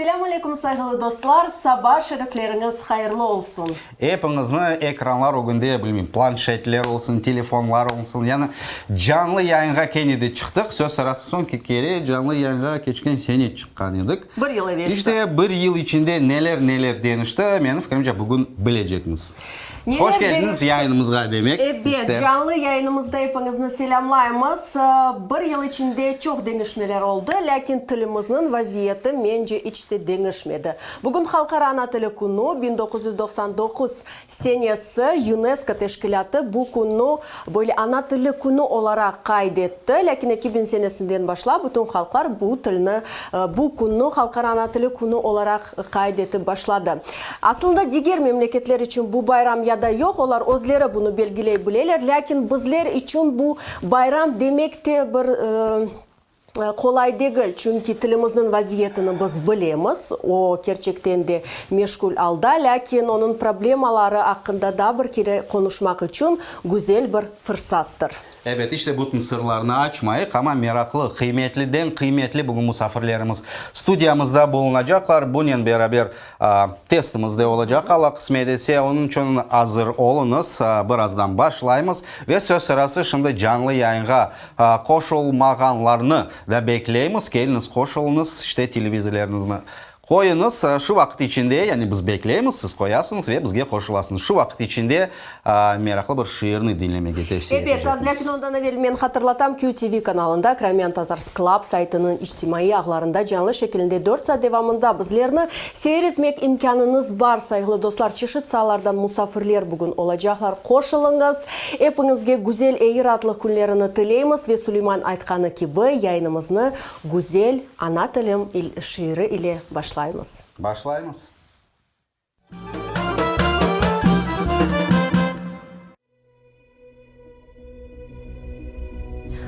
Selâm aleyküm, sayğılı dostlar, saba şerifleriñiz hayırlı olsun! Epiñizni ekranlar ögünde, bilmeyim, planşetler olsun, telefonlar olsun, yani canlı yayınğa kene de çıqtıq. Söz sırası, soñki kere canlı yayınğa keçken sene çıqqan edik. Bir yıl evelsi. İşte, bir yıl içinde neler-neler deñişti, menim fikrimce, bugün bilecekmiz. Neler Hoş keldiñiz deñişti? yayınımızğa demek. Ebet, İşte. canlı yayınımızda epiñizni selâmlaymız. Bir yıl içinde çoq deñişmeler oldı, lâkin tilimizniñ vaziyeti, mence, iç te deñişmedi. Bugün Halqara ana tili künü, 1999 senesi UNESCO teşkilâtı bu künni böyle ana tili künü olaraq qayd etti, lâkin 2000 senesinden başlap bütün halqlar bu tilni, bu künni Halqara ana tili künü olaraq qayd etip başladı. Aslında diger memleketler içün bu bayram ya da yoq, olar özleri bunı belgiley bileler, lâkin bizler içün bu bayram demek te bir qolay degil, çünki tilimizniñ vaziyetini biz bilemiz, o kerçekten de meşgul alda, lâkin onıñ problemaları aqqında daa bir kere qonuşmaq içün güzel bir fırsattır. Ebet, işte bütün sırlarnı açmayıq, amma meraqlı, qıymetliden qıymetli bugün musafirlerimiz studiyamızda bulunacaqlar. Bunen beraber testimiz de olacaq, Alla qısmet etse. Onıñ içün azır oluñız, birazdan başlaymız. Ve söz sırası şimdi canlı yayınğa qoşulmağanlarnı da bekleymiz. Keliñiz, qoşulıñız, işte televizorlarıñıznı Qoyuñız, şu vaqıt içinde, yani biz bekleymiz, siz qoyasıñız ve bizge qoşulasıñız. Şu vaqıt içinde meraqlı bir şiirni diñlemege tevsiye Ebet, etecekmiz. lâkin ondan evel men hatırlatam, QTV kanalında, Crimean Tatars Club saytınıñ içtimaiy ağlarında canlı şekilinde dört saat devamında bizlerni seyir etmek imkânıñız bar, sayğılı dostlar, çeşit saalardan musafirler bugün olacaqlar, qoşulıñız. Epiñizge güzel eyi raatlıq künlerini tileymiz ve Suleyman aytqanı kibi, yayınımıznı güzel Ana tilim şiiri ile başlaymız. Başlaymız.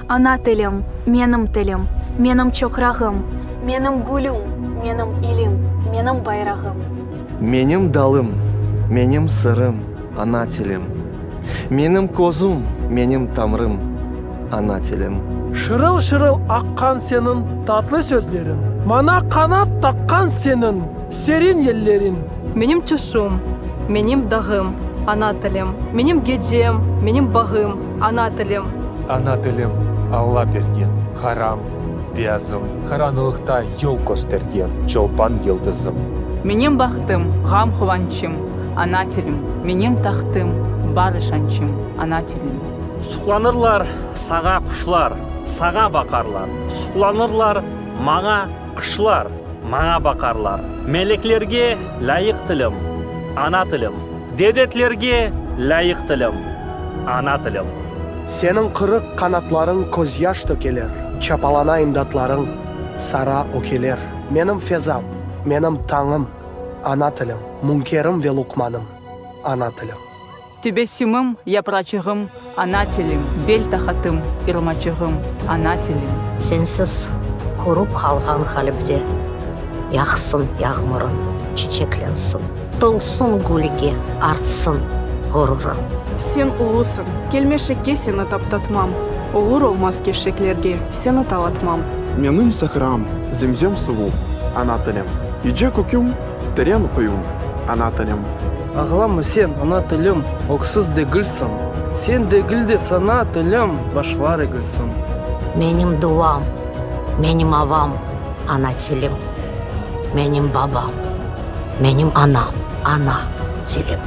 Ana tilim, menim tilim, menim çoqrağım, Menim gülüm, menim ilim, menim bayrağım. Menim dalım, menim sırım, ana tilim, Menim közüm, menim tamrım, ana tilim. Şırıl-şırıl aqqan seniñ tatlı sözleriñ, Maña qanat taqqan seniñ serin yelleriñ. Menim tüşüm, menim dağım, ana tilim, Menim gecem, menim bağım, ana tilim. Ana tilim, Alla bergen qaram, beyazım, Qaranlıqta yol köstergen çolpan yıldızım. Menim bahtım, ğam-quvançım, ana tilim, Menim tahtım, bar işançım, ana tilim. Suqlanırlar saña quşlar, saña baqarlar, Suqlanırlar maña qışlar, maña baqarlar. Meleklerge lâyıq tilim, ana tilim, Devletlerge lâyıq tilim, ana tilim. Seniñ qırıq qanatlarıñ közyaş tökeler, Çapalana imdatlarıñ, sara ökeler. Menim fezam, menim tañım, ana tilim, Münkerim ve luqmanım, ana tilim. Tebessümim, yapraçığım, ana tilim, Bel taqatım, irmaçığım, ana tilim. Sensiz qurup qalğan qalbde Yağsın yağmurıñ, çiçeklensin, Tolsun gülge, artsın ğururıñ. Sen ulusıñ, kelmeşekke seni taptatmam, Olur-olmaz keşşeklerge seni talatmam. Menim sahram, zemzem suvu, ana tilim. Yüce köküm, teren quyum, ana tilim. Ağlama sen, ana tilim, öksüz degilsiñ, Sen degil de sana, tilim, başlar egilsin. Menim duam, menim avam, ana tilim, Menim babam, menim anam, ana tilim.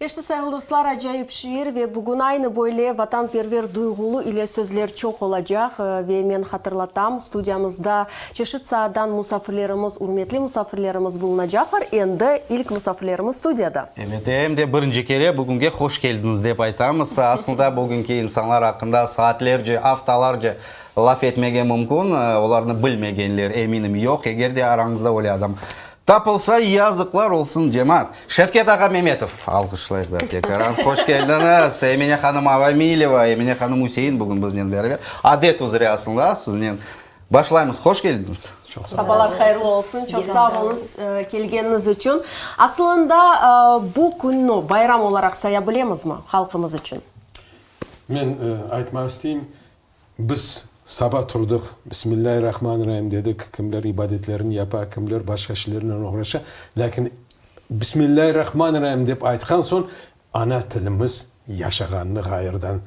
İşte, sayğılı dostlar, acayip şiir ve bugün aynı böyle vatanperver duyğulı ile sözler çoq olacaq. Ve men hatırlatam, studiyamızda çeşit saadan musafirlerimiz, ürmetli musafirlerimiz bulunacaqlar. Endi ilk musafirlerimiz studiyada. Evet, em de birinci kere bugünge hoş keldiñiz dep aytamız. Aslında bugünki insanlar aqqında saatlerce, aftalarca Laf etmege mümkün, olarnı bilmegenler, eminim, yoq. Eger de arañızda öyle adam tapılsa, yazıqlar olsun, cemaat. Şevket ağa Memetov, alğışlayıq da tekaran. Hoş keldiñiz. Emine hanım Avamileva, Emine hanım Üsein bugün biznen beraber. Adet üzre aslında siznen başlaymız. Hoş keldiñiz. Çoq sağ oluñız. Sabalar hayırlı olsun. Çoq sağ oluñız kelgeniñiz içün. Asılında bu künni bayram olaraq saya bilemizmi halqımız içün? Men aytmaq isteyim, biz saba turdıq, Bismillâirrahmanirrahim dedik, kimler ibadetlerini yapa, kimler başqa şeylernen oğraşa, lâkin Bismillâirrahmanirrahim dep aytqan soñ ana tilimiz yaşağanını ğayırdan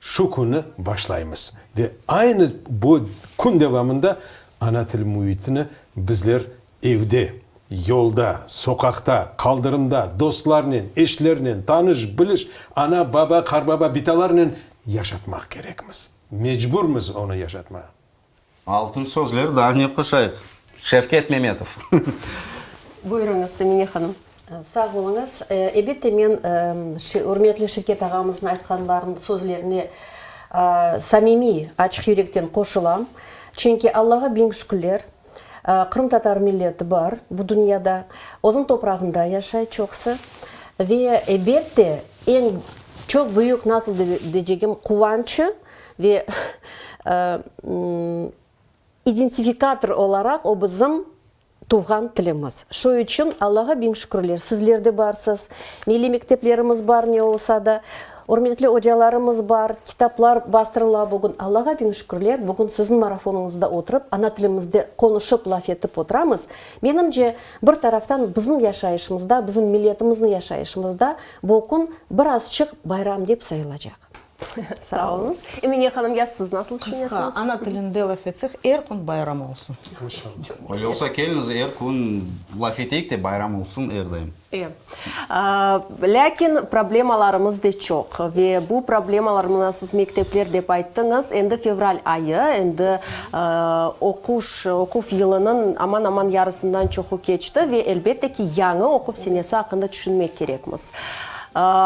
Şu künü başlaymız ve aynı bu kün devamında ana til müitini bizler evde, yolda, soqaqta, qaldırımda, dostlarnen, eşlernen, tanış, biliş, ana, baba, qarbaba, bitalarnen yaşatmaq kerekmiz. Mecburmız onı yaşatmağa. Altın sözler, daa ne qoşayıq? Şevket Memetov. Buyurıñız, Semine hanım. Sağ oluñız. Elbette, men ürmetli Şevket ağamıznıñ aytqanlarını, sözlerine samimiy, açıq yürekten qoşulam. Çünki Allağa biñ şükürler, qırımtatar milleti bar bu dünyada, özüniñ toprağında yaşay çoqusı. Ve, elbette, eñ çoq büyük, nasıl deycegim, quvançı Ve identifikator olaraq o bizim tuvğan tilimiz. Şu içün Allağa biñ şükürler, sizler de barsız, milliy mekteplerimiz bar ne olsa da, ürmetli ocalarımız bar, kitaplar bastırıla bugün. Allağa biñ şükürler, bugün siziñ marafonıñızda oturıp, ana tilimizde qonuşıp, laf etip oturamız. Menimce, bir taraftan bizim yaşayışımızda, bizim milletimizniñ yaşayışımızda bu kün birazçıq bayram dep sayılacaq. Sağ oluñız. Emine hanım, ya siz nasıl tüşünesiñiz? Qısqa, ana tilinde laf etsek, er kün bayram olsun. Öyle olsa, keliñiz, er kün laf eteyik de, bayram olsun er daim. E. Lâkin problemalarımız de çoq. Ve bu problemalar, mına siz mektepler dep ayttıñız, endi fevral ayı, endi oquş, oquv yılınıñ aman-aman yarısından çoqu keçti ve elbette ki, yañı oquv senesi aqqında tüşünmek kerekmiz.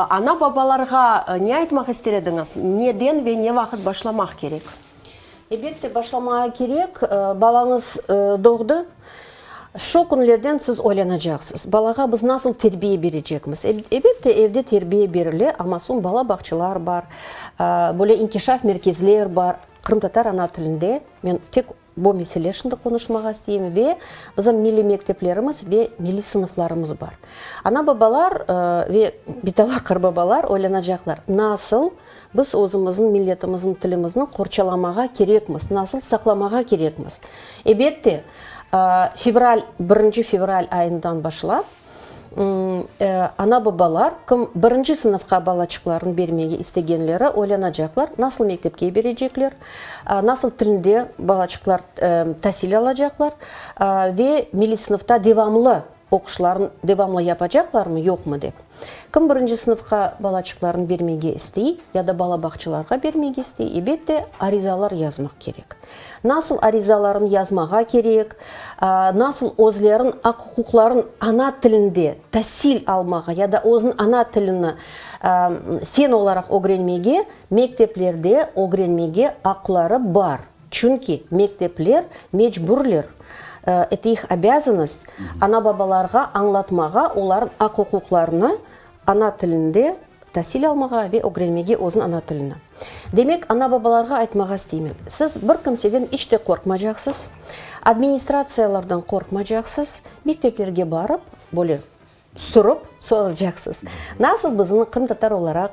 Ana-babalarğa ne aytmaq ister ediñiz? Neden ve ne vaqıt başlamaq kerek? Elbette, başlamağa kerek. Balañız doğdı, şu künlerden siz oylanacaqsız, balağa biz nasıl terbiye berecekmiz? Elbette, evde terbiye berile, amma soñ bala bağçalar bar, böyle inkişaf merkezler bar. Qırımtatar ana tilinde men tek Bu mesele şimdi qonuşmağa isteyim ve bizim milliy mekteplerimiz ve milliy sınıflarımız bar. Ana-babalar ve bitalar, qarbabalar oylanacaqlar, nasıl biz özümizniñ milletimizniñ tilimizni qorçalamağa kerekmiz, nasıl saqlamağa kerekmiz. Ebette, fevral, birinci fevral ayından başlap, Ana-babalar, kim birinci sınıfqa balaçıqlarını bermege istegenleri oylanacaqlar, nasıl mektepke berecekler, nasıl tilinde balaçıqlar tasil alacaqlar ve milliy sınıfta devamlı oquşlarını devamlı yapacaqlarmı, yoqmı dep. Kim birinci sınıfqa balaçıqlarını bermege istey ya da bala bağçalarğa bermege istey, ebette, arizalar yazmaq kerek. Nasıl arizalarını yazmağa kerek, nasıl özlerin aq-uquqların ana tilinde tasil almağa ya da özüniñ ana tilini fen olaraq ögrenmege mekteplerde ögrenmege aqları bar. Çünki mektepler mecburler, eto ih obâzannost, ana-babalarğa añlatmağa oların aq-uquqlarını ana tilinde tasil almağa ve ögrenmege özüniñ ana tilini. Demek, ana-babalarğa aytmağa isteymen, siz bir kimseden iç te qorqmacaqsız, administratsiyalardan qorqmacaqsız, mekteplerge barıp, böyle sürip soracaqsız, nasıl bizni qırımtatar olaraq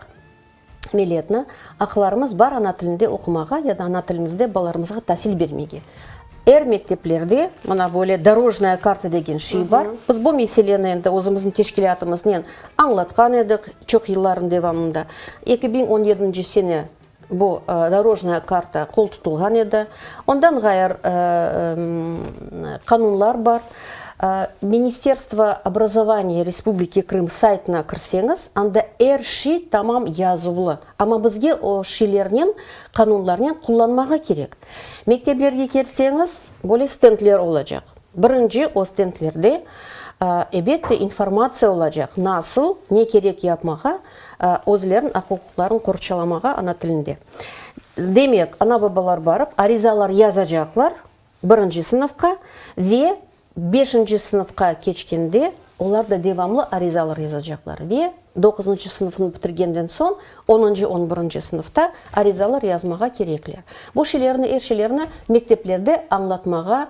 milletni aqlarımız bar ana tilinde oqumağa ya da ana tilimizde balalarımızğa tasil bermege. Er mekteplerde mına böyle dorojnaya karta degen şey bar. Biz bu meseleni endi özümizniñ teşkilâtımıznen añlatqan edik çoq yıllarnıñ devamında. 2017 sene bu dorojnaya karta qol tutulğan edi. Ondan ğayır qanunlar bar. Ministerstvo obrazovaniya Respubliki Krım saytına kirseñiz, anda er şey tamam yazuvlı. Amma bizge o şeylernen, qanunlarnen qullanmağa kerek. Mekteplerge kelseñiz, böyle stendler olacaq. Birinci o stendlerde, ebette, informatsiya olacaq, nasıl, ne kerek yapmağa, özleriniñ aq-uquqlarını qorçalamağa ana tilinde. Demek, ana-babalar barıp, arizalar yazacaqlar birinci sınıfqa ve beşinci sınıfqa keçkende olar da devamlı arizalar yazacaqlar ve doquzıncı sınıfnı bitirgenden soñ onuncı, on birinci sınıfta arizalar yazmağa kerekler. Bu şeylerni, er şeylerni mekteplerde añlatmağa.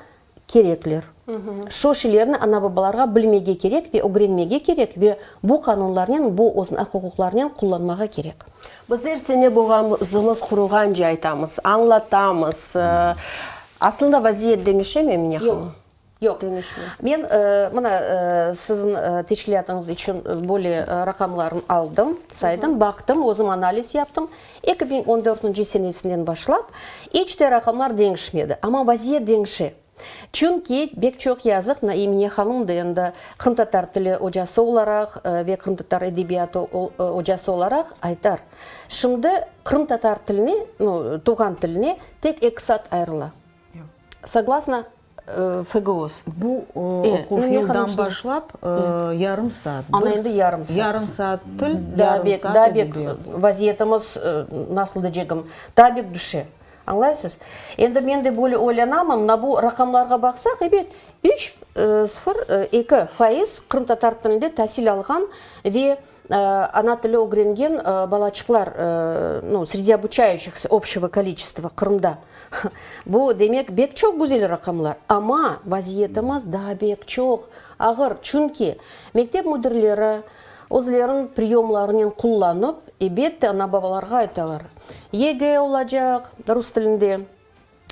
kerekler. Şo şeylerni ana-babalarğa bilmege kerek ve ögrenmege kerek ve bu qanunlarnen, bu özüniñ aq-uquqlarınen qullanmağa kerek. Biz er sene boğazımız quruğance aytamız, añlatamız. Aslında vaziyet deñişemi, Emine hanım? Yoq. Deñişmey. Men, mına, siziñ teşkilâtıñız içün böyle raqamlarnı aldım, saydım, baqtım, özüm analiz yaptım. 2014 senesinden başlap iç te raqamlar deñişmedi, amma vaziyet deñişe. Çünki, bek çoq yazıq, Emine hanım da endi qırımtatar tili ocası olaraq ve qırımtatar edebiyatı ocası olaraq aytar, şimdi qırımtatar tiline, nu, tuvğan tiline tek eki saat ayırıla. Soglasno FGOS. Bu oquv yıldan başlap yarım saat. Ana endi yarım saat. Yarım saat til, yarım saat edebiyat. Daa bek vaziyetimiz, nasıl deycegim, daa bek düşe. Añlaysız? Endi men de böyle oylanamam, mına bu raqamlarğa baqsaq, ebet, üç, sıfır, 2% qırımtatar tilinde tasil alğan ve ana tili ögrengen balaçıqlar, nu, sredi obuçayuşihsâ obşçego koliçestva Qırımda. Bu, demek, bek çoq güzel raqamlar. Amma vaziyetimiz daa bek çoq ağır, çünki mektep müdirleri özleriniñ priyomlarınen qullanıp, ebette, ana-babalarğa aytalar, YG olacaq rus tilinde,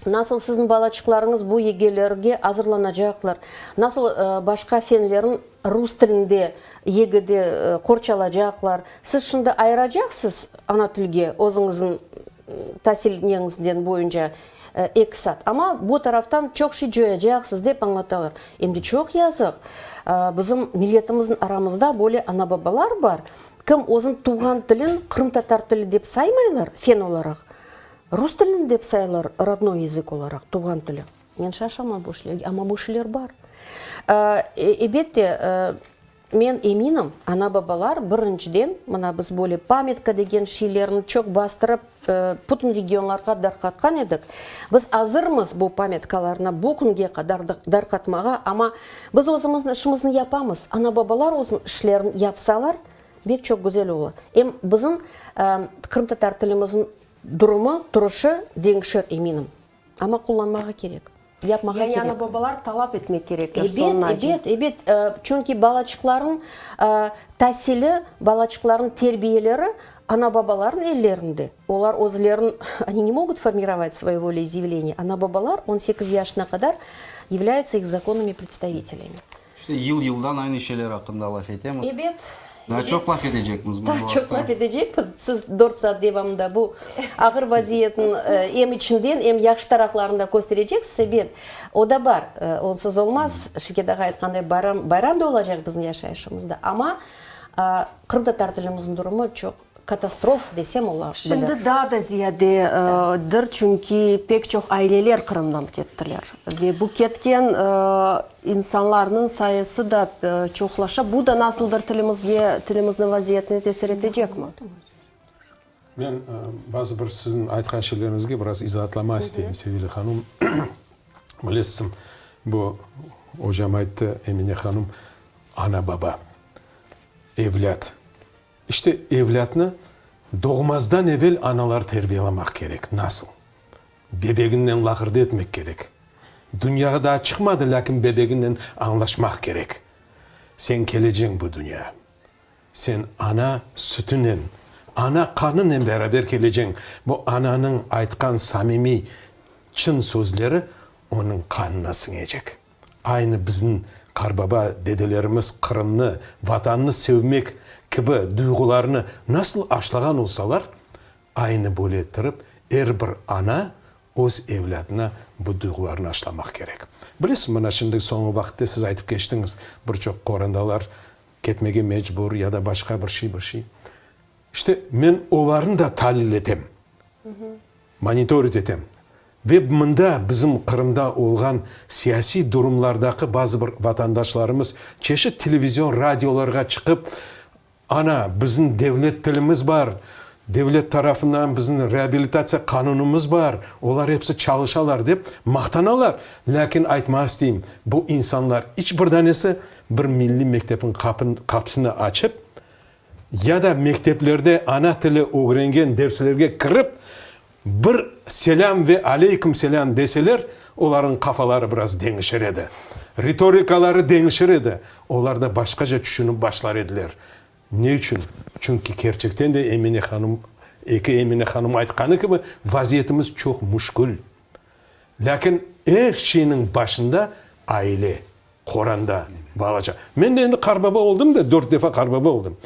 Nasıl siziñ balaçıqlarıñız bu YGlerge azırlanacaqlar? Nasıl başqa fenlerin rus tilinde YGde qorçalacaqlar? Siz şimdi ayıracaqsız ana tilge özüñizniñ tasil neñizden boyunca eki saat, amma bu taraftan çoq şey coyacaqsız, dep añlatalar. Em de çoq yazıq, bizim milletimizniñ aramızda böyle ana-babalar bar, kim özüniñ tuvğan tilin qırımtatar tili dep saymaylar fen olaraq, Rus tilini dep sayılar rodnoy yazık olaraq, tuvğan tili. Men şaşamam bu şeylerge, amma bu şeyler bar. Ebette, men eminim, ana-babalar birinciden, mına biz böyle pamâtka degen şeylerni çoq bastırıp, bütün regionlarğa darqatqan edik. Biz azırmız bu pamâtkalarnı bu künge qadar darqatmağa, amma biz özümizniñ işimizni yapamız. Ana-babalar özüniñ işlerini yapsalar, bek çoq güzel olur. Em bizim qırımtatar tilimizniñ Durumı, turuşı deñişir, eminim. Amma qullanmağa kerek. Yapmağa Yani kerek. ana-babalar talap etmek kerekler Ebet, soñunace. ebet, ebet. Çünki balaçıqlarnıñ tasili, balaçıqlarnıñ terbiyeleri ana-babalarnıñ ellerinde. Olar özlerin, oni ne mogut formirovat svoye voleizъявление. Ana-babalar 18 yaşına qadar yavlâyutsa ih zakonnımi predstavitelyami. İşte yıl-yıldan aynı şeyler aqqında laf etemiz. Ebet. Daa çoq laf etecekmiz bu Daa çoq laf etecekmiz. Siz dört saat devamında bu ağır vaziyetniñ em içinden, em yahşı taraflarını da köstereceksiz. Ebet, o da bar. Onsız olmaz. Şevket ağa aytqanday, bayram, bayram da olacaq bizim yaşayışımızda. Amma qırımtatar tilimizniñ durumı çoq Katastrof desem ola bilir. Şimdi daa da ziyadedir, çünki pek çoq aileler Qırımdan kettiler ve bu ketken insanlarnıñ sayısı da çoqlaşa. Bu da nasıldır tilimizge, tilimizniñ vaziyetine tesir etecekmi? Men bazı bir siziñ aytqan şeyleriñizge biraz izaatlama isteyim, Sevilya hanım. Bilesiz, bu ocam ayttı, Emine hanım, ana-baba, evlât. İşte, evlâtnı doğmazdan evel analar terbiyelamaq kerek. Nasıl? Bebeginnen laqırdı etmek kerek. Dünyağa daa çıqmadı, lâkin bebeginnen añlaşmaq kerek. Sen keleceñ bu dünya. Sen ana sütünen, ana qanınen beraber keleceñ. Bu ananıñ aytqan samimiy, çın sözleri onıñ qanına siñecek. Aynı bizim qarbaba dedelerimiz Qırımnı, Vatannı sevmek kibi duyğularnı nasıl aşlağan olsalar, aynı böyle ettirip er bir ana öz evlâdına bu duyğularnı aşlamaq kerek. Bilesiz, mına şimdi soñu vaqıtte siz aytıp keçtiñiz, bir çoq qorandalar ketmege mecbur ya da başqa bir şey, bir şey. İşte, men olarnı da talil etem. Monitorit etem. Ve mında, bizim Qırımda olğan siyasiy durumlardaki bazı bir vatandaşlarımız çeşit televizion, radiolarğa çıqıp, ana, bizim devlet tilimiz bar, devlet tarafından bizim reabilitatsiya qanunımız bar, olar episi çalışalar dep maqtanalar. Lâkin aytmağa isteyim, bu insanlar iç bir danesi bir milliy mektepniñ qapısını açıp, ya da mekteplerde ana tili ögrengen derslerge kirip, Bir selâm ve aleyküm selâm deseler, olarnıñ qafaları biraz deñişir edi. Ritorikaları deñişir edi. Olar da başqaca tüşünip başlar ediler. Ne içün? Çünki kerçekten de Emine hanım, eki Emine hanım aytqanı kibi, vaziyetimiz çoq müşkül. Lâkin er şeyniñ başında aile, qoranda, balaca. Men de endi qarbaba oldım da, dört defa qarbaba oldım.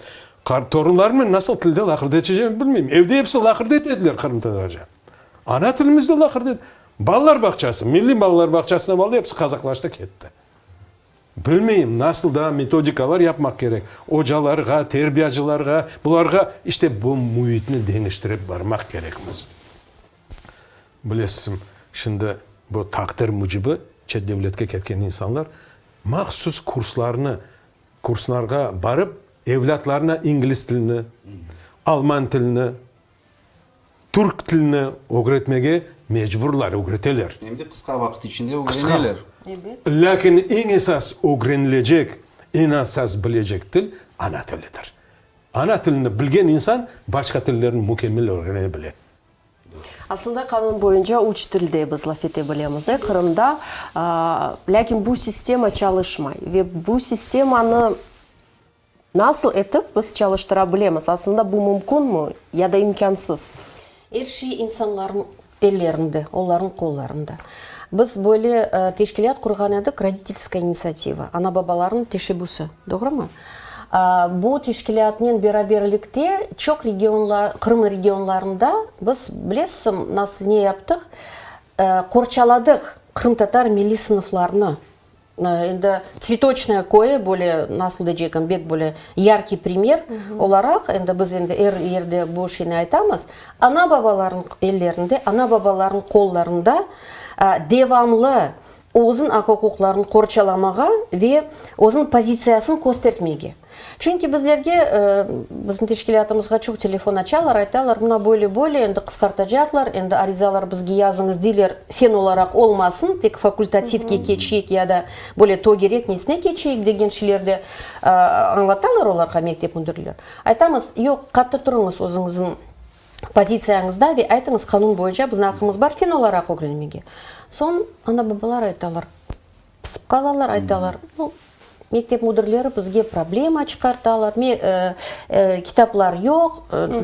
Torunlarımnen nasıl tilde laqırdı etecegimi bilmeyim. Evde episi laqırdı ete ediler qırımtatarca. Ana tilimizde laqırdı. Balalar bağçası, milliy balalar bağçasına baldı, episi qazaqlaştı ketti. Bilmeyim, nasıl daa metodikalar yapmaq kerek, ocalarğa, terbiyacılarğa, bularğa, işte bu müitni deñiştirip barmaq kerekmiz. Bilesiz, şimdi bu taqdir mücibi çet devletke ketken insanlar mahsus kurslarnı, kurslarğa barıp, evlâtlarına ingliz tilini, alman tilini, türk tilini ögretmege mecburlar, ögreteler. Em de qısqa vaqıt içinde ögreneler. Lâkin eñ esas ögrenilecek, eñ esas bilecek til ana tilidir. Ana tilini bilgen insan başqa tillerni mükemmel ögrene bile. Aslında qanun boyunca üç tilde biz laf ete bilemiz, e, Qırımda, lâkin bu sistema çalışmay ve bu sistemanı nasıl etip biz çalıştıra bilemiz? Aslında bu mümkünmi ya da imkânsız? Er şey insanlarnıñ ellerinde, olarnıñ qollarında. Biz böyle teşkilât qurğan edik, Roditelskaya initsiativa, ana-babalarnıñ teşebbüsi, doğrumı? Bu teşkilâtnen beraberlikte çoq regionlar, Qırım regionlarında biz, bilesiz, nasıl ne yaptıq, qorçaladıq qırımtatar milliy sınıflarını. Endi Tsvetoçnoye köyü böyle, nasıl deycegim, bek böyle yarkiy primer olaraq, endi biz endi er yerde bu şeyni aytamız, ana-babalarnıñ ellerinde, ana-babalarnıñ qollarında devamlı özüñ aq-uquqlarını qorçalamağa ve özüniñ pozitsiyasını köstertmege. Çünki bizlerge, bizim teşkilâtımızğa çoq telefon açalar, aytalar, mına böyle-böyle, endi qısqartacaqlar, endi arizalar bizge yazıñız deyler, fen olaraq olmasın, tek fakultativge keçeyik ya da böyle tögerek nesine keçeyik degen şeyler de añlatalar olarğa mektep müdirleri. Aytamız, yoq, qattı turuñız özüñizniñ pozitsiyañızda ve aytıñız, qanun boyunca bizim aqqımız bar fen olaraq ögrenmege. Soñ ana-babalar aytalar, pısıp qalalar, aytalar, nu, mektep müdirleri bizge problema çıqartalar, me, kitaplar yoq,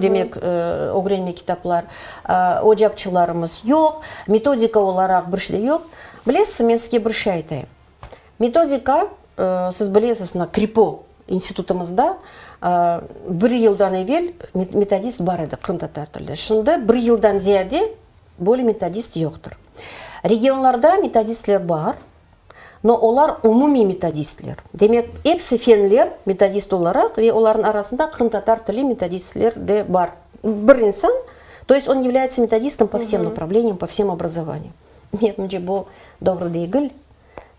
demek, ögrenme kitaplar, ocapçılarımız yoq, metodika olaraq bir şey yoq. Bilesiz, men sizge bir şey aytayım. Metodika, siz bilesiz, mına KRİPO institutımızda bir yıldan evel metodist bar edi qırımtatar tilde. Şimdi bir yıldan ziyade böyle metodist yoqtır. Regionlarda metodistler bar, no olar umumiy metodistler. Demek, episi fenler metodist olaraq ve olarnıñ arasında qırımtatar tili metodistler de bar. Bir insan, to est on yavlâyetsa metodistom po vsem napravleniyam, po vsem obrazovaniyam. Menimce, bu doğru degil.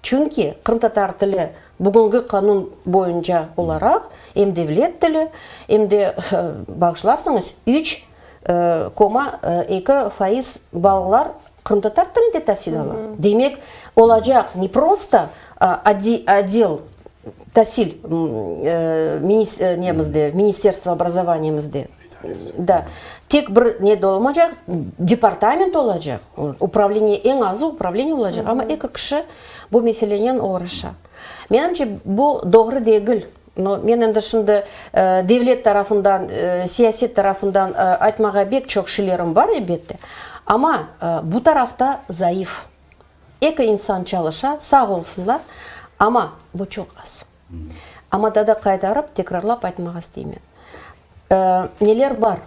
Çünki qırımtatar tili bugüngi qanun boyunca olaraq em devlet tili, em de, bağışlarsıñız, üç koma eki faiz balalar qırımtatar tilinde tasil ala. Demek, olacaq ne prosto otdel tasil nemizde, ministerstvo obrazovaniyemizde, da, tek bir ne de olmaycaq, departament olacaq, upravleniye, eñ azı upravleniye olacaq, amma eki kişi bu meselenen oğraşa. Menimce, bu doğru degil. No, men endi şimdi devlet tarafından, siyaset tarafından aytmağa bek çoq şeylerim bar, elbette, amma bu tarafta zayıf. Eki insan çalışa, sağ olsunlar, amma bu çoq az. Amma daa da qaytarıp, tekrarlap aytmağa isteymen. Neler bar,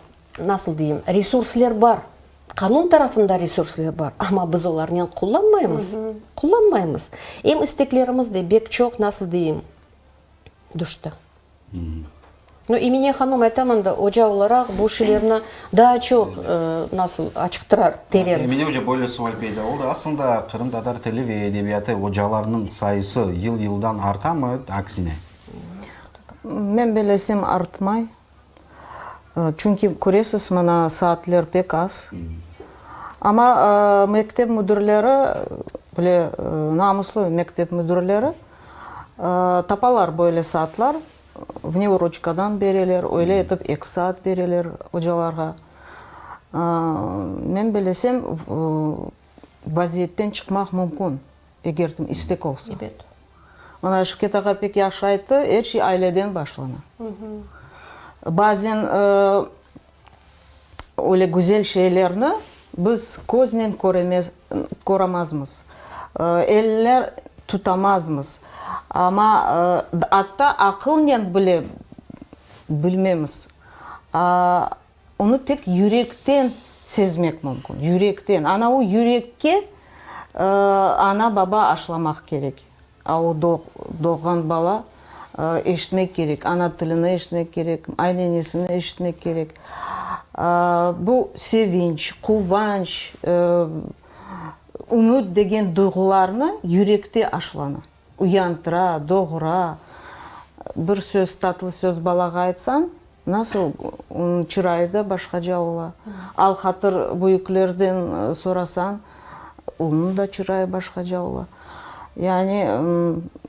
nasıl deyim, resursler bar, qanun tarafında resursler bar, amma biz olarnen qullanmaymız, qullanmaymız. Em isteklerimiz de bek çoq, nasıl deyim, tüşti. No, Emine hanım, aytam endi, oca olaraq bu şeylerni daa çoq, nasıl, açıqtırar, teren. Emine oca, böyle sual peyda oldı. Aslında, qırımtatar tili ve edebiyatı ocalarnıñ sayısı yıl-yıldan artamı, aksine? Men bellesem, artmay. Çünki, köresiz, mına, saatler pek az. Amma mektep müdirleri, böyle namuslı mektep müdirleri tapalar böyle saatlar, vneuroçkadan bereler, öyle etip eki saat bereler ocalarğa. Men bilesem, vaziyetten çıqmaq mümkün, eger istek olsa. Ebet. Mına Şevket ağa pek yahşı ayttı, er şey aileden başlana. Bazen öyle güzel şeylerni biz köznen köremezmiz, eller tutamazmız, amma atta aqılnen bile bilmemiz. Onı tek yürekten sezmek mümkün, yürekten. Ana o yürekke ana-baba aşlamaq kerek. A o doğğan bala eşitmek kerek, ana tilini eşitmek kerek, aynenesini eşitmek kerek. Bu sevinç, quvanç, ümüt degen duyğularnı yürekte aşlana, uyantıra, doğura. Bir söz, tatlı söz balağa aytsañ, Nasıl onıñ çırayı da başqaca ola. Al-hatır büyüklerden sorasañ, onıñ da çırayı başqaca ola. Yani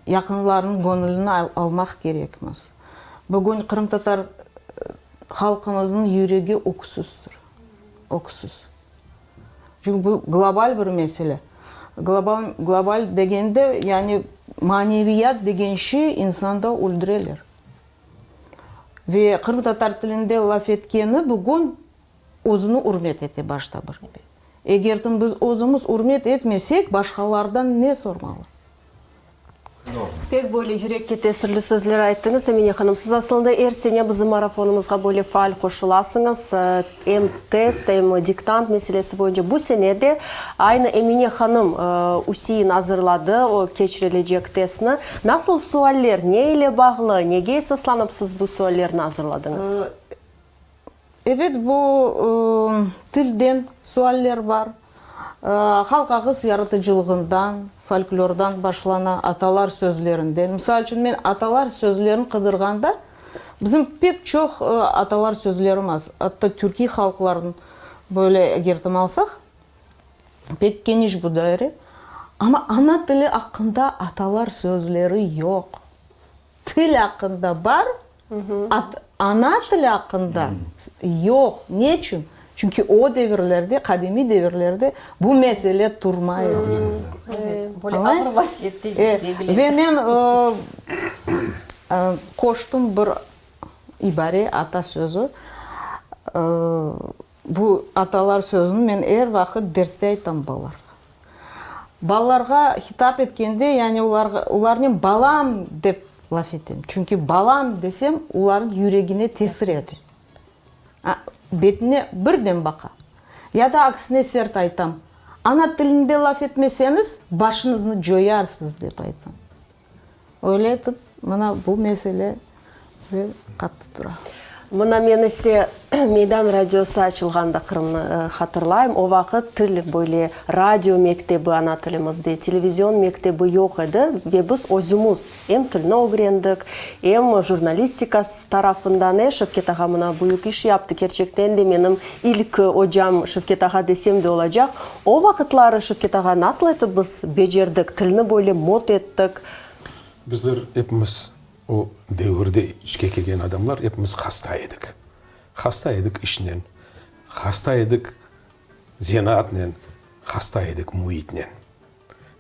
yaqınlarnıñ göñülini almaq kerekmiz. Bugün qırımtatar halqımıznıñ yüregi öksüzdir. Öksüz. Çünki bu global bir mesele. Global, global degende, yani maneviyat degen şey insanda öldüreler. Ve qırımtatar tilinde laf etkeni bugün özüni ürmet ete başta bir. Egertin biz özümiz ürmet etmesek, başqalardan ne sormalı? Pek böyle yürekke tesirli sözler ayttıñız, Emine hanım. Siz aslında er sene bizim marafonımızğa böyle faal qoşulasıñız. Em test, em diktant meselesi boyunca. Bu sene de aynı Emine hanım Üsein azırladı o keçirilecek testni. Nasıl sualler, ne ile bağlı, nege esaslanıp siz bu suallerni azırladıñız? Ebet, bu tilden sualler bar. Halq ağız yaratıcılığından, folklordan başlana, atalar sözlerinden. Misal içün, men atalar sözlerini qıdırğanda, bizim pek çoq atalar sözlerimiz, atta türkiy halqlarnıñ böyle egertim alsaq, pek keniş bu daire. Amma ana tili aqqında atalar sözleri yoq. Til aqqında bar, ana tili aqqında yoq. Ne içün? Çünki o devirlerde, qadimiy devirlerde bu mesele turmay edi. Böyle ağır vaziyette degil edi. Ve men qoştım bir ibare, ata sözü. Bu atalar sözüni men er vaqıt derste aytam balalarğa. Balalarğa hitap etkende, yani olarğa, olarnen balam dep laf etem. Çünki balam desem, olarnıñ yüregine tesir ete. Betine birden baqa. Ya da aksine sert aytam, Ana tilinde laf etmeseñiz, başıñıznı coyarsız, dep aytam. Öyle etip, mına bu mesele ve qattı tura. Mına men ise Meydan radiosı açılğanda Qırımnı hatırlayım. O vaqıt til böyle radio mektebi ana tilimizde, televizion mektebi yoq edi ve biz özümiz em tilni ögrendik, em jurnalistika tarafından, e, Şevket ağa mına büyük iş yaptı, kerçekten de menim ilk ocam Şevket ağa desem de olacaq. O vaqıtları, Şevket ağa, nasıl etip biz becerdik, tilni böyle mot ettik? Bizler epimiz o devirde işke kelgen adamlar, epimiz hasta edik. Hasta edik işnen, hasta edik zenaatnen, hasta edik müitnen.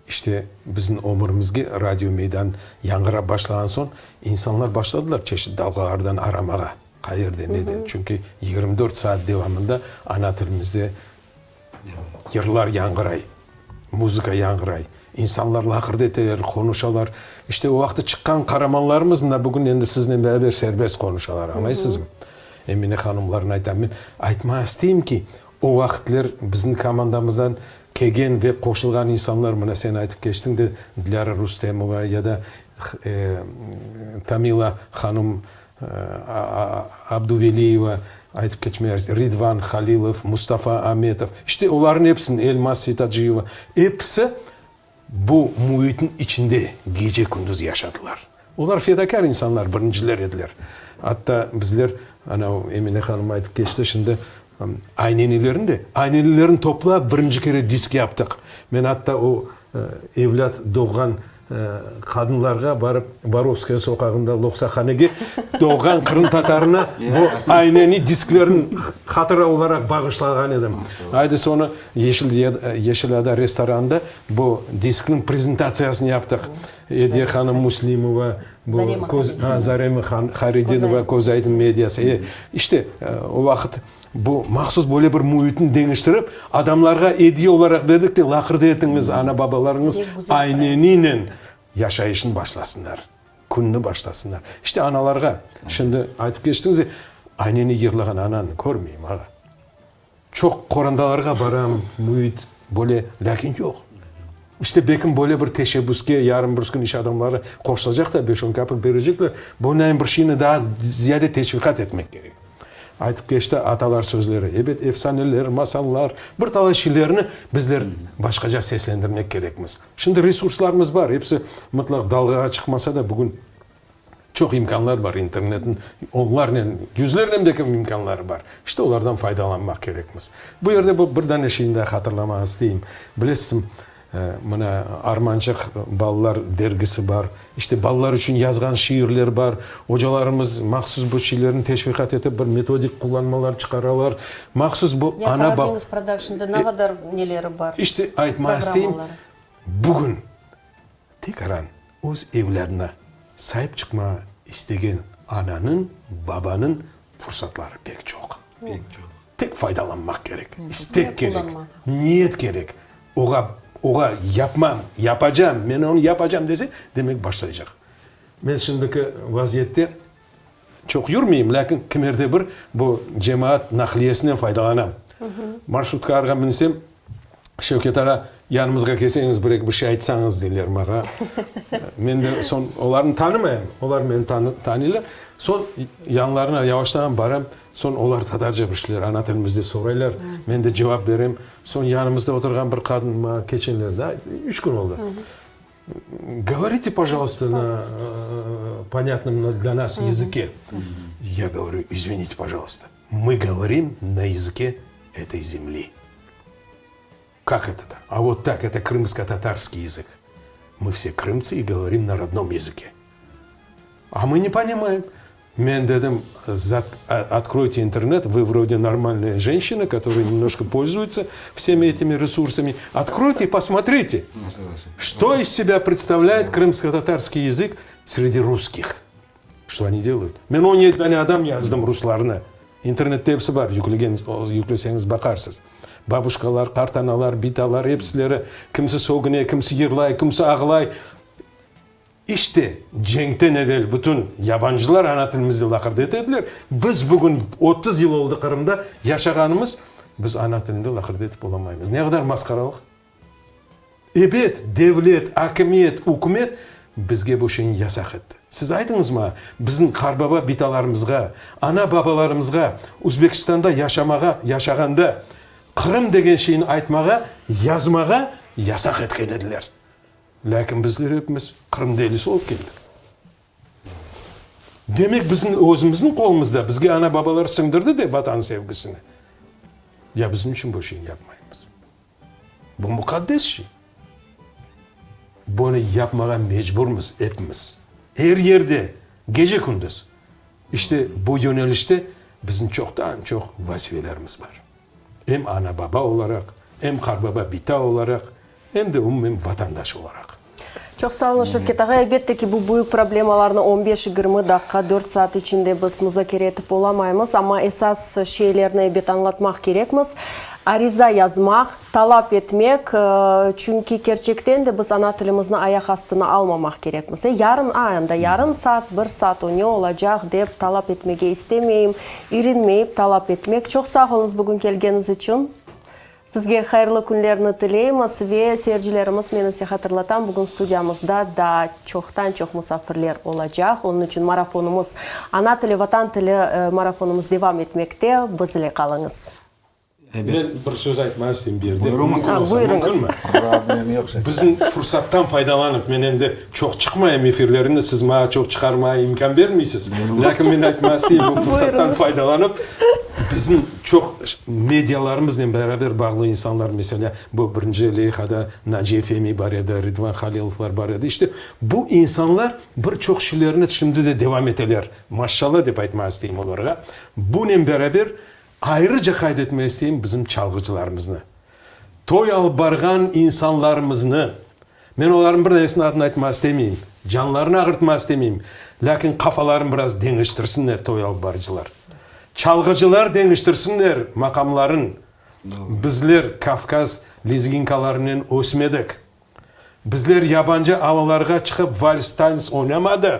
İşte, bizim ömürimizge Radio Meydan yañğırap başlağan soñ, insanlar başladılar çeşit dalğalardan aramağa, qayerde, nede. Çünki 24 saat devamında ana tilimizde Yırlar yañğıray, muzıka yañğıray, insanlar laqırdı eteler, qonuşalar. İşte, o vaqtı çıqqan qaramanlarımız mına bugün endi siznen beraber serbest qonuşalar, añlaysızmı? Emine hanımlarnı aytam. Men aytmağa isteyim ki, o vaqıtler bizim komandamızdan kelgen ve qoşulğan insanlar, mına sen aytıp keçtiñ de, Dilâra Rustemova ya da Tamila hanım Abduveliyeva, aytıp keçmeye, Ridvan Halilov, Mustafa Ametov, işte olarnıñ episini, Elmaz Seytacıyeva, episi bu müitniñ içinde gece-kündüz yaşadılar. Olar fedakâr insanlar, birinciler ediler. Atta bizler, ana Emine hanım aytıp keçti, şimdi aynenilerini de, aynenilerini toplap birinci kere disk yaptıq. Men atta o evlât doğğan. Qadınlarğa barıp Borovskaya soqağında loqsahanege doğğan qırımtatarına bu ayneni disklerin hatıra olaraq bağışlağan edim. Aydı soñu Yeşil Yeşil ada restoranında bu diskniñ prezentatsiyasını yaptıq. Ediye hanım Müslimova, bu Köz ha Zarema Haridinova Közaydın mediası. E, işte, o vaqıt Bu mahsus böyle bir müitni deñiştirip, adamlarğa ediye olaraq berdik de, laqırdı etiñiz, ana-babalarıñız ayneninen yaşayışnı başlasınlar, künni başlasınlar. İşte, analarğa, şimdi aytıp keçtiñiz de, ayneni yırlağan ananı körmeyim, ağa. Çoq qorantalarğa baram, müit böyle, lâkin yoq. İşte, belkim böyle bir teşebbüske yarın-birisi kün iş adamları qoşulacaq da, beş-on kapik berecekler, bundan bir şeyni daa ziyade teşviqat etmek kerek. Aytıp keçti atalar sözleri, ebet, efsaneler, masallar, bir talay şeylerni bizler başqaca seslendirmek kerekmiz. Şimdi resurslarımız bar, episi mıtlaq dalğağa çıqmasa da, bugün çoq imkânlar bar, internetniñ onlarnen, yüzlernen belki imkânları bar. İşte olardan faydalanmaq kerekmiz. Bu yerde bu bir dane şeyni daa hatırlamağa isteyim. Bilesizmi, Mına, Armançıq balalar dergisi bar. İşte, balalar içün yazğan şiirler bar. Ocalarımız mahsus bu şeylerni teşviqat etip, bir metodik qullanmalar çıqaralar. Mahsus bu Ya ana-bab. Qaradeñiz prodakşnda ne qadar neleri bar, İşte, aytmağa isteyim, programmaları. bugün tekaran öz evlâdına saip çıqmağa istegen ananıñ, babanıñ fursatları pek çoq. Pek çoq. Tek faydalanmaq kerek, istek kerek, niyet kerek. Oğa, oğa yapmam, yapacam, men onı yapacam dese, demek başlaycaq. Men şimdiki vaziyette çoq yürmeyim, lâkin kimerde bir bu cemaat naqliyesinen faydalanam. Marşrutkalarğa minsem, Şevket ağa, yanımızğa kelseñiz, bir-eki bir şey aytsañız, deyler maña. Men de soñ olarnı tanımayım, olar meni tanıylar. Soñ yanlarına yavaştan baram, soñ olar tatarca bir şeyler ana tilimizde soraylar, men de cevap berem. Soñ yanımızda oturğan bir qadın maña keçenlerde, üç kün oldı, Govorite, pojaluysta, na ponâtnom dlâ nas yazıke. Ya govorю, izvinite, pojaluysta, mı govorim na yazıke etoy zemli. Kak eto tak? A vot tak, eto krımsko-tatarskiy yazık. Mı vse krımtsı i govorim na rodnom yazıke. A mı ne ponimayem. Men dedim, Otkroyte internet, vı vrode normalnaya jenşçina, kotoraya nemnoşko polzuется vsemi etimi resursami, otkroyte i posmotrite, çto iz sebâ predstavlâet krımsko-tatarskiy yazık sredi russkih. Çto oni delayut? Men 17 dane adam yazdım ruslarnı. İnternette episi bar, yüklegen, yükleseñiz baqarsız. Babuşkalar, qartanalar, bitalar, episileri, kimsi sögüne, kimsi yırlay, kimsi ağlay. İşte, cenkten evel bütün yabancılar ana tilimizde laqırdı ete ediler. Biz bugün 30 yıl oldı Qırımda yaşağanımız, biz ana tilinde laqırdı etip olamaymız. Ne qadar masqaralıq! Ebet, devlet, akimiyet, ükümet bizge bu şeyni yasaq etti. Siz aytıñız maña, bizim qarbaba bitalarımızğa, ana-babalarımızğa Özbekistanda yaşamağa, yaşağanda Qırım degen şeyni aytmağa, yazmağa yasaq etken ediler. Lâkin bizler epimiz Qırım delisi olıp keldik. Demek, bizim özümizniñ qolumızda, bizge ana-babalar siñdirdi de Vatan sevgisini. Ya biz niçün bu şeyni yapmaymız? Bu muqaddes şey. Bunı yapmağa mecburmız epimiz. Er yerde, gece-kündüz. İşte, bu yönelişte bizim çoqtan-çoq vazifelerimiz bar. Em ana-baba olaraq, em qarbaba-bita olaraq, em de umumen vatandaş olaraq. Çoq sağ oluñ, Şevket ağa. Elbette ki, bu büyük problemalarnı on beş-yigirmi daqqa, dört saat içinde biz muzakere etip olamaymız, amma esas şeylerni ebet añlatmaq kerekmiz. Ariza yazmaq, talap etmek, çünki kerçekten de biz ana tilimizni ayaq astına almamaq kerekmiz. E, yarın, a, anda yarım saat, bir saat o ne olacaq dep talap etmege istemeyim, irinmeyip talap etmek. Çoq sağ oluñız bugün kelgeniñiz içün. Sizge hayırlı künlerni tileymiz ve seyircilerimiz, men ise hatırlatam, bugün studiyamızda daa çoqtan-çoq musafirler olacaq. Onıñ içün marafonımız, Ana tili, Vatan tili marafonımız devam etmekte. Biz ile qalıñız. Men bir söz aytmağa isteyim bu yerde. Mümkün olsa, mümkünmi? Bizim fursattan faydalanıp, men endi çoq çıqmayım efirlerine, siz maña çoq çıqarmağa imkân bermeysiz. Lâkin men aytmağa isteyim, bu fursattan faydalanıp, Bizim çoq medialarımıznen beraber bağlı insanlar, meselâ, bu birinci leyhada Naciye Femi bar edi, Ridvan Halilovlar bar edi. İşte, bu insanlar bir çoq şeylerni şimdi de devam eteler. Maşşalla dep aytmağa isteyim olarğa. Bunen beraber ayrıca qayd etmege isteyim bizim çalğıcılarımıznı. Toy alıp barğan insanlarımıznı. Men olarnıñ bir danesiniñ adını aytmağa istemeyim, canlarını ağırtmağa istemeyim, lâkin qafalarını biraz deñiştirsinler toy alıp barıcılar. Çalğıcılar deñiştirsinler maqamların. Bizler Kavkaz lezginkalarınen ösmedik. Bizler yabancı avalarğa çıqıp vals-tals oynamadıq.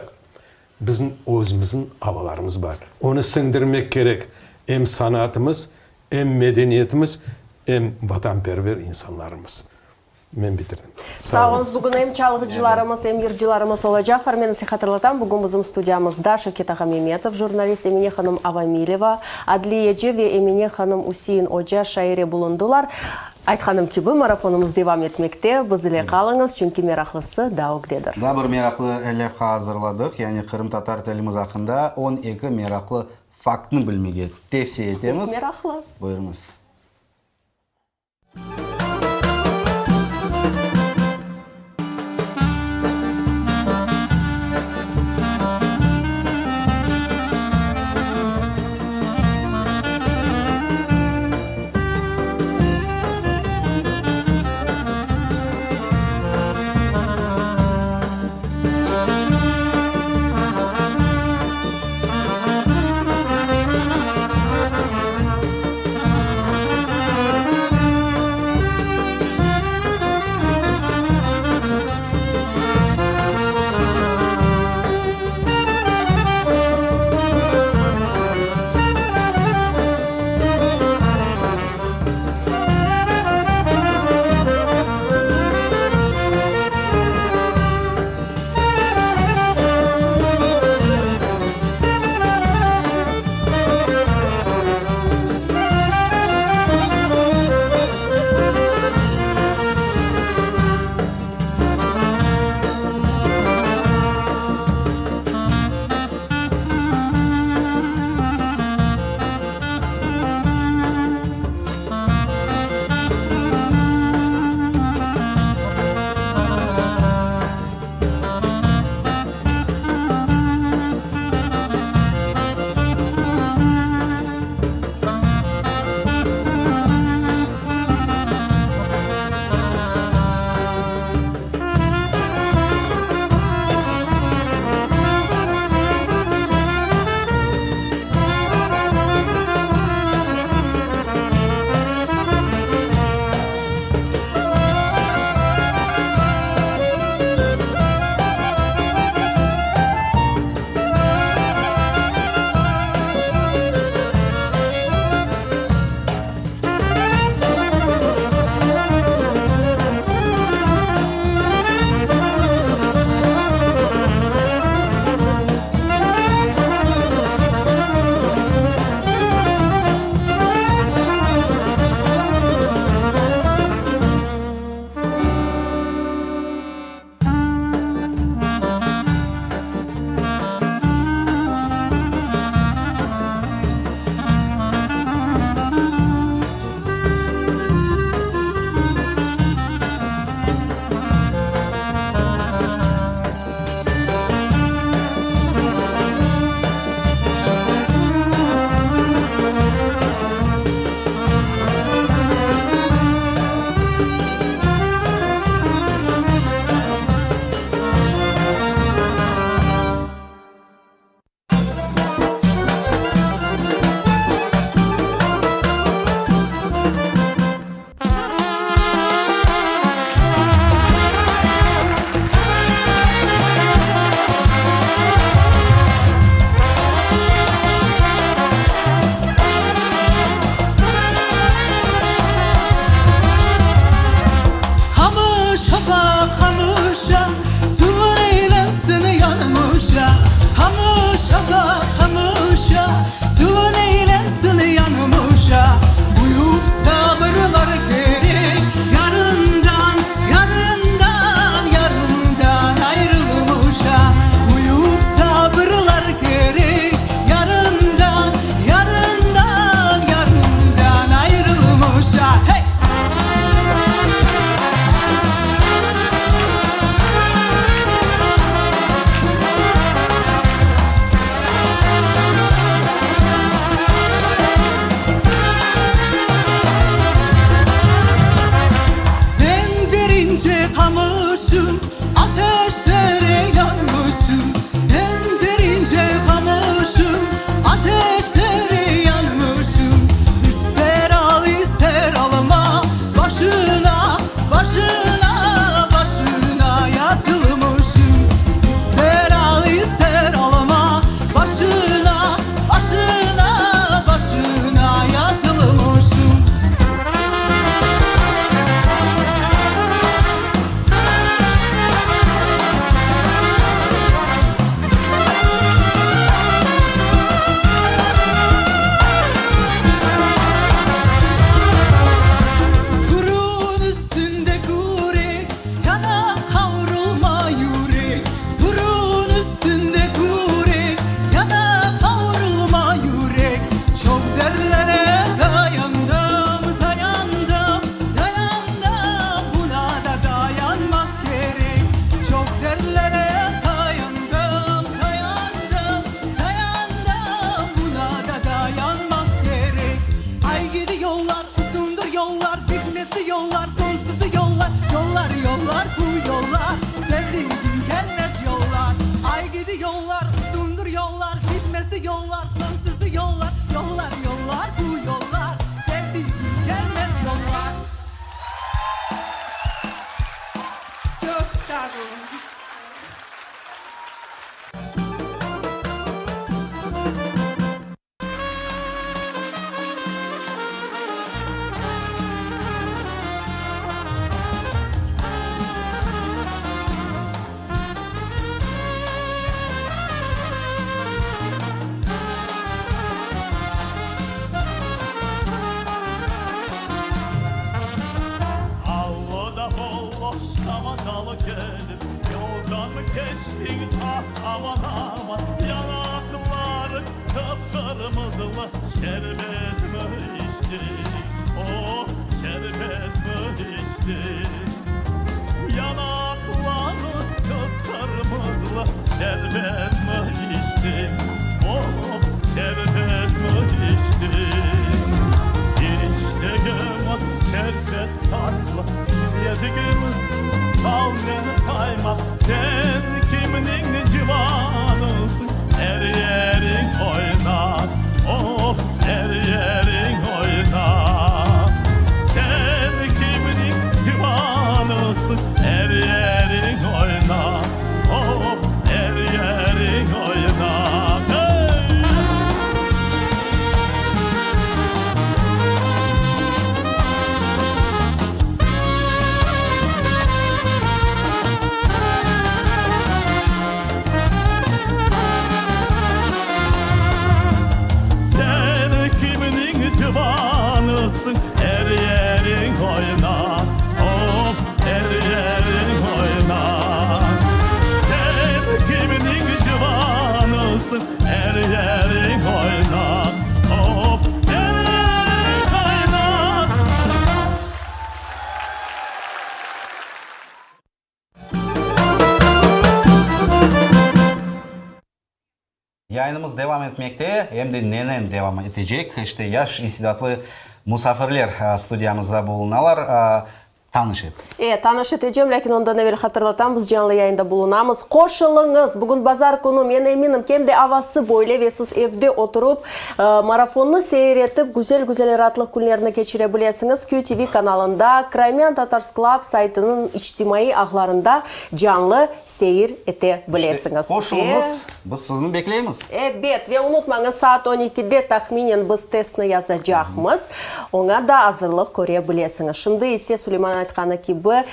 Bizim özümizniñ avalarımız bar. Onı siñdirmek kerek em sanatımız, em medeniyetimiz, em vatanperver insanlarımız. Men bitirdim. Sağ oluñız. Bugün em çalğıcılarımız, em yırcılarımız olacaqlar. Men ise hatırlatam, bugün bizim studiyamızda Şevket ağa Memetov, jurnalist, Emine hanım Avamileva, adliyeci ve Emine hanım Üsein oca, şaire bulundılar. Aytqanım kibi, marafonımız devam etmekte. Biz ile qalıñız, çünki meraqlısı daa ögdedir. Daa bir meraqlı levha azırladıq, yani qırımtatar tilimiz aqqında 12 meraqlı faktnı bilmege tevsiye etemiz. Pek meraqlı. Buyurıñız. yollar, bitmezdi yollar, Sonsuzdı yollar, yollar, yollar, bu yollar, Sevdigim kelmez yollar. Ay gidi yollar, uzundır yollar, Bitmezdi yollar, sonsuzdı yollar, Yollar, yollar, bu yollar, Sevdigim kelmez yollar. Çoq sağ oluñ. Allı da bollı şamatalı kelin, Yoldan keçtiñ, ah, aman, aman, Yanaqlarıñ qıp-qırmızılı, Şerbetmi içtiñ, oh, şerbetmi içtiñ? Yanaqlarıñ qıp-qırmızılı, Şerbetmi içtiñ, oh, şerbetmi içtiñ? İçtigimiz şerbet tatlı, Yedigimiz balnen qaymaq. Sen kimniñ civanısıñ, Er yeriñ oynar, of, er yeriñ oynar. Sen kimniñ civanısıñ, Er yeriñ oynar, of, er yeriñ oynar. Hey! Sen kimniñ civanısıñ, Er yeriñ oynar, of, er yeriñ oynar. Sen kimniñ civanısıñ, Er yeriñ oynar, of, er yeriñ oynar. Yayınımız devam etmekte, em de nenen devam etecek. İşte yaş istidatlı musafirler studiyamızda bulunalar. Tanış et. E, tanış etecem, lâkin ondan evel hatırlatam, biz canlı yayında bulunamız. Qoşulıñız! Bugün bazar künü, men eminim ki, em de avası böyle ve siz evde oturıp, marafonnı seyir etip, güzel-güzel raatlıq künlerini keçire bilesiñiz. QTV kanalında, Crimean Tatars Club saytınıñ içtimaiy ağlarında canlı seyir ete bilesiñiz. İşte, qoşulıñız, biz sizni bekleymiz. Ebet, ve unutmañız, saat on ekide tahminen biz testni yazacaqmız, oña da azırlıq köre bilesiñiz. Şimdi ise, Suleyman aytqanı kibi,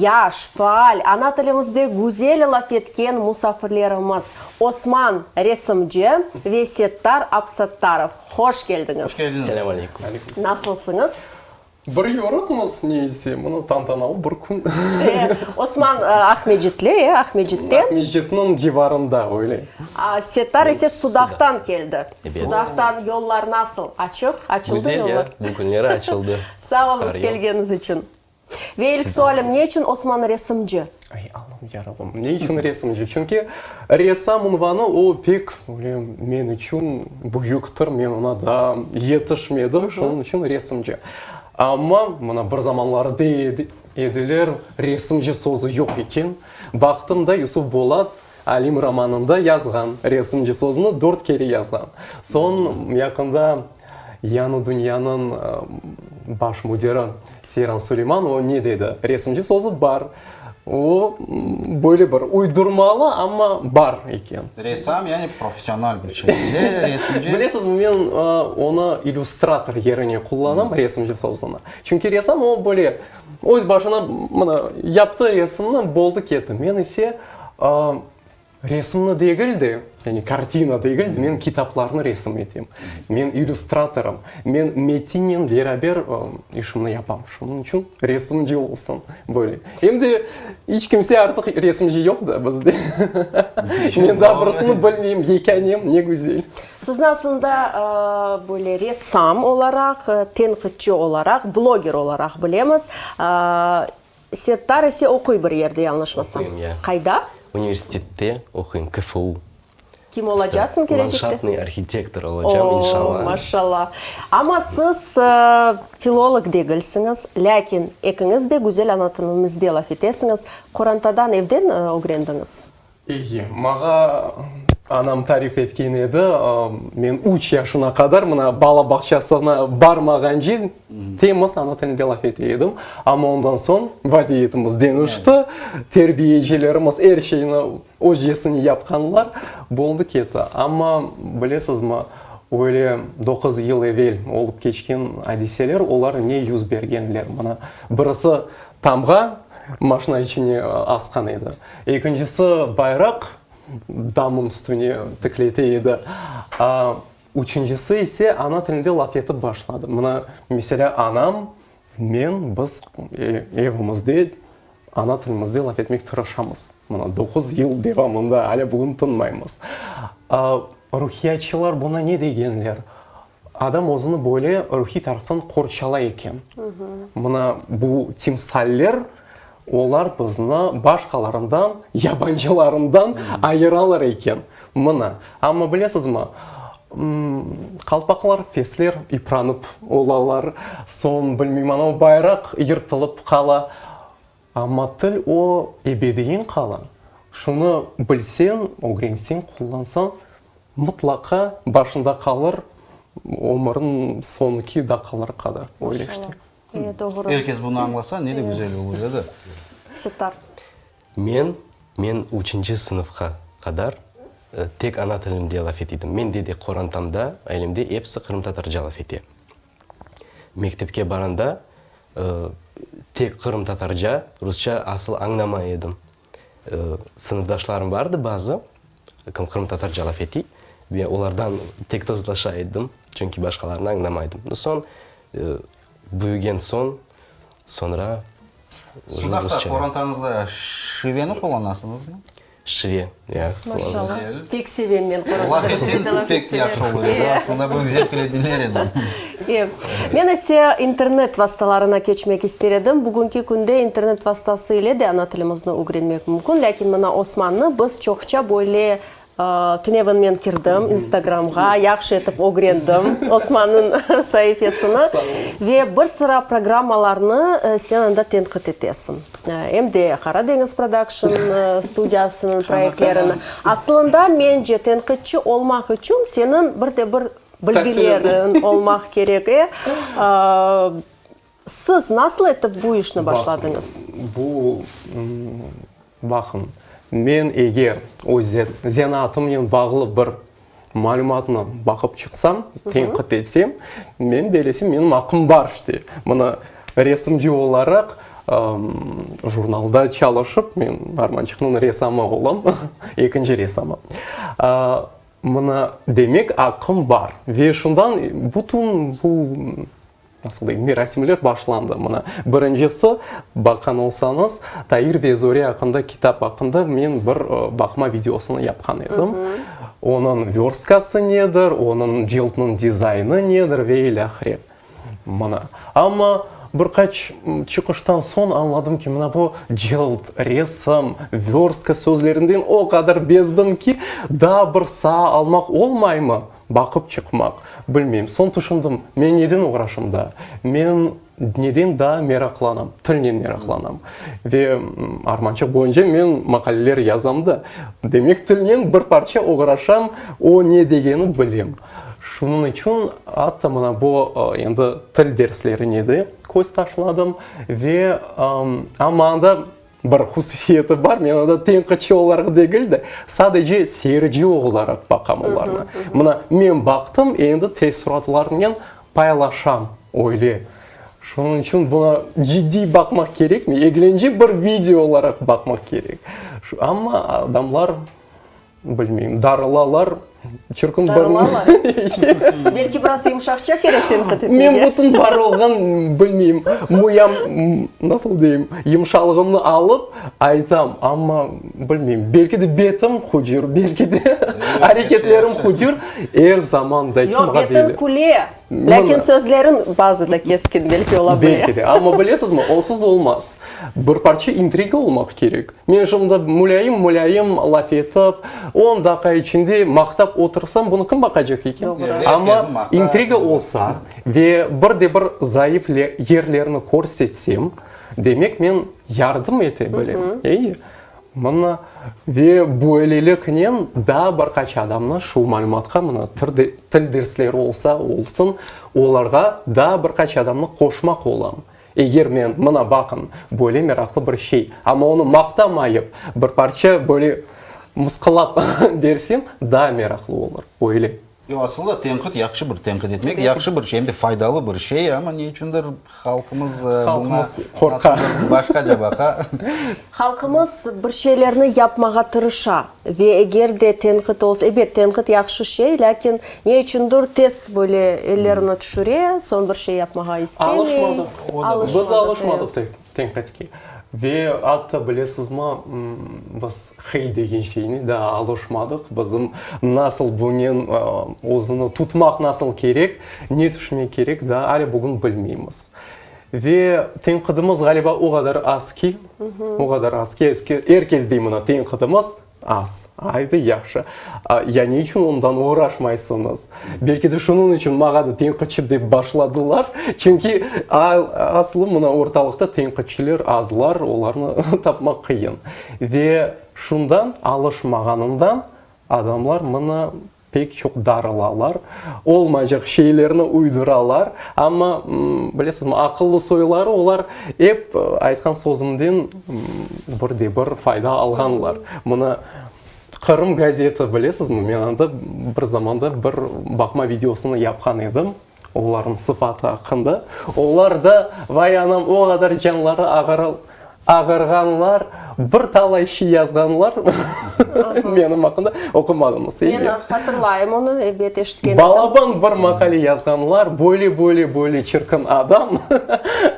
yaş, faal, ana tilimizde güzel laf etken musafirlerimiz, Osman, resimci, ve Settar Absattarov. Hoş keldiñiz! Hoş keldiñiz! Selâm aleyküm! Nasılsıñız? Bir yoruqmız, ne ise, mına tantanalı bir kün. Osman Aqmescitli, e, Aqmescitte. Aqmescitniñ civarında, öyle. Settar ise Sudaqtan keldi. Sudaqtan yollar nasıl? Açıq? Açıldı yollar? Güzel ya, bu künleri açıldı. Sağ oluñız kelgeniñiz içün. Ve ilk sualim, ne içün Osman resimci? Ay, Allam, ya Rabbim, ne içün resimci? Çünki ressam unvanı o pek, öyle, men içün büyüktir, men oña daa yetişmedim, şunıñ içün resimci. Amma, mına, bir zamanları dey ediler, resimci sözü yoq eken. Baqtım da, Yusuf Bolat Alim romanında yazğan, resimci sözüni dört kere yazğan. Soñ, yaqında Yañı dünyanıñ baş müdiri Seyran Suleyman o ne dedi? Resimci sözü bar. O, böyle bir uydurmalı, amma bar eken. Ressam, yani professional bir şekilde resimci. Bilesiz, men onı illüstrator yerine qullanam, resimci sözüni. Çünki ressam o böyle öz başına mına yaptı resimni, boldı ketti. Men ise Resimni degil de, yani kartina degil de, men kitaplarnı resim etem. Men illüstratorım. Men metinnen beraber işimni yapam. Şunıñ içün resimci olsun böyle. Em de iç kimse artıq resimci yoq da bizde. Men daa birisini bilmeyim, yekânem, ne güzel. Sizni aslında böyle ressam olaraq, tenqitçi olaraq, bloger olaraq bilemiz. Settar ise oquy bir yerde, yañlışmasam. Oquyım, ya. Qayda? Universitette oquyım, KFU. Kim olacasıñ kelecekte? Landşaftnıy arhitektor olacam, inşallah. O, maşallah. Amma siz filolog degilsiñiz, lâkin ekiñiz de güzel ana tilimizde laf etesiñiz. Qorantadan, evden ögrendiñiz? Eyi, mağa anam tarif etken edi, men üç yaşına qadar, mına, bala bağçasına barmağance temiz ana tilinde laf ete edim. Amma ondan soñ vaziyetimiz deñişti, terbiyecilerimiz er şeyni Özcesini yapqanlar, boldı ketti. Amma, bilesizmi, öyle doquz yıl evel olıp keçken adiseler, olar ne yüz bergenler? Mına, birisi tamğa maşina içine asqan edi, ekincisi bayraq damın üstüne tiklete edi, üçüncisi ise ana tilinde laf etip başladı. Mına, meselâ, anam, men, biz evimizde Ana tilimizde laf etmek tırışamız. Mına doquz yıl devamında alâ bugün tınmaymız. Ruhiyatçılar buna ne degenler? Adam özüni böyle ruhiy taraftan qorçalay eken. Mına bu timsaller, olar bizni başqalarından, yabancılarından ayıralar eken. Mına, amma bilesizmi, qalpaqlar, fesler ipranıp olalar, soñ, bilmeyim, anavı bayraq yırtılıp qala, amma til o ebediyen qala. Şunı bilseñ, ögrenseñ, qullansañ, mıtlaqa başında qalır, ömüriñ soñki daqqaları qadar, öyle işte. Maşallah. Er kes bunı añlasa, ne de güzel olur edi. Settar. Men, men üçünci sınıfqa qadar tek ana tilimde laf ete edim. Mende de qorantamda, ailemde episi qırımtatarca laf ete. Mektepke baranda tek qırımtatarca, rusça asıl añlamay edim. Sınıfdaşlarım bardı bazı, kim qırımtatarca laf ete, ve olardan tek tozlaşa edim, çünki başqalarını añlamaydım. Soñ, büyügen soñ, soñra Sudaqta qorantañızda şiveni qullanasıñızmı? Şive, ya. Maşallah. Pek sevem men qorantada Laf etseñiz pek yahşı olur edi. Aslında bugün zevq ile diñler edim. E, men ise internet vastalarına keçmek ister edim. Bugünki künde internet vastası ile de ana tilimizni ögrenmek mümkün. Lâkin mına Osmannı biz çoqça böyle Tünevin men kirdim Instagramğa, yahşı etip ögrendim Osmannıñ saifesini. Ve bir sıra programmalarnı sen anda tenqit etesiñ. Em de Qara deñiz prodakşn studiyasınıñ proyektlerini. Asılında, mence, tenqitçi olmaq içün seniñ bir de bir bilgileriñ olmaq kerek. E, siz nasıl etip bu işni başladıñız? Bu, baqıñ, men eger öz zenaatımnen bağlı bir malümatnı baqıp çıqsam, tenqit etsem, men belesem, menim aqqım bar işte. Mına, resimci olaraq jurnalda çalışıp, men Armançıqnıñ ressamı olam, ekinci ressamı. Mına, demek, aqqım bar. Ve şundan bütün bu Nasıl deyim, merasimler başlandı. Mına, birincisi, baqqan olsañız, Tair ve Zore aqqında kitap aqqında men bir baqma videosını yapqan edim. Onıñ vörstkası nedir, onıñ cıltnıñ dizaynı nedir ve ilâhre. Mına. Amma bir qaç çıqıştan soñ añladım ki, mına bu cılt, resim, vörstka sözlerinden o qadar bezdim ki, daa bir saa almaq olmaymı? Baqıp çıqmaq. Bilmeyim. Soñ tüşündim, men neden oğraşım daa? Men neden daa meraqlanam? Tilnen meraqlanam. Ve Armançıq boyunca men maqaleler yazam da. Demek, tilnen bir parça oğraşam, o ne degeni bilem. Şunıñ içün atta mına bu endi til derslerine de köz taşladım. Ve amma anda Bir hususiyeti bar, men onda tenqitçi olaraq degil de, sadece seyirci olaraq baqam olarnı. Mına, men baqtım, endi teessuratlarnen paylaşam, öyle. Şunıñ içün buna ciddiy baqmaq kerekmey, eglence bir video olaraq baqmaq kerek. Amma adamlar, bilmeyim, darılalar. Çirkin bir... Darılalar. Belki biraz yımşaqça kerek tenqit etmege. Men bütün bar olğan, bilmeyim, muyam, nasıl deyim, yımşalığımnı alıp aytam, amma, bilmeyim, belki de betim hucur, belki de areketlerim hucur, er zaman da Yoq, betiñ küle. Lâkin sözleriñ bazı da keskin belki ola bile. Belki de. Amma bilesizmi, onsız olmaz. Bir parça intriga olmaq kerek. Men şimdi mulâyim-mulâyim laf etip, on daqqa içinde maqtap otursam, bunı kim baqacaq eken? Amma intriga olsa ve bir de bir zayıf yerlerini körsetsem, demek men yardım ete bilem. Eyi? Mına, ve böyleliknen daa bir qaç adamnı şu malümatqa, mına, til dersleri olsa olsun, olarğa daa bir qaç adamnı qoşmaq olam. Eger men, mına, baqıñ, böyle meraqlı bir şey, amma onı maqtamayıp, bir parça böyle mısqılap bersem, daa meraqlı olur, öyle. Yoq, asılında tenqit yahşı bir, tenqit etmek yahşı bir şey, em de faydalı bir şey, amma ne içündir halqımız buña nasıldır başqaca baqa. Halqımız bir şeylerni yapmağa tırışa ve eger de tenqit olsa, ebet, tenqit yahşı şey, lâkin ne içündir tez böyle ellerini tüşüre, soñ bir şey yapmağa istemey. Alışmadıq. Biz alışmadıq tenqitke. Ve atta bilesizmi, biz hey degen şeyni daa alışmadıq. Bizim nasıl bunen özüni tutmaq nasıl kerek, ne tüşünmek kerek daa ale bugün bilmeymiz. Ve tenqidimiz ğaliba o qadar az ki, o qadar az ki, er kes dey mına tenqidimiz Az. Aydı, yahşı. Ya ne içün ondan oğraşmaysıñız? Belki de şunıñ içün maña da tenqitçi dep başladılar. Çünki aslı mına ortalıqta tenqitçiler azlar, olarnı tapmaq qıyın. Ve şundan, alışmağanından adamlar mına Pek çoq darılalar, olmaycaq şeylerni uyduralar, amma, bilesizmi, aqıllı soyları olar ep aytqan sözümden bir de bir fayda alğanlar. Mına Qırım gazeti, bilesizmi, men anda bir zamanda bir baqma videosını yapqan edim, olarnıñ sıfatı aqqında. Olar da, vay anam, o qadar canları ağırı Ağırğanlar, bir talay şey yazğanlar menim aqqında, oqumadıñız, Men hatırlayım onı, ebet, eşitken edim. Balaban bir maqale yazğanlar, böyle, böyle, böyle çirkin adam,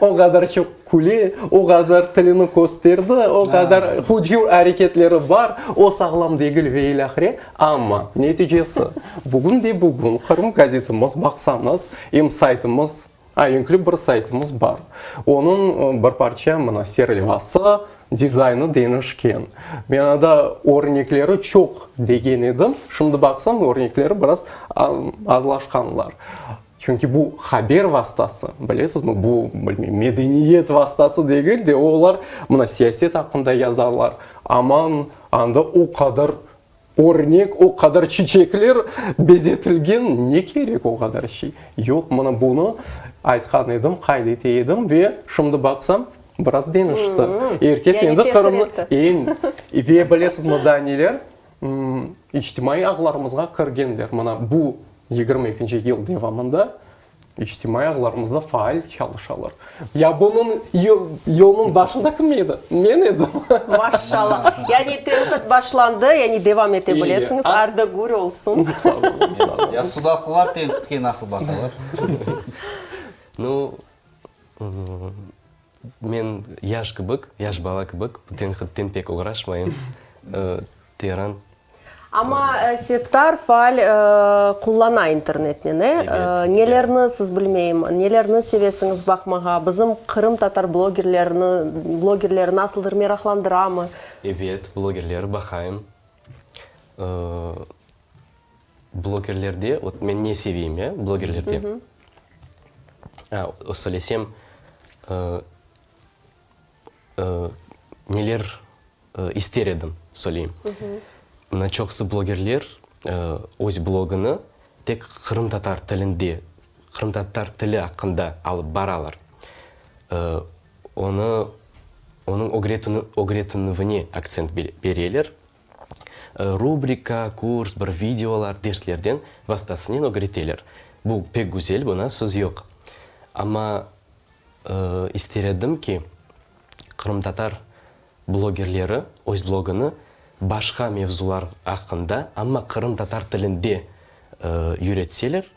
o qadar çoq küle, o qadar tilini kösterdi, o qadar hucur areketleri bar, o sağlam degil ve ilâhre. Amma neticesi, bugün de bugün Qırım gazetimiz, baqsañız, em saytımız, Aenkli bir saytımız bar. Onıñ bir parça mına serlevası, dizaynı deñişken. Men anda örnekleri çoq degen edim, şimdi baqsam örnekleri biraz azlaşqanlar. Çünki bu haber vastası, bilesizmi, bu, bilmeyim, medeniyet vastası degil de, olar mına siyaset aqqında yazalar, aman, anda o qadar Örnek, o qadar çiçekler bezetilgen, ne kerek o qadar şey? Yoq, mına bunı aytqan edim, qayd ete edim ve şimdi baqsam, biraz deñişti. Er kes endi Qırımnı, ve bilesizmi daa neler? İçtimaiy ağlarımızğa kirgenler. Mına bu 22-nci yıl devamında İçtimaiy ağlarımızda faal çalışalar. Ya bunıñ yolunıñ başında kim edi? Men edim. Maşşalla. Yani tenqit başlandı, yani devam ete bilesiñiz. Ardı gür olsun. Sağ olun, sağ olun. Ya sudaqlılar tenqitke nasıl baqalar? Nu, men yaş kibik, yaş bala kibik bu tenqitten pek oğraşmayım. Teran. Amma Settar faal qullana internetnen, e? Nelerni, siz bilmeyim, nelerni sevesiñiz baqmağa? Bizim qırımtatar blogerlerini, blogerleri nasıldır meraqlandıramı? Ebet, blogerleri baqayım. Blogerlerde, vot men ne seveyim, ya, blogerlerde? A, söylesem, neler İster edim, söyleyim. Mına çoqusı blogerler öz blogını tek qırımtatar tilinde, qırımtatar tili aqqında alıp baralar. Onı, onıñ ögretinüvine aktsent bereler. Rubrika, kurs, bir videolar, derslerden vastasınen ögreteler. Bu pek güzel, buna söz yoq. Amma ister edim ki, qırımtatar blogerleri öz blogını. Başqa mevzular aqqında, amma qırımtatar tilinde yüretseler,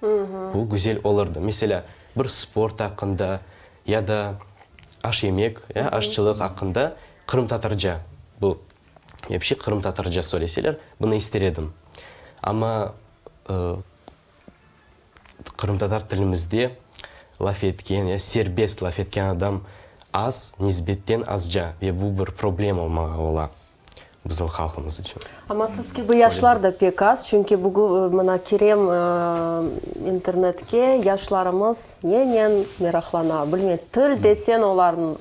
bu güzel olurdı. Meselâ, bir sport aqqında ya da aş-yemek, ya aşçılıq aqqında qırımtatarca, bu epşi qırımtatarca söyleseler, bunı ister edim. Amma qırımtatar tilimizde laf etken ya serbest laf etken adam az, nisbetten azca ve bu bir problem olmağa ola. Bizim halqımız içün. Amma siz kibi yaşlar da pek az, çünki bugün mına kirem internetke, yaşlarımız nenen meraqlana, bilmeyim, til desen olarnıñ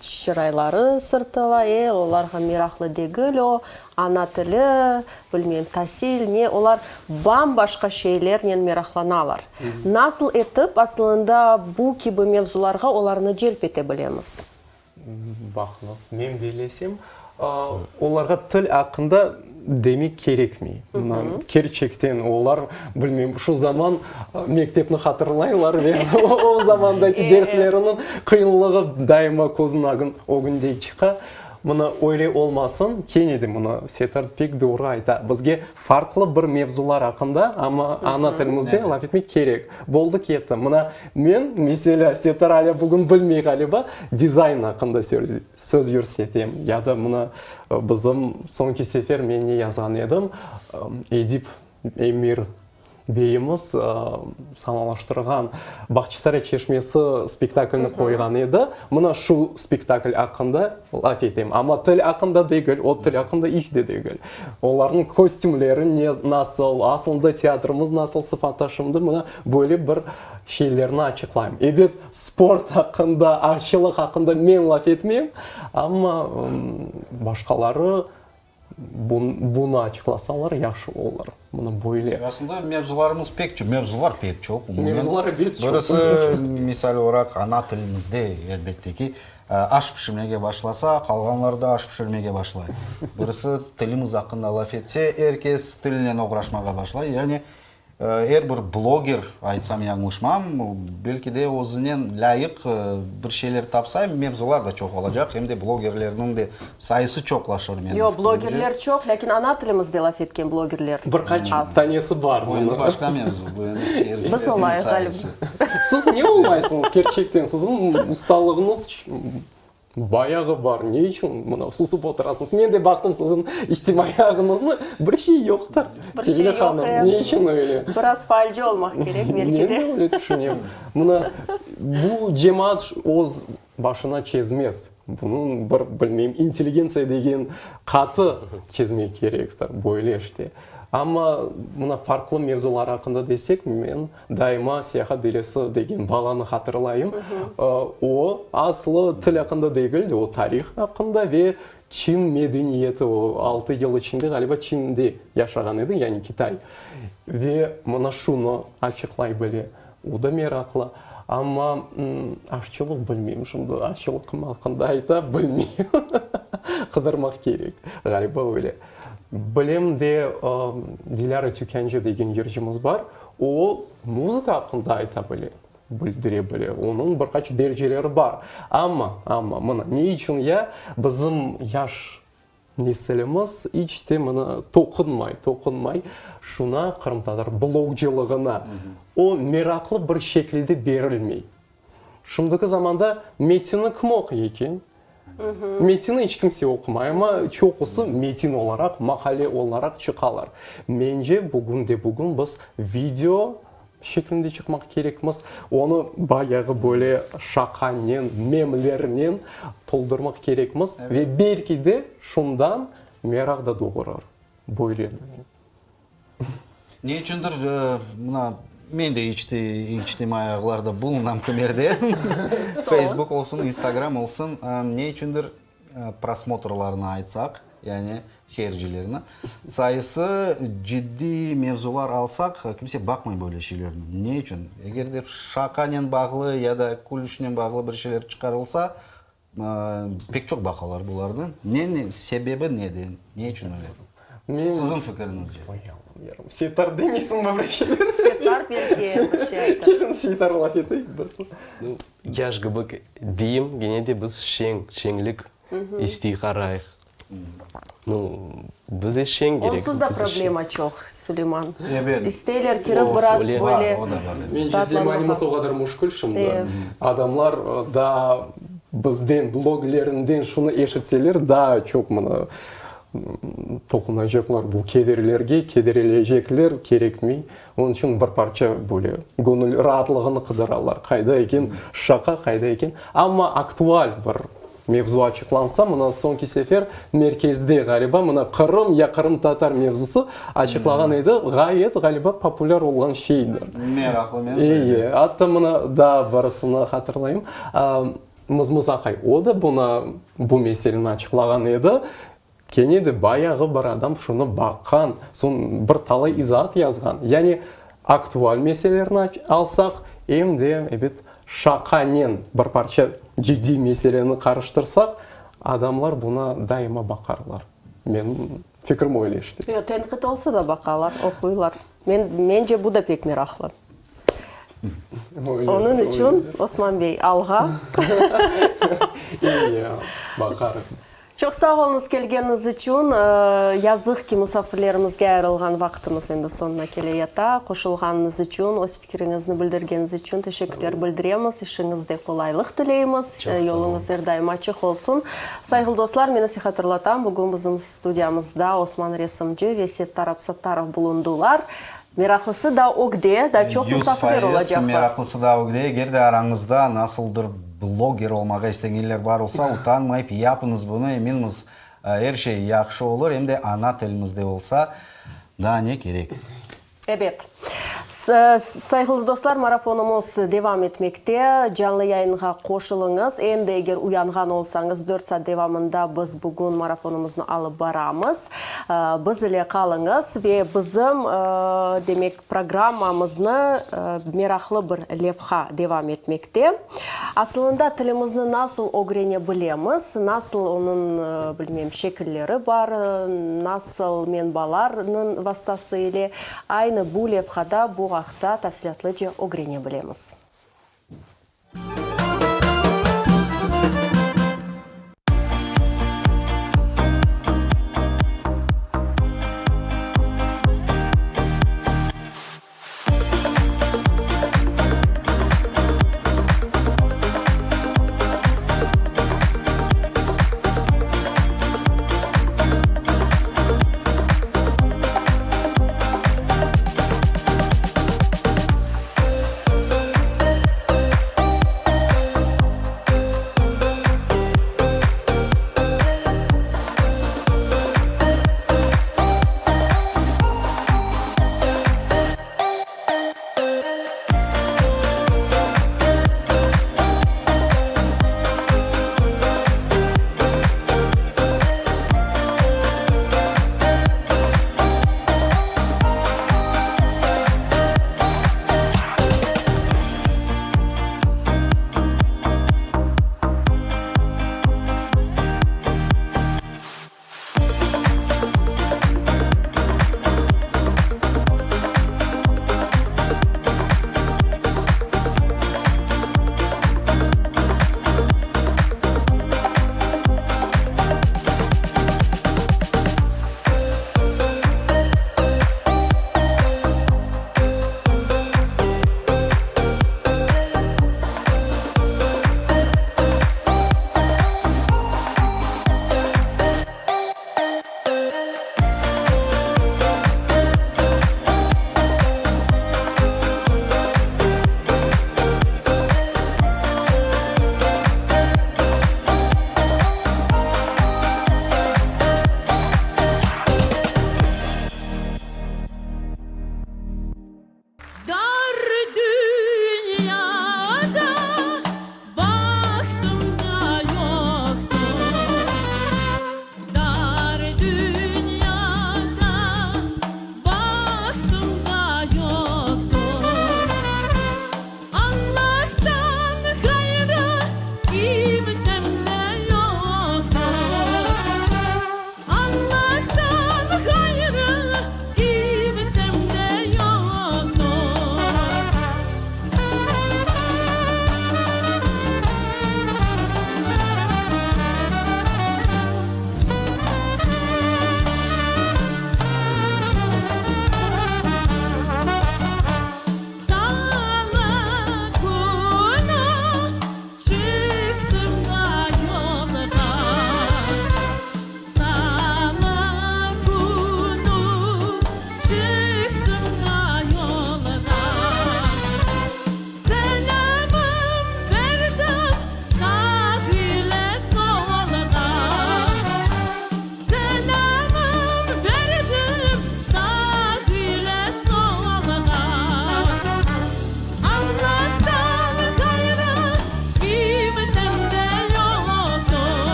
çırayları sırtıla, e, olarğa meraqlı degil o, ana tili, bilmeyim, tasil, ne, olar bam-başqa şeylernen meraqlanalar. Nasıl etip, aslında, bu kibi mevzularğa olarnı celp ete bilemiz? Baqıñız, men bellesem, olarğa til aqqında demek kerekmey. Mına, kerçekten olar, bilmem, şu zaman mektepni hatırlaylar ve o zamandaki dersleriniñ qıyınlığı daima közüniñ ögünde çıqa. Mına, öyle olmasın, kene de mına Settar pek doğru ayta, bizge farqlı bir mevzular aqqında, amma ana tilimizde laf etmek kerek. Boldı ketti. Mına, Men, meselâ, Settar alâ bugün bilmey ğaliba, dizayn aqqında söz yürsetem. Ya da mına bizim soñki sefer men ne yazğan edim, Edip Emir beyimiz sanalaştırğan Bağçasaray çeşmesi spektaklini qoyğan edi. Mına şu spektakl aqqında laf etem. Amma til aqqında degil, o til aqqında iç de degil. Olarnıñ kostümleri ne, nasıl, asılında teatrımız nasıl sıfatta şimdi, mına böyle bir şeylerni açıqlayım. Ebet, sport aqqında, aşçılıq aqqında men laf etmeyim, amma başqaları bunı açıqlasalar yahşı olur. Mına böyle. Aslında mevzularımız pek çoq, mevzular pek çoq umumen. Mevzular ebet çoq. Birisi, misal olaraq, ana tilimizde, elbette ki, Aş pişirmege başlasa, qalğanları da aş pişirmege başlay. Birisi tilimiz aqqında laf etse, er kes tilnen oğraşmağa başlay. Yani, er bir bloger, aytsam yañlışmam, belki de özünen lâyıq bir şeyler tapsa, mevzular da çoq olacaq, em de blogerlerniñ de sayısı çoqlaşır, menim Yoq, fikrimce. blogerler çoq, lâkin ana tilimizde laf etken blogerler Bir qaç az. tanesi bar Bu endi başqa mevzu, bu endi Biz seyircilerniñ olayıq, ğaliba. sayısı. Siz ne olmaysıñız kerçekten? Siziñ ustalığıñız bayağı bar. Ne içün mına susıp oturasıñız? Men de baqtım siziñ içtimaiy ağıñıznı, bir şey yoqtır. Bir şey Sevile yoq, hanım, e. ne içün öyle? Biraz faalci olmaq kerek, belki de. Men de öyle tüşünem. Mına bu cemaat öz başına çezmez. Bunıñ bir, bilmeyim, intelligentsiya degen qatı çezmek kerektir. Böyle işte. Amma mına farqlı mevzular aqqında desek, men daima Seyahat delisi degen balanı hatırlayım. O, aslı til aqqında degil de, o tarih aqqında ve Çin medeniyeti, o altı yıl içinde, ğaliba, Çinde yaşağan edi, yani Kitay. Ve mına şunı açıqlay bile. O da meraqlı. Amma aşçılıq bilmeyim şimdi, aşçılıq kim aqqında ayta, bilmeyim. Qıdırmaq kerek, ğaliba öyle. Bilem de, Dilâra Tükâncı degen yırcımız bar, o muzıka aqqında ayta bile, bildire bile, onıñ bir qaç dereceleri bar. Amma, amma, mına, ne içün ya bizim yaş Nesilimiz iç te mına toqunmay, toqunmay şuna, qırımtatar blogcılığına. O meraqlı bir şekilde berilmey. Şimdiki zamanda metinni kim oquy eken? Metinni iç kimse oqumay, amma çoqusı metin olaraq, maqale olaraq çıqalar. Mence, bugün de bugün biz video şeklinde çıqmaq kerekmiz. Onı bayağı böyle şaqanen, memlernen toldurmaq kerekmiz ve belki de şundan meraq da doğurır. Böyle. Ne içündir, mına, men de içtimaiy ağlarda bulunam kimerde, Facebook olsun, Instagram olsun, ne içündir prosmotrlarnı aytsaq, yani seyircilerni sayısı ciddiy mevzular alsaq, kimse baqmay böyle şeylerni. Ne içün? Eger de şaqanen bağlı ya da külüşnen bağlı bir şeyler çıqarılsa, pek çoq baqalar bularnı. Ne, sebebi nede? Ne içün öyle? Siziñ fikiriñizce? Settar demeysiñmi bir şeyler? Settar belki bir şey aytar. Kelin Settar laf eteyik bir soñ. Yaş kibi deyim, gene de biz şeñ, şeñlik isteyik, arayıq. Nu, biz eşeñ kerek. Onsuz da problema çoq, Suleyman. Ebet. İsteyler kirip biraz böyle Mence, tatlanmağa. zemanimiz o qadar müşkül şimdi. Adamlar daa bizden, bloglerinden şunı eşitseler, daa çoq mına toqunacaqlar bu kederlerge, kederleycekler, kerekmey. Onıñ içün bir parça böyle göñül raatlığını qıdıralar. Qayda eken şaqa, qayda eken. Amma aktual bir mevzu açıqlansa, mına soñki sefer merkezde ğaliba mına Qırım ya qırımtatar mevzusı açıqlağan edi, ğayet ğaliba populâr olğan şeydir. Meraqlı mevzu, Eye, ebet. atta mına daa birisini hatırlayım, Mızmız aqay, o da buna bu meseleni açıqlağan edi. Kene de bayağı bir adam şunı baqqan, soñ bir talay izaat yazğan. Yani aktual meselelerni alsaq, em de, ebet, şaqanen bir parça ciddiy meseleni qarıştırsaq, adamlar buna daima baqarlar. Menim fikrim öyle işte. Yoq, tenqit olsa da baqalar, oquylar. Men, mence, bu da pek meraqlı. Onıñ içün, Osman bey, alğa. İyi, baqarıq. Çoq sağ oluñız kelgeniñiz içün. Yazıq ki, musafirlerimizge ayırılğan vaqtımız endi soñuna kele yata. Qoşulğanıñız içün, öz fikriñizni bildirgeniñiz içün teşekkürler bildiremiz. İşiñizde qolaylıq tileymiz. Yoluñız er daim açıq olsun. Sayğılı dostlar, men ise hatırlatam, bugün bizim studiyamızda Osman Resimci ve Settar Absattarov bulundılar. Meraqlısı da ögde, daa çoq musafirler 100%, olacaqlar. meraqlısı da ögde. Eger de arañızda nasıldır bloger olmağa istegenler bar olsa, utanmayıp yapıñız bunı, eminmiz, er şey yahşı olur, em de ana tilimizde olsa, daa ne kerek? Ebet. Sayğılı dostlar, marafonımız devam etmekte. Canlı yayınğa qoşulıñız. Endi eger uyanğan olsañız, dört saat devamında biz bugün marafonımıznı alıp baramız. Biz ile qalıñız ve bizim, demek, programmamıznı meraqlı bir levha devam etmekte. Asılında tilimizni nasıl ögrene bilemiz, nasıl onıñ, bilmem, şekilleri bar, nasıl menbalarnıñ vastası ile aynı bu levhada bu aqta tafsilâtlıca ögrene bilemiz.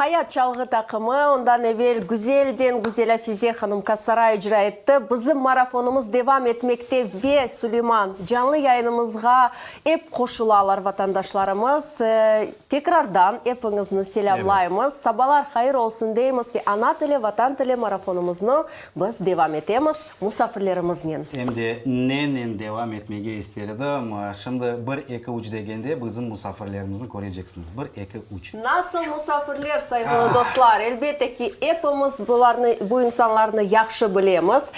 Hayat çalğı taqımı, ondan evel güzelden güzel Afize hanım Kasara icra etti. Bizim marafonımız devam etmekte ve, Suleyman, canlı yayınımızğa ep qoşulalar vatandaşlarımız. Tekrardan epiñizni selâmlaymız. Sabalar hayır olsun deymiz ve Ana tili, Vatan tili marafonımıznı biz devam etemiz musafirlerimiznen. Em de nenen devam etmege ister edim. Şimdi bir, eki, üç degende bizim musafirlerimizni köreceksiñiz. Bir, eki, üç. Nasıl musafirler, sayğılı dostlar! Elbette ki, epimiz bularnı, bu insanlarnı yahşı bilemiz.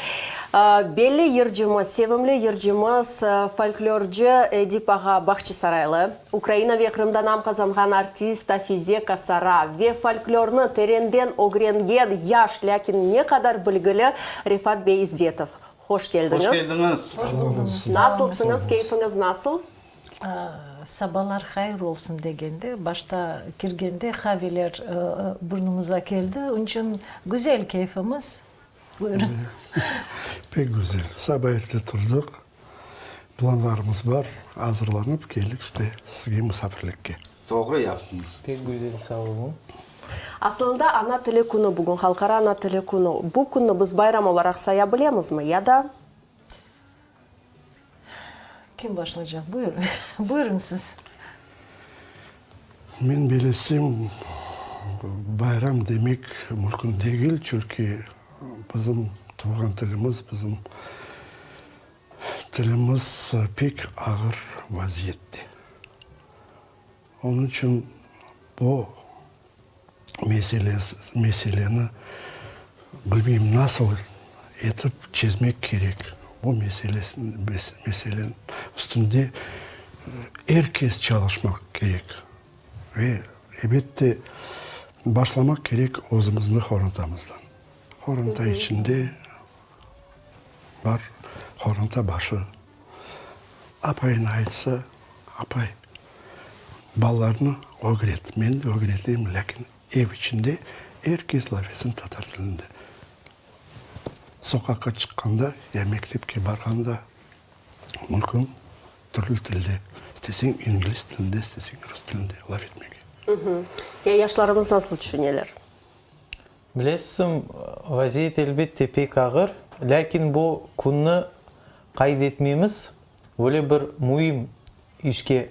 Belli yırcımız, sevimli yırcımız, folklorcı Edip ağa Bağçasaraylı, Ukraina ve Qırımda nam qazanğan artist Afize Kasara ve folklornı terenden ögrengen yaş, lâkin ne qadar bilgili Refat bey İzzetov. Hoş keldiñiz! Hoş keldiñiz! Hoş buldıq! Nasılsıñız, keyfiñiz nasıl? Sabalar hayır olsun degende, başta kirgende qaveler burnumıza keldi, onıñ içün güzel keyfimiz. Buyurın. Pek güzel. Saba erte turdıq, planlarımız bar, azırlanıp keldik işte sizge musafirlikke. Doğru yaptıñız. Pek güzel, sağ oluñ. Asılında Ana tili künü bugün, Halqara ana tili künü. Bu künni biz bayram olaraq saya bilemizmi ya da? Kim başlaycaq? Buyurıñ. Buyurıñ siz. Men bilesem, bayram demek mümkün degil, çünki bizim tuvğan tilimiz, bizim tilimiz pek ağır vaziyette. Onıñ içün bu meseleni bilmeyim nasıl etip çezmek kerek. Bu meseleniñ üstünde er kes çalışmaq kerek. Ve, elbette, başlamaq kerek özümüzni qorantamızdan. Qoranta içinde bar qoranta başı. Apayına aytsa, Apay, balalarnı ögret, men de ögreteyim, lâkin ev içinde er kes laf etsin tatar tilinde. Soqaqqa çıqqanda ya mektepke barğanda mümkün türlü tilde, isteseñ ingliz tilinde, isteseñ rus tilinde laf etmege. Ya yaşlarımız nasıl tüşüneler? Bilesiñ, vaziyet elbette pek ağır, lâkin bu künni qayd etmemiz böyle bir müim işke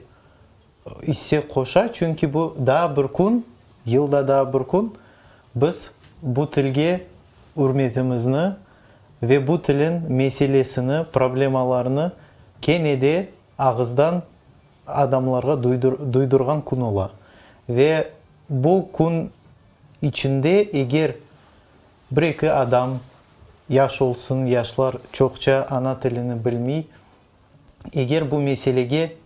isse qoşa, çünki bu daa bir kün, yılda daa bir kün biz bu tilge ürmetimizni ve bu tilin meselesini, problemalarını kene de ağızdan adamlarğa duydurğan kün ola. Ve bu kün İçinde eger bir-eki adam, yaş olsun, yaşlar çoqça ana tilini bilmey, eger bu meselege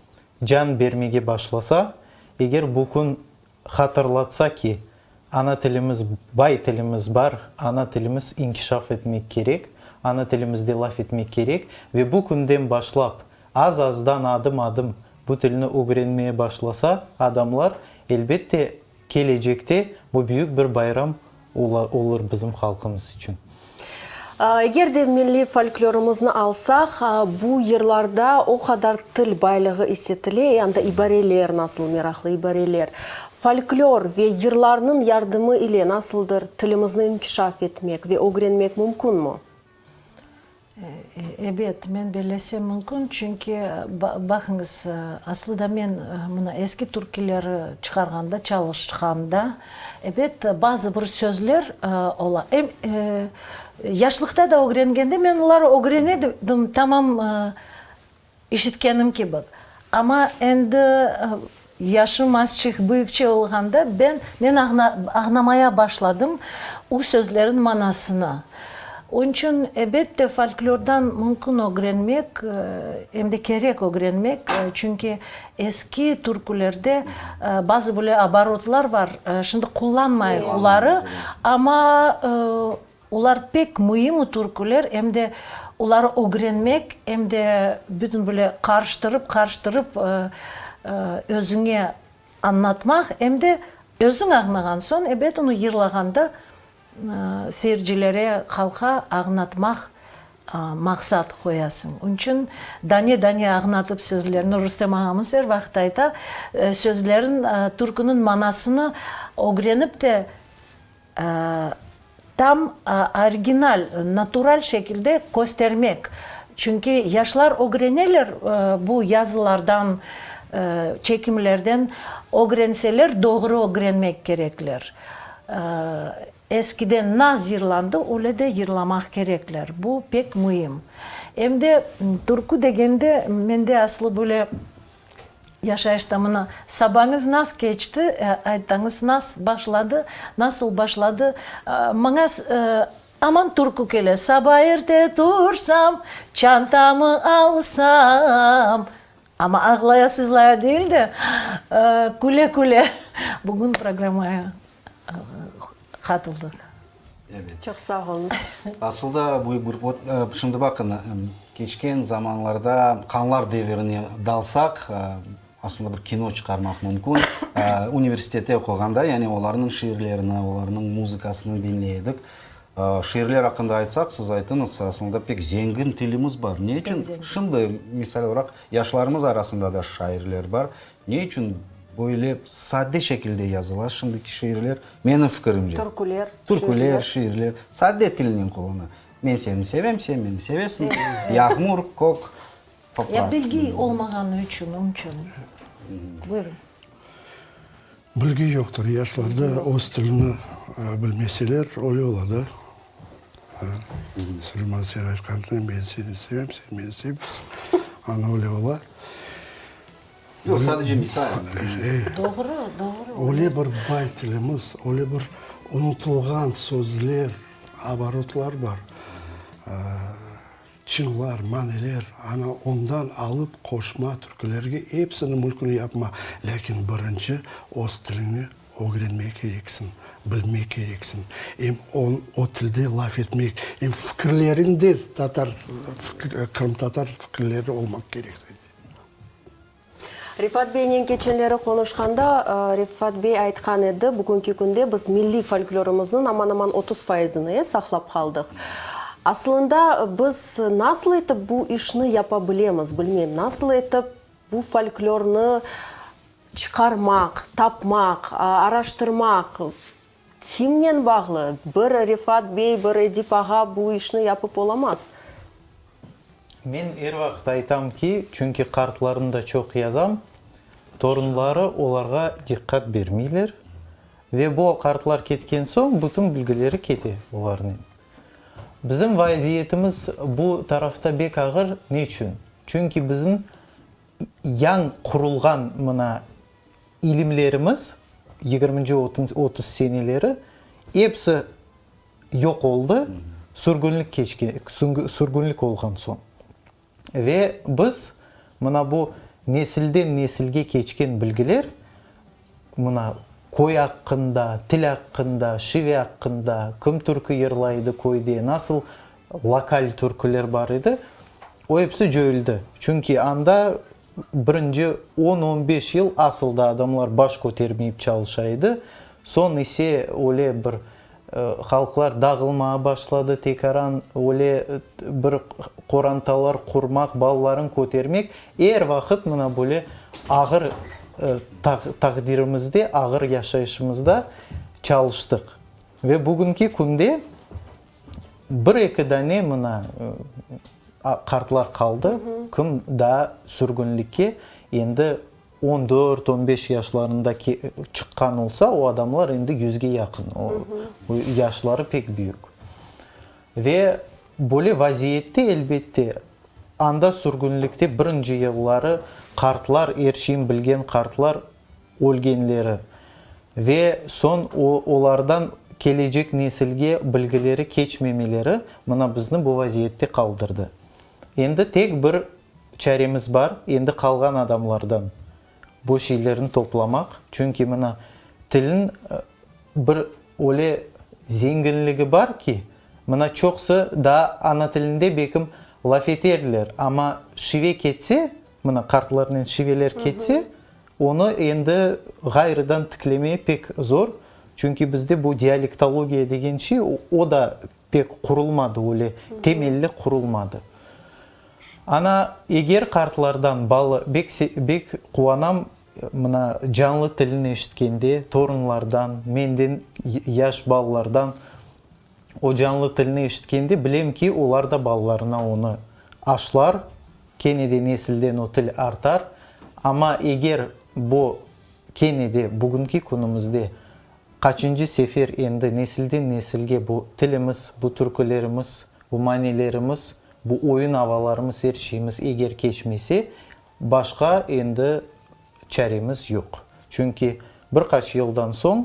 can bermege başlasa, eger bu kün hatırlatsa ki, ana tilimiz, bay tilimiz bar, ana tilimiz inkişaf etmek kerek, ana tilimizde laf etmek kerek ve bu künden başlap az-azdan adım-adım bu tilni ögrenmeye başlasa adamlar, elbette, Kelecekte bu büyük bir bayram olur bizim halqımız içün. Eger de milliy folklorımıznı alsaq, bu yırlarda o qadar til baylığı issetile, anda ibareler nasıl meraqlı ibareler. Folklor ve yırlarnıñ yardımı ile nasıldır tilimizni inkişaf etmek ve ögrenmek mümkünmi? Ebet, men bellesem mümkün, çünki, baqıñız, aslı da men mına eski türküleri çıqarğanda, çalışqanda, ebet, bazı bir sözler ola. Em yaşlıqta da ögrengende men oları ögrene edim, tamam İşitkenim kibi. Amma endi yaşım azçıq büyükçe olğanda ben, men añlamaya başladım u sözlerin manasını. Onıñ içün, ebette, folklordan mümkün ögrenmek, em de kerek ögrenmek, çünki eski türkülerde bazı böyle oborotlar var, şimdi qullanmayıq oları, amma Olar pek müim türküler, em de oları ögrenmek, em de bütün böyle qarıştırıp, qarıştırıp özüñe añlatmaq, em de özüñ añlağan soñ, ebet, onı yırlağanda seyircilere, halqa añlatmaq maqsat qoyasıñ. Onıñ içün dane-dane añlatıp sözlerni, Rustem ağamız er vaqıt ayta, sözlerin, türküniñ manasını ögrenip de, Tam original, natural şekilde köstermek. Çünki yaşlar ögreneler bu yazılardan, çekimlerden ögrenseler, doğru ögrenmek kerekler. Eskiden naz yırlandı, öyle de yırlamaq kerekler. Bu pek müim. Em de türkü degende mende aslı böyle Yaşayışta mına sabañız nas keçti, aytañız, nas başladı, nasıl başladı? Maña aman türkü kele, Saba erte tursam, çantamı alsam. Amma ağlaya-sızlaya değil de, küle-küle bugün programmaya qatıldıq. Evet. Çoq sağ oluñız. Asıl da bu bir, şimdi baqın, keçken zamanlarda qanlar devirine dalsaq, aslında bir kino çıqarmaq mümkün. Universitette oquğanda, yani olarnıñ şiirlerini, olarnıñ muzıkasını diñley edik. Şiirler aqqında aytsaq, siz aytıñız, aslında pek zengin tilimiz bar. Ne içün şimdi, misal olaraq, yaşlarımız arasında da şairler bar. Ne içün? Böyle sade şekilde yazıla şimdiki şiirler, menim fikirimce. Türküler, Türküler, şiirler sade tilnen qullana. Men seni sevem, sen meni sevesiñ, yağmur, kök, topraq. Ya bilgi olmağanı içün, onıñ içün. Buyurın. Bilgi yoqtır. Yaşlarda öz tilini bilmeseler, öyle ola da. Suleyman, sen aytqanday, men seni sevem, sen meni sevmeysiñ. Ana öyle ola. Yoq, sadece misal. Doğru, doğru. Öyle bir bay tilimiz, öyle bir unutılğan sözler, oborotlar bar. Çıñlar, maneler, ana ondan alıp qoşma türkülerge epsini mülkün yapma. Lâkin birinci öz tiliñni ögrenmek kereksiñ, bilmek kereksiñ. Em o tilde laf etmek, em fikirleriñ de tatar, qırımtatar fikirleri olmaq kerek. Refat beynen keçenleri qonuşqanda, Refat bey aytqan edi, bugünki künde biz milliy folklorımıznıñ aman-aman 30 fayızını saqlap qaldıq. Asılında biz nasıl etip bu işni yapa bilemiz, bilmem, nasıl etip bu folklornı çıqarmaq, tapmaq, araştırmaq, kimnen bağlı? Bir Refat bey, bir Edip ağa bu işni yapıp olamaz. Men er vaqıt aytam ki, çünki qartlarnı da çoq yazam, torunları olarğa diqqat bermeyler ve bu qartlar ketken soñ bütün bilgileri kete olarnen. Bizim vaziyetimiz bu tarafta bek ağır, neçün? Çünki bizim yañ qurulğan mına ilimlerimiz, yigirminci, 30 seneleri, episi yoq oldı, sürgünlik keçken, sürgünlik olğan soñ. Ve biz mına bu nesilden nesilge keçken bilgiler, mına köy aqqında, til aqqında, şive aqqında, kim türkü yırlay edi köyde, nasıl lokal türküler bar edi, o episi coyuldı. Çünki anda birinci on, on beş yıl asıl da adamlar baş kötermeyip çalışa edi. Soñ ise öyle bir Halqlar dağılmağa başladı, tekaran öyle bir qorantalar qurmaq, balaların kötermek, er vaqıt mına böyle ağır taqdirimizde, ağır yaşayışımızda çalıştıq. Ve bugünki künde bir-eki dane mına qartlar qaldı, kim daa sürgünlikke endi On dört, on beş yaşlarında çıqqan olsa, o adamlar endi yüzge yaqın, o yaşları pek büyük. Ve böyle vaziyette, elbette, anda sürgünlikte birinci yılları qartlar, er şeyni bilgen qartlar ölgenleri ve soñ olardan kelecek nesilge bilgileri keçmemeleri mına bizni bu vaziyette qaldırdı. Endi tek bir Çaremiz bar, endi qalğan adamlardan bu şeylerni toplamaq, çünki mına tilniñ bir öyle zenginligi bar ki, mına çoqusı daa ana tilinde bekim laf eterler, amma şive ketse, mına qartlarnen şiveler ketse, onı endi ğayrıdan tiklemeye pek zor, çünki bizde bu dialektologiya degen şey, o da pek qurulmadı, öyle temelli qurulmadı. Ana, eger qartlardan balı, bek bek quvanam, mına, canlı tilini eşitkende, torunlardan, menden yaş balalardan o canlı tilni eşitkende, bilem ki, olar da balalarına onı aşlar, kene de nesilden o til artar. Amma eger bu kene de bugünki künümizde Qaçıncı sefer endi nesilden nesilge bu tilimiz, bu türkülerimiz, bu manelerimiz, bu oyun avalarımız, er şeyimiz eger keçmese, başqa endi çaremiz yoq. Çünki bir qaç yıldan soñ,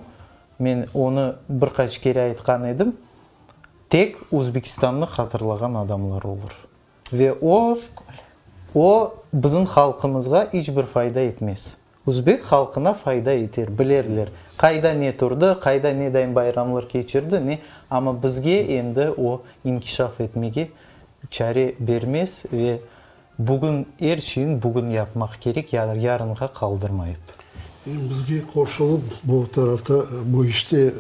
men onı bir qaç kere aytqan edim, tek Özbekistannı hatırlağan adamlar olur. Ve o, o bizim halqımızğa iç bir fayda etmez. Özbek halqına fayda eter, bilerler, qayda ne turdı, qayda ne dayın bayramlar keçirdi, ne, amma bizge endi o inkişaf etmege çare bermez ve bugün er şeyni bugün yapmaq kerek, yarınğa qaldırmayıp. Em bizge qoşulıp bu tarafta, bu işte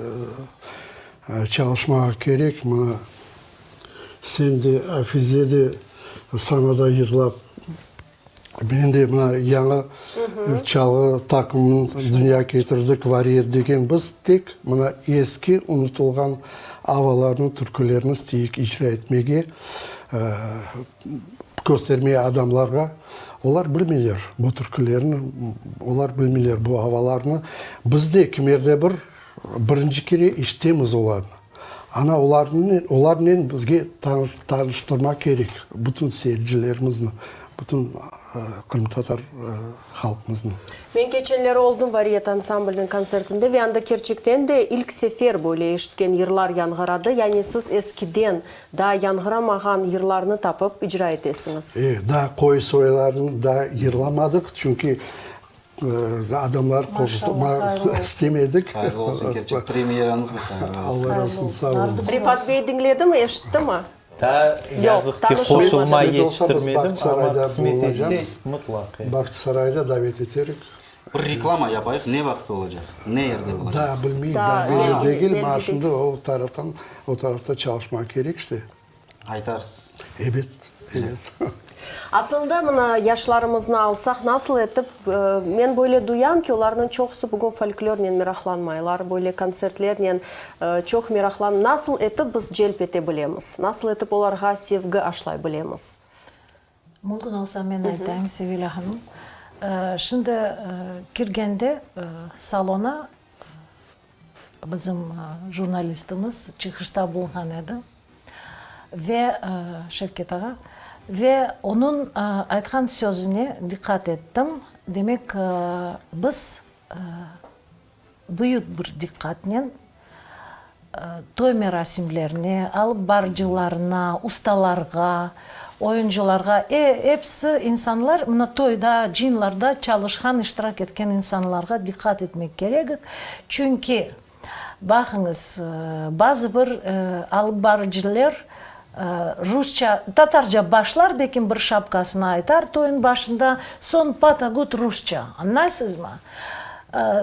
çalışmağa kerek. Mına sen de, Afize de sanada yırlap. Men de mına yañı çalğı taqımını dünya ketirdik, Variyet degen. Biz tek mına eski unutılğan avalarnı, türkülerni isteyik icra etmege, köstermege adamlarğa. Olar bilmeyler bu türkülerni, olar bilmeyler bu avalarnı. Biz de kimerde bir birinci kere eşitemiz olarnı. Ana olarnı, olarnen bizge tanıştırmaq kerek bütün seyircilerimizni, bütün qırımtatar halqımıznı. Men keçenleri oldım Variyet ansambliniñ kontsertinde ve anda kerçekten de ilk sefer böyle eşitken yırlar yañğıradı. Yani siz eskiden daa yañğıramağan yırlarnı tapıp icra etesiñiz. E, daa qoy soylarını daa yırlamadıq, çünki Adamlar qoşulmaq istemedik. Hayırlı olsun, kerçek premyeranız da hayırlı olsun. Allah razı olsun, sağ oluñız. Refat bey diñledimi, eşittimi? Daa yazıq ki, qoşulma yetiştirmedim, amma qısmet etse, mıtlaq. Bağçasarayda davet eterik. Bir reklama yapayıq, ne vaqıt olacaq, ne yerde olacaq? Daa bilmeyim, daa belli degil, ma şimdi o taraftan, o tarafta çalışmaq kerek işte. Aytarsız. Ebet, ebet. Asılında, mına, yaşlarımıznı alsaq, nasıl etip, men böyle duyam ki, olarnıñ çoqusı bugün folklornen meraqlanmaylar, böyle kontsertlernen çoq meraqlan, nasıl etip biz celp ete bilemiz, nasıl etip olarğa sevgi aşlay bilemiz? Mümkün olsa men aytayım, Sevilâ hanım. Şimdi kirgende salona Bizim jurnalistimiz çıqışta bulunğan edi ve Şevket ağa, ve onıñ aytqan sözüne diqqat ettim. Demek, biz büyük bir diqqatnen toy merasimlerine, alıp barıcılarına, ustalarğa, Oyuncılarğa, e, episi insanlar, mına toyda, cıyınlarda çalışqan, iştirak etken insanlarğa diqqat etmek kerekik. Çünki, baqıñız, bazı bir alıp barıcıler rusça, tatarca başlar, belkim bir şapkasını aytar toyun başında, soñ pat-a-gut rusça, añlaysızmı?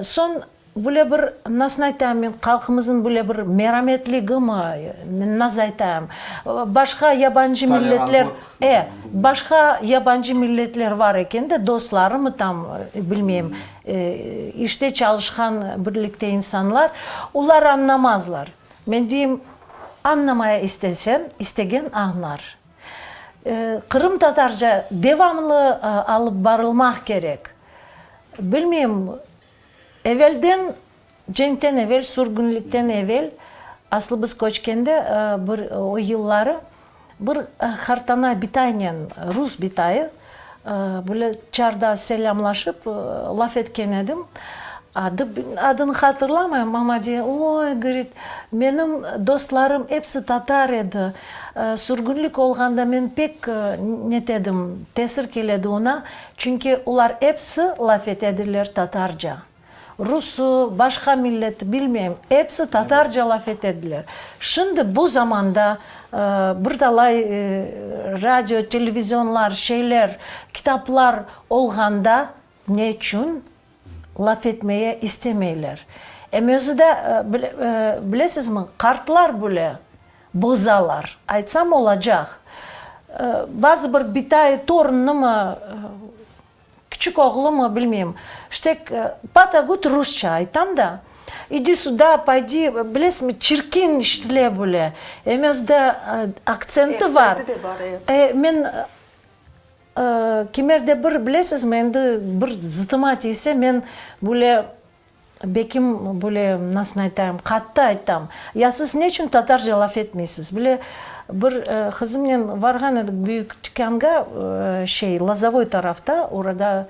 Soñ Böyle bir, nasıl aytayım men, halqımıznıñ böyle bir merametligimi, men nasıl aytayım, başqa yabancı milletler, e, başqa yabancı milletler var eken de, dostlarımı tam, bilmeyim, işte çalışqan birlikte insanlar, olar añlamazlar. Men deyim, añlamaya istesen, istegen añlar. Qırımtatarca devamlı alıp barılmaq kerek. Bilmeyim, Evelden, cenkten evel, sürgünlikten evel, aslı biz köçkende bir o yılları bir qartana bitaynen, rus bitayı, böyle çarda selâmlaşıp laf etken edim. Adı, adını hatırlamayım, amma dey, oy, govorit, menim dostlarım episi tatar edi, sürgünlik olğanda men pek netedim, tesir keledi oña, Çünki olar episi laf etediler tatarca. Rusı, başqa milleti bilmeyim, episi tatarca laf etediler. Şimdi bu zamanda bir talay radio, televizionlar, şeyler, kitaplar olğanda neçün laf etmeye istemeyler? Em özü de, bilesizmi, qartlar bile bozalar, aytsam olacaq. Bazı bir bitay torunımı, küçük oğlumı, bilmeyim, işte patagut rusça aytam da, idi suda, paydi, bilesizmi, çirkin işitile böyle, em özü de aktsenti bar. Aktsenti de bar, e. Men kimerde bir, bilesizmi, endi bir zıtıma tiyse, men böyle Bekim böyle, nasıl aytayım, qattı aytam, Ya siz neçün tatarca laf etmeysiz? Bile, bir qızımnen varğan edik büyük tükânğa, şey, Lozovoy tarafta, orada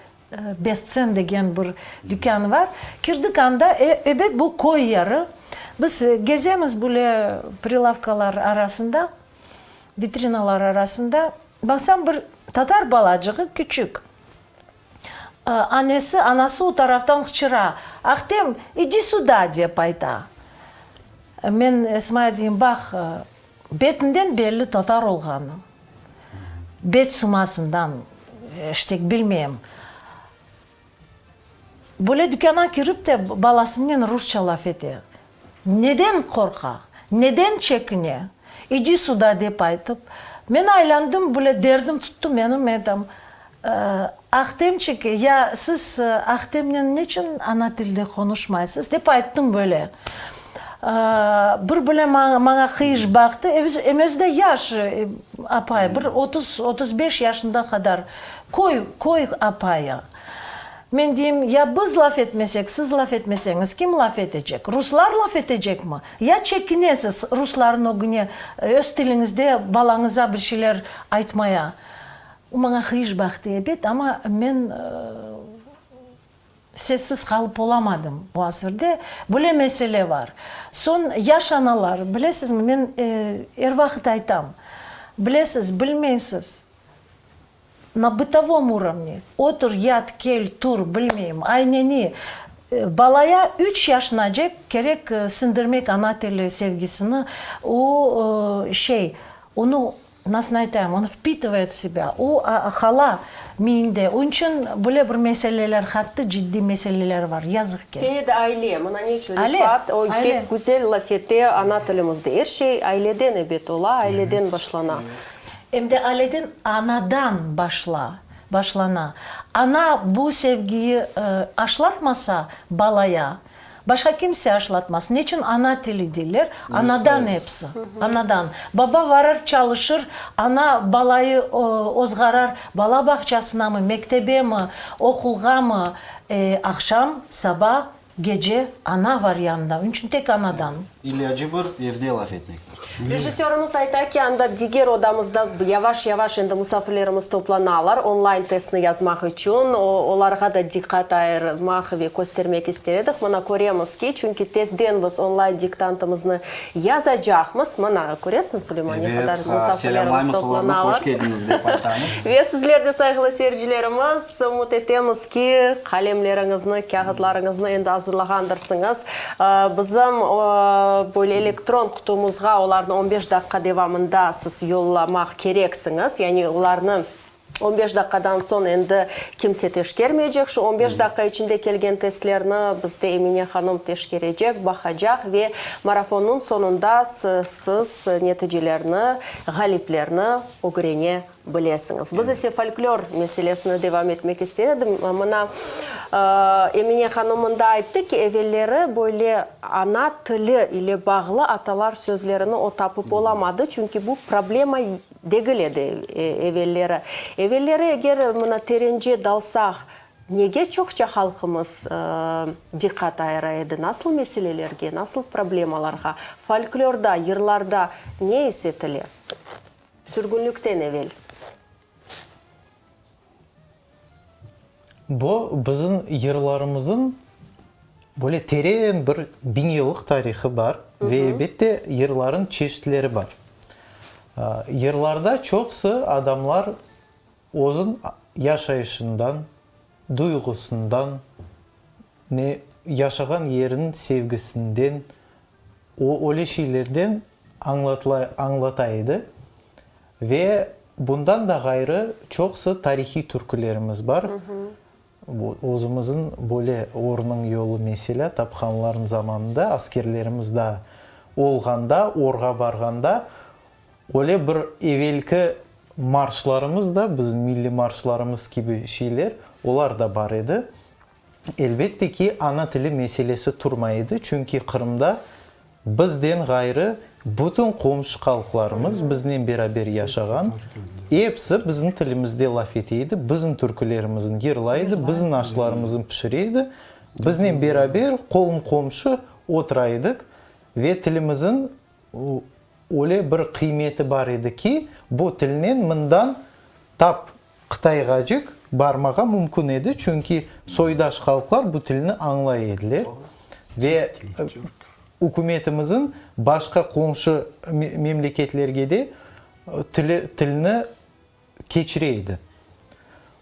Bestsen degen bir tükân var. Kirdik anda, ebet, bu köy yeri. Biz gezemiz böyle prilavkalar arasında, vitrinalar arasında. Baqsam, bir tatar balacığı, küçük. Anesi, anası o taraftan qıçıra, Ahtem, idi suda, dep ayta. Men Esmaya deyim, Baq, betinden belli tatar olğanı. Bet sımasından, işte, bilmeyim. Böyle dükâna kirip de balasınen rusça laf ete. Neden qorqa? Neden çekine? İdi suda dep aytıp, men aylandım, böyle derdim tuttı menim, men aytam. Ahtemçik, ya siz Ahtemnen neçün ana tilde qonuşmaysız? dep ayttım böyle. Bir bile maña qıyış baqtı, em özü de yaş apay, bir 30, 35 yaşında qadar, köy, köy apayı. Men deyim, ya biz laf etmesek, siz laf etmeseñiz, kim laf etecek? Ruslar laf etecekmi? Ya çekinesiz rusların ögüne öz tiliñizde balañıza bir şeyler aytmaya? O maña qıyış baqtı, ebet, amma men sessiz qalıp olamadım o asırde. Böyle mesele bar. Soñ yaş analar, bilesizmi, men er vaqıt aytam, bilesiz, bilmeysiz, na bıtovom urovne, otur, yat, kel, tur, bilmeyim, ayneni, balaya üç yaşınacek kerek siñdirmek ana tili sevgisini, o şey, onı Nasıl aytayım, onı vpitıvayet v sebâ, o qala miyinde. Onıñ içün böyle bir meseleler, qattı ciddiy meseleler bar, yazıq ki. Kene de aile, mına ne içün Aile, Refat, o aile. pek güzel laf ete ana tilimizde. Er şey aileden ebet ola, aileden başlana. Em de aileden, anadan başla, başlana. Ana bu sevgiyi aşlatmasa balaya, Başqa kimse aşlatmaz. Neçün ana tili deyler? Anadan episi. Anadan. Baba varır, çalışır, ana balayı ozğarar, bala bağçasınamı, mektebemi, oqulğamı, aqşam, saba, gece ana var yanında. Onıñ içün tek anadan. İlâcı bir evde laf etmektir. Rejissörımız ayta ki, anda diger odamızda yavaş-yavaş endi musafirlerimiz toplanalar, online testni yazmaq içün. Olarğa da diqqat ayırmaq ve köstermek ister edik. Mına, köremiz ki, çünki tezden biz online diktantımıznı yazacaqmız. Mına, köresiñ, Suleyman, ne qadar Ebet, musafirlerimiz selâmlaymız olarnı, toplanalar. hoş keldiñiz dep aytamız. Ve sizler de, sayğılı seyircilerimiz, ümüt etemiz ki, qalemleriñizni, kâğıtlarıñıznı endi azırlağandırsıñız. Bizim böyle elektron qutumızğa olarnı on beş daqqa devamında siz yollamaq kereksiñiz. Yani olarnı on beş daqqadan soñ endi kimse teşkermeycek. Şu on beş daqqa içinde kelgen testlerni bizde Emine hanım teşkerecek, baqacaq ve marafonnıñ soñunda siz neticelerni, ğaliplerni ögrene bilesiñiz. Biz ise folklor meselesini devam etmek ister edim. Mına, Emine hanım mında ayttı ki, evelleri böyle ana tili ile bağlı atalar sözlerini o tapıp olamadı, çünki bu problema degil edi evelleri. Evelleri eger mına terence dalsaq, nege çoqça halqımız diqqat ayıra edi, nasıl meselelerge, nasıl problemalarğa, folklorda, yırlarda ne is etile? Sürgünlikten evel. Bu, bizim yırlarımızın böyle teren bir biñyıllıq tarihı bar ve elbette yırların çeşitleri bar. Yırlarda çoqusı adamlar özün yaşayışından, duyğusından, ne yaşağan yeriniñ sevgisinden, O öyle şeylerden añlatıla, añlata edi. Ve bundan da ğayrı çoqusı tarihiy türkülerimiz bar. Bu özümizin böyle Ornıñ yolu meselâ, tapqanlarnıñ zamanında askerlerimiz daa olğanda, Orğa barğanda öyle bir evelki marşlarımız da, bizim milliy marşlarımız kibi şeyler, olar da bar edi. Elbette ki, ana tili meselesi turmay edi, çünki Qırımda bizden ğayrı bütün qomşu halqlarımız biznen beraber yaşağan, episi bizim tilimizde laf ete edi, bizim türkülerimizni yırlay edi, bizim aşlarımıznı pişire edi. Biznen beraber qolum-qomşu otura edik ve tilimizin öyle bir qıymeti bar edi ki, bu tilnen mından tap Qıtayğacık barmağa mümkün edi, çünki soydaş halqlar bu tilni añlay ediler ve ükümetimizin başqa qomşu memleketlerge de tili tilni keçire edi.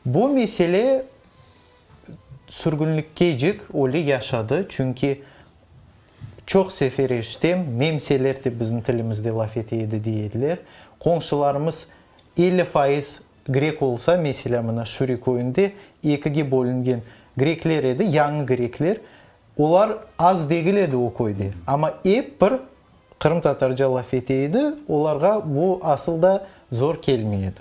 Bu mesele sürgünlikkecik öyle yaşadı, çünki çoq sefer eşitem, nemseler de bizim tilimizde laf ete edi dey ediler, qomşularımız 50% grek olsa, meselâ, mına Şüri köyünde ekige bölüngen grekler edi, yañı grekler, olar az degil edi o köyde, amma ep bir qırımtatarca laf ete edi, olarğa bu asıl da zor kelmey edi.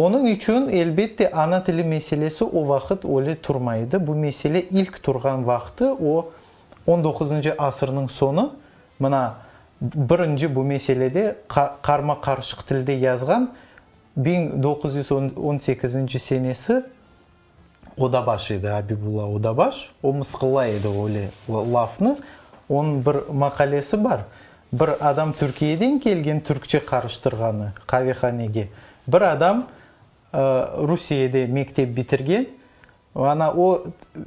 Onıñ içün, elbette, ana tili meselesi o vaqıt öyle turmay edi. Bu mesele ilk turğan vaqtı, o, on doquzıncı asırnıñ soñu, mına, birinci bu meselede qarma-qarışıq tilde yazğan 1918 senesi Odabaş edi, Abibulla Odabaş. O mısqıllay edi öyle lafnı. Onıñ bir maqalesi bar. Bir adam Türkiyeden kelgen türkçe qarıştırğanı qavehanege. Bir adam Rusiyede mektep bitirgen. Ana o,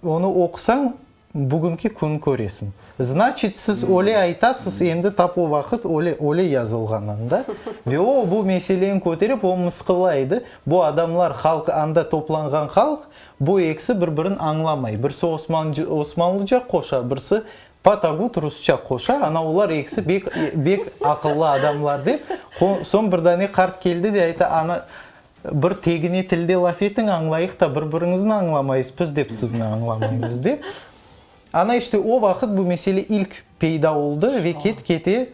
onı oqusañ, bugünki kün köresiñ. Znaçit, siz öyle aytasız, endi tap o vaqıt öyle, öyle yazılğan anda. Ve o, bu meseleni köterip, o mısqıllay edi. Bu adamlar, halq, anda toplanğan halq, bu ekisi bir-birini añlamay. Birisi osmancı, osmanlıca qoşa, birisi patagut rusça qoşa. Ana olar ekisi bek, bek aqıllı adamlar dep. Soñ bir dane qart keldi de ayta, ana, Bir tegine tilde laf etiñ, añlayıq da, bir-biriñizni añlamayız, biz dep sizni añlamaymız, dep. Ana, işte, o vaqıt bu mesele ilk peyda oldı ve ket-kete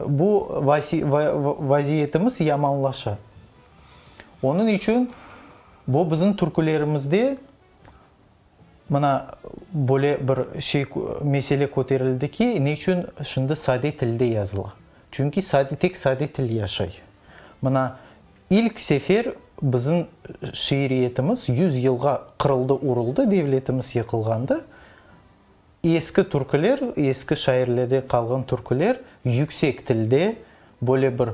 bu vaziyetimiz yamanlaşa. Onıñ içün bu bizim türkülerimizde Mına, böyle bir şey, mesele köterildi ki, ne içün şimdi sade tilde yazıla? Çünki sade, tek sade til yaşay. Mına, ilk sefer bizim şiiriyetimiz yüz yılğa qırıldı, uruldı, devletimiz yıqılğanda, eski türküler, eski şairlerden qalğan türküler yüksek tilde, böyle bir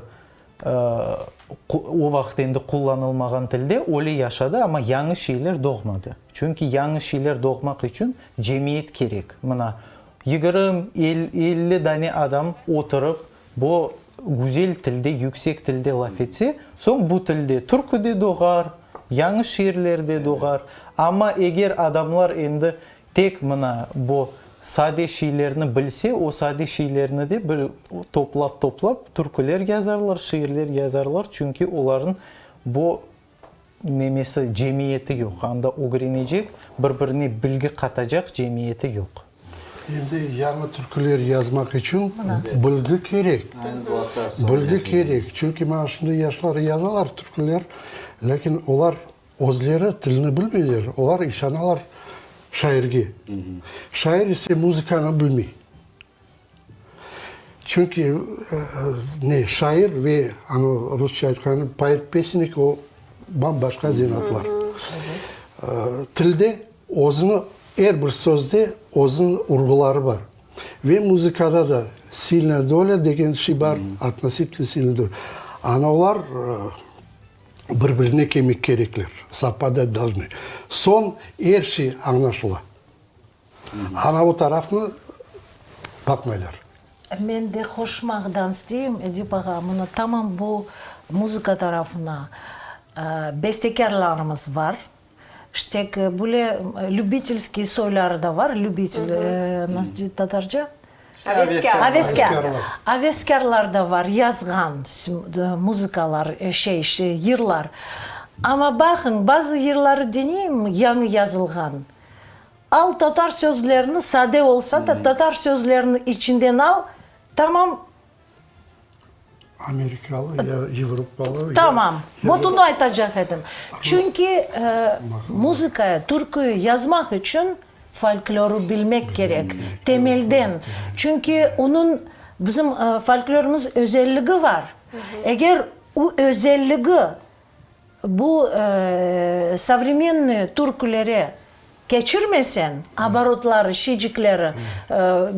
O vaqıt endi qullanılmağan tilde öyle yaşadı, amma yañı şeyler doğmadı. Çünki yañı şeyler doğmaq içün cemiyet kerek. Mına, yigirmi, 50 dane adam oturıp, bu güzel tilde, yüksek tilde laf etse, soñ bu tilde türkü de doğar, yañı şiirler de doğar. Amma eger adamlar endi Tek mına bu sade şiirlerni bilse, o sade şiirlerni de bir toplap-toplap türküler yazarlar, şiirler yazarlar, çünki olarnıñ bu nemesi, cemiyeti yoq, anda ögrenecek, bir-birine bilgi qatacaq cemiyeti yoq. Em de yañı türküler yazmaq içün bilgi kerek. Bilgi kerek, çünki mana şimdi yaşlar yazalar türküler, lâkin olar Özleri tilni bilmeyler, olar işanalar şairge. Şair ise muzıkanı bilmey. Çünki ne şair ve anı rusça aytqanı poet-pesnik o bam-başqa zenaatlar. Tilde özüni er bir sözde özüniñ urğuları bar. Ve muzıkada da silnaya dolya degen şey bar, otnositelno silnaya dolya. Ana olar Bir-birine kelmek kerekler, sovpadat dolžnı. Soñ er şey añlaşıla. Ana o tarafnı baqmaylar. Men de qoşmaqdan isteyim, Edip ağa, mına tamam bu muzıka tarafına bestekârlarımız var. İşte, böyle lübitelskiy soyları da var, lübitel, nasıl deydi tatarca? Aveskâr. Aveskâr. Aveskârlar da var, yazğan muzıkalar, şey, yırlar. Amma baqıñ, bazı yırları deñeyim, yañı yazılğan. Al tatar sözlerini, sade olsa da, tatar sözlerini içinden al, tamam. Amerikalı ya Avropalı. Tamam, bunı aytacaq edim. Çünki muzıka, türkü yazmaq içün folklorı bilmek kerek, temelden. Çünki onıñ, bizim folklorımız özelligi bar. Eger o özelligi Bu sovremennıy türkülere keçirmesen, oborotları, şiycikleri,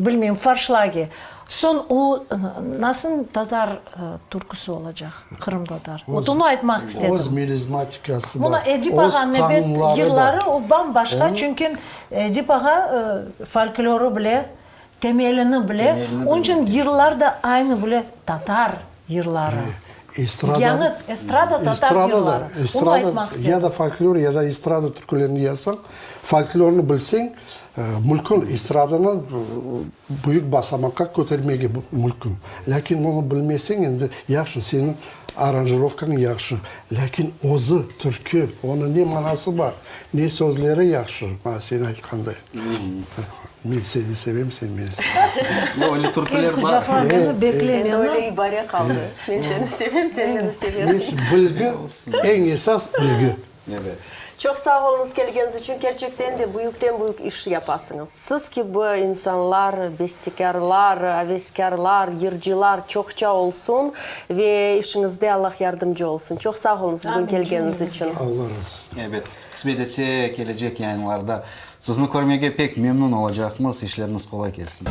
bilmeyim, forşlagi, soñ o nasıl tatar türküsi olacaq, qırımtatar? Vot onı aytmaq istedim. Öz melizmatikası bar, Mına Edip öz ağanıñ ebet qanunları yırları bar. o bam-başqa, çünki Edip ağa folklorı bile, temelini bile, onıñ içün yırlar da aynı bile tatar Yırları. Estrada, Yañı estrada tatar estrada da, yırları. Onı estrada, aytmaq istedim. ya da folklor, ya da estrada türkülerini yazsañ, folklornı bilseñ, mülkün estradanı büyük basamaqqa kötermege mülkün. Lâkin onı bilmeseñ, endi yahşı, seniñ aranjirovkañ yahşı, lâkin özü, türkü, onıñ ne manası bar, ne sözleri yahşı, mana sen aytqanday. Men seni sevem, sen meni sevesiñ. Öyle türküler bar. Endi öyle ibare qaldı. Men seni sevem, sen meni sevesiñ. Bilgi, eñ esas bilgi. Çoq sağ oluñız kelgeniñiz içün, kerçekten de büyükten-büyük iş yapasıñız. Siz kibi insanlar, bestekârlar, aveskârlar, yırcılar çoqça olsun ve işiñizde Allah yardımcı olsun. Çoq sağ oluñız bugün kelgeniñiz içün. Allah razı olsun. Ebet, qısmet etse, kelecek yayınlarda sizni körmege pek memnün olacaqmız. İşleriñiz qolay kelsin.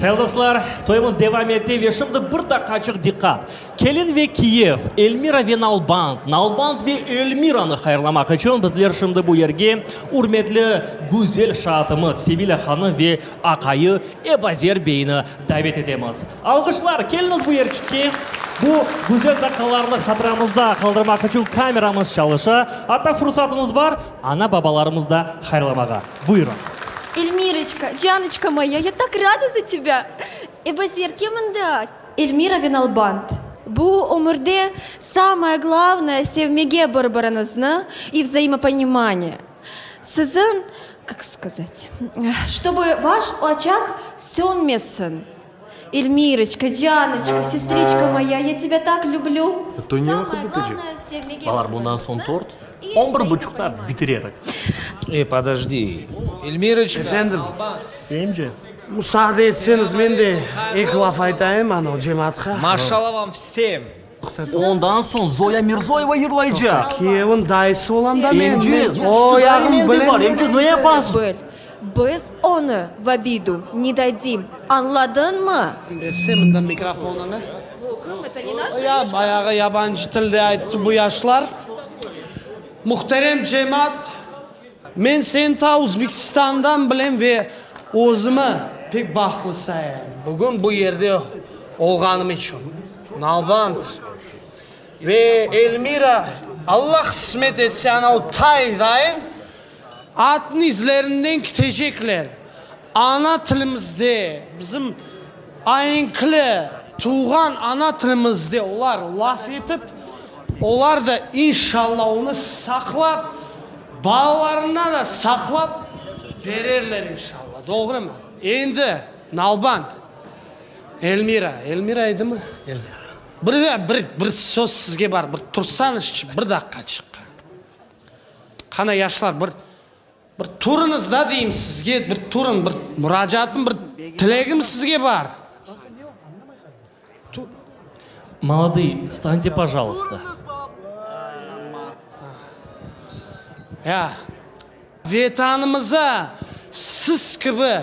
Sayılı dostlar, toyumız devam ete ve şimdi bir daqqaçıq diqqat! Kelin ve kiyev, Elmira ve Nalband, Nalband ve Elmiranı hayırlamaq içün bizler şimdi bu yerge ürmetli güzel şaatımız Sevilâ hanım ve aqayı Ebazer beyni davet etemiz. Alğışlar, keliñiz bu yerçikke! Bu güzel daqqalarnı hatıramızda qaldırmaq içün kameramız çalışa, atta fursatıñız bar, ana-babalarımız da hayırlamağa. Buyurıñ. Elmiroçka, canoçka moya, ya tak rada za tebâ! Ebazer, kel mında! Elmira ve Nalband, bu ömürde samoye glavnoye sevmege bir-biriñizni i vzaimoponimaniye. Siziñ, kak skazat, ştobu vaş oçaq sönmesin. Elmiroçka, canoçka, sestriçka moya, ya tebâ tak lüblü. Toy ne vaqıt bitecek? Balar, bundan soñ tort on bir buçuqta bitirerik. Ey, podojdi, Elmiroçka, Efendim? Emce. Musaade etseñiz, men de eki laf aytayım anau cemaatqa. Maşallah vam vsem! Ondan soñ Zoya Mirzoyeva yırlaycaq. Kiyevin dayısı olam da men. Emce, O yağın bilem. Emce, ne yapasıñ? Bil, biz onı v obidu ne dadim, añladıñmı? Berse mında mikrofonını. Ya, bayağı yabancı tilde ayttı bu yaşlar. Muhterem cemaat, men seni ta Uzbekistandan bilem ve özümi pek bahtlı sayayım, bugün bu yerde olğanım içün. Nalband ve Elmira, Allah qısmet etse, anau taydayın atnıñ izlerinden kitecekler. Ana tilimizde, bizim aenkli, tuvğan ana tilimizde olar laf etip, olar da inşalla onı saqlap, balalarına da saqlap bererler inşalla. Doğrumı? Endi, Nalband, Elmira, Elmira edimi? Elmira. Bir de bir, bir söz sizge bar, bir tursañızçı, bir daqqaçıqqa. Qana, yaşlar, bir Bir turıñız da deyim sizge, bir turıñ, bir muracaatım, bir tilegim sizge bar. Molodıy, vstante, pojalsta. Ya, Vetanımıza siz kibi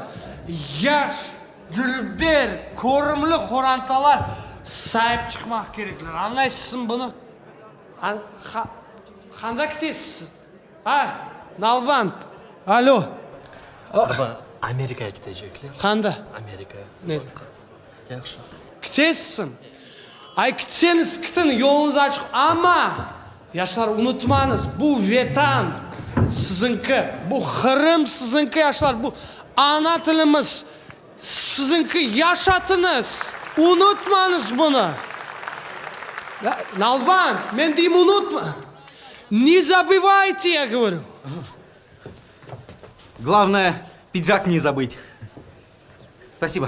yaş, dülber, körümli qorantalar saip çıqmaq kerekler. Añlaysızmı bunı? Qanda ketesiz siz? A, Nalband, alo. Baba, Amerikaya ketecekler. Qanda? Amerikaya. Ne? Yahşı. Kitesizmi? Ay, kitseñiz, kitiñ, yoluñız açıq. Amma, yaşlar, unutmañız, bu Vetan siziñki, bu Qırım siziñki, yaşlar, bu ana tilimiz siziñki, yaşatıñız, unutmañız bunı. Nalband, men deyim, unutma. Ne zabıvayte, ya govorю. Glavnoye, pidžak ne zabıtь. Spasibo.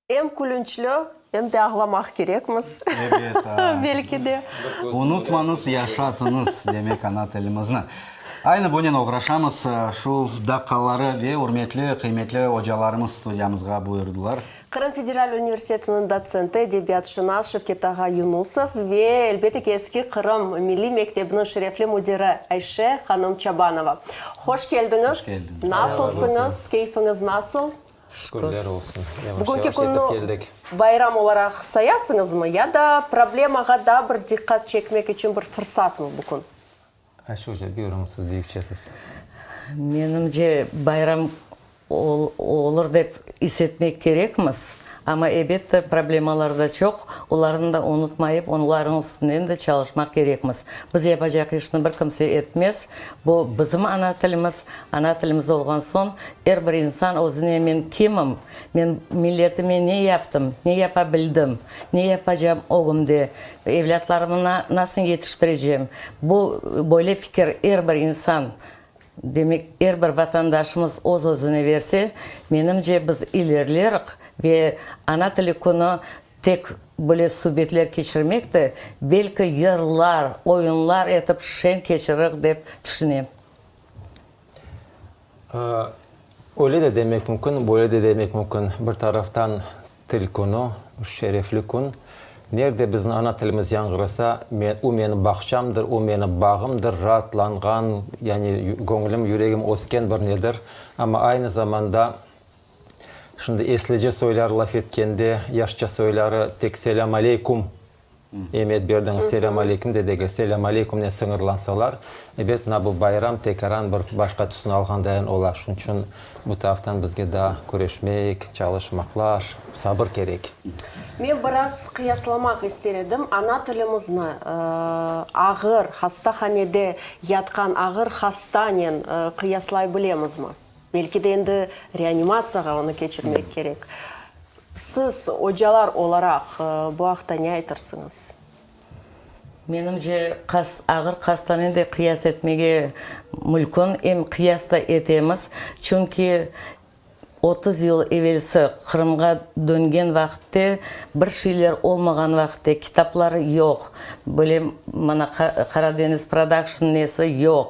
Em külünçli, em de ağlamaq kerekmiz. Ebet, a. Belki de. Unutmañız, yaşatıñız, demek, ana tilimizni. Aynı bunen oğraşamız şu daqqaları ve ürmetli, qıymetli ocalarımız studiyamızğa buyurdılar. Qırım federal universitetiniñ dotsenti, edebiyatşınas Şevket ağa Yunusov ve, elbette ki, Eski Qırım milliy mektebiniñ şerefli müdiri Ayşe hanım Çabanova. Hoş keldiñiz! Hoş keldiñiz! Nasılsıñız? Keyfiñiz nasıl? Şükürler olsun. Yavaş Bugünki yavaş yetip künni keldik. bayram olaraq sayasıñızmı ya da problemağa daa bir diqqat çekmek içün bir fırsatmı bu kün? Ayşe oca, buyurıñız, siz büyükçesiz. Menimce, bayram olur dep is etmek kerekmiz, amma, ebette, problemalar da çoq, olarnı da unutmayıp, onlarnıñ üstünden de çalışmaq kerekmiz. Biz yapacaq işni bir kimse etmez, bu bizim ana tilimiz, ana tilimiz olğan soñ, er bir insan özüne men kimim, men milletime ne yaptım, ne yapa bildim, ne yapacam ögümde, evlâtlarımnı nasıl yetiştirecem, bu, böyle fikir er bir insan, demek, er bir vatandaşımız öz-özüne verse, menimce, biz ilerleriq ve Ana tili künü tek böyle subetler keçirmek de, belki yırlar, oyunlar etip şeñ keçiriq dep tüşünem. Öyle de demek mümkün, böyle de demek mümkün. Bir taraftan til künü, şerefli kün. Nerde bizim ana tilimiz yañğırasa, o menim bağçamdır, o menim bağımdır, raatlanğan, yani göñlüm, yüregim ösken bir nedir. Amma aynı zamanda, şimdi eslice soyları laf etkende, yaşça soyları tek selâm aleykum Emiyet berdiñiz, selâm aleyküm de degil, selâm aleykümnen sıñırlansalar, ebet, mına bu bayram tekaran bir başqa tüsün alğandayın ola. Şunıñ içün bu taraftan bizge daa küreşmek, çalışmaqlar, sabır kerek. Men biraz qıyaslamaq ister edim, ana tilimizni ağır hastahanede yatqan ağır hastanen qıyaslay bilemizmi? Belki de endi reanimatsiyağa onı keçirmek kerek. Siz, ocalar olaraq, bu aqta ne aytırsıñız? Menimce, ağır hastanen de qıyas etmege mülkün, em qıyas da etemiz. Çünki 30 yıl evelsi Qırımğa döngen vaqıtte, bir şeyler olmağan vaqıtte, kitaplar yoq, böyle mana Qaradeñiz prodakşn nesi yoq,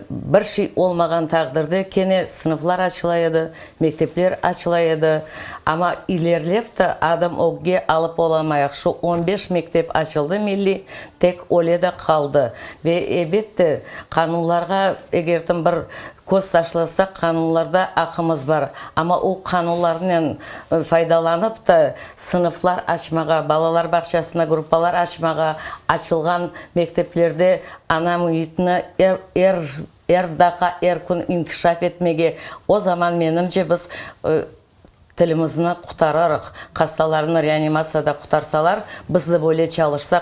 bir şey olmağan taqdirde kene sınıflar açıla edi, Mektepler açıla edi, amma ilerlep de adım ögge alıp olamayıq. Şu on beş mektep açıldı milliy, tek öyle de qaldı. Ve, ebette, qanunlarğa egertim bir köz taşlasaq, qanunlarda aqımız bar. Amma o qanunlarnen faydalanıp da sınıflar açmağa, balalar bağçasında gruppalar açmağa, açılğan mekteplerde ana müitini er, er Er daqa, er kün inkişaf etmege, o zaman, menimce, biz tilimizni qurtarırıq. Hastalarnı reanimatsiyada qurtarsalar, biz de böyle çalışsaq,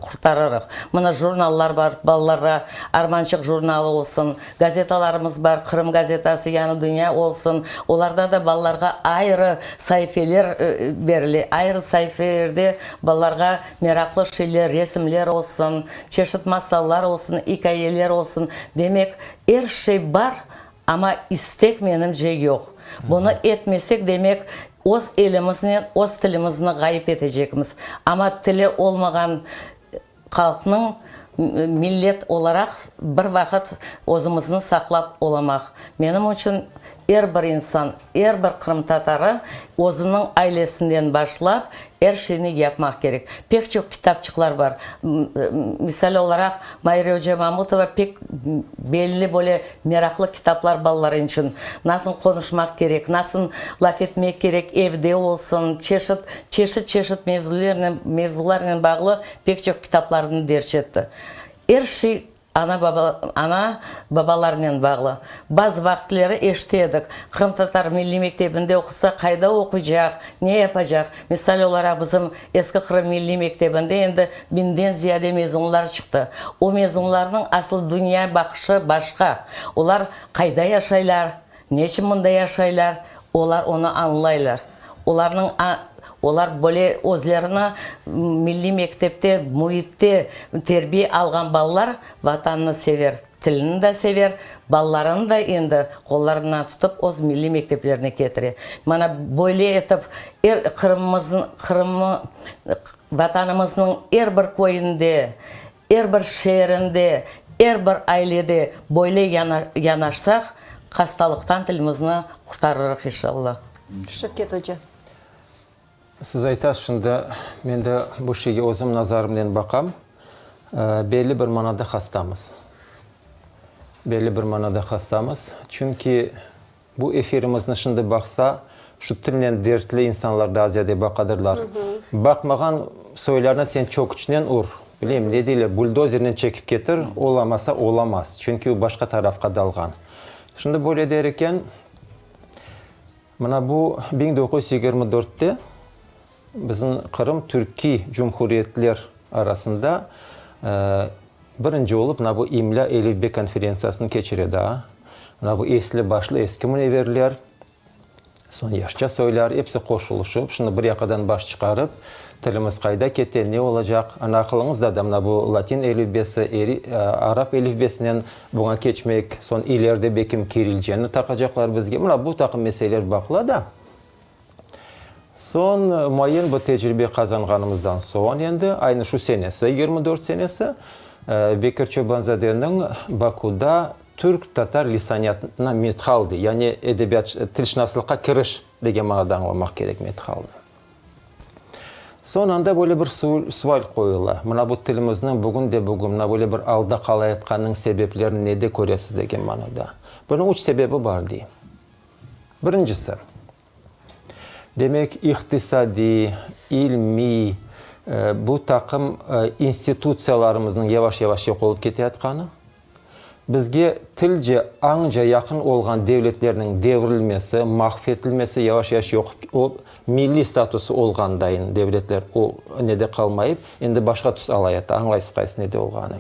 qurtarırıq. Mına jurnallar bar, balalarğa Armançıq jurnalı olsun, gazetalarımız bar, Qırım gazetası, Yañı dünya olsun, olarda da balalarğa ayrı saifeler berile, ayrı saifelerde balalarğa meraqlı şeyler, resimler olsun, Çeşit masallar olsun, ikâyeler olsun, demek, er şey bar, amma istek, menimce, yoq. Bunı etmesek, demek, öz elimiznen öz tilimizni ğayıp etecekmiz. Amma tili olmağan halqnıñ millet olaraq bir vaqıt özümizni saqlap olamaq. Menim içün er bir insan, er bir qırımtatarı özüniñ ailesinden başlap er şeyni yapmaq kerek. Pek çoq kitapçıqlar bar. Misal olaraq, Mayre oca Mamutova pek belli böyle meraqlı kitaplar balalar içün. Nasıl qonuşmaq kerek, nasıl laf etmek kerek, evde olsun, çeşit, çeşit-çeşit mevzularnen bağlı pek çoq kitaplarnı derc etti. Er şey Ana, baba, ana, babalarnen bağlı. Bazı vaqıtleri eşite edik, qırımtatar milliy mektebinde oqusa, qayda oquycaq, ne yapacaq? Misal olaraq, bizim Eski Qırım milliy mektebinde endi biñden ziyade mezunlar çıqtı. O mezunlarnıñ asıl dünya baqışı başqa. Olar qayda yaşaylar, neçün mında yaşaylar, olar onı añlaylar. Olarnıñ olar böyle özlerini milliy mektepte, müitte terbiye alğan balalar Vatanını sever, tilini de sever, balalarını da endi qollarından tutıp öz milliy mekteplerine ketire. Mana böyle etip er Qırımımıznıñ, Qırımı, Vatanımıznıñ er bir köyünde, er bir şeerinde,. Er bir ailede böyle yanaşsaq, hastalıqtan tilimizni qurtarırıq, inşallah. Şevket oca. Siz aytasız şimdi, men de bu şeyge özüm nazarımnen baqam, belli bir manada hastamız. Belli bir manada hastamız, çünki Bu efirimizni şimdi baqsa, şu tilnen dertli insanlar daa ziyade baqadırlar. Baqmağan soylarnı sen çöküçnen ur, bileyim, ne deyler, buldozernen çekip ketir, olamasa olamaz, çünki o başqa tarafqa dalğan. Şimdi böyle der eken, mına bu 1924-te Bizim Qırım türkiy cumhuriyetler arasında birinci olıp mına bu imlâ elifbe konferentsiyasını keçire daa. Mına bu esli-başlı eski müneverler, soñ yaşça soylar, episi qoşulışıp, şunı bir yaqadan baş çıqarıp, tilimiz qayda kete, ne olacaq, ana aqılıñızda da mına bu latin elifbesi, arap elifbesinen buña keçmek, soñ ileride belkim kirilceni taqacaqlar bizge, mına bu taqım meseleler baqıla da. Soñ, muayyen bir tecribe qazanğanımızdan soñ, endi aynı şu senesi, 24 senesi, Bekir Çobanzadeniñ Bakuda Türk-tatar lisaniyatına medhal dey, yani edebiyat, tilşınaslıqqa kiriş degen manada añlamaq kerek medhalnı. Soñ anda böyle bir sual qoyula, mına bu tilimizniñ bugün de bugün mına böyle bir alda qalayatqanınıñ sebeplerini nede köresiz degen manada. Bunıñ üç sebebi bar dey. Birincisi, demek, iqtisadiy, ilmiy, bu taqım institutsiyalarımıznıñ yavaş-yavaş yoq olıp keteyatqanı, bizge tilce, añca yaqın olğan devletlerniñ devrilmesi, mahv etilmesi, yavaş-yavaş yoq olıp, milliy statusı olğan dayın devletler o nede qalmayıp, endi başqa tüs alayata, añlaysız qaysı nede olğanı.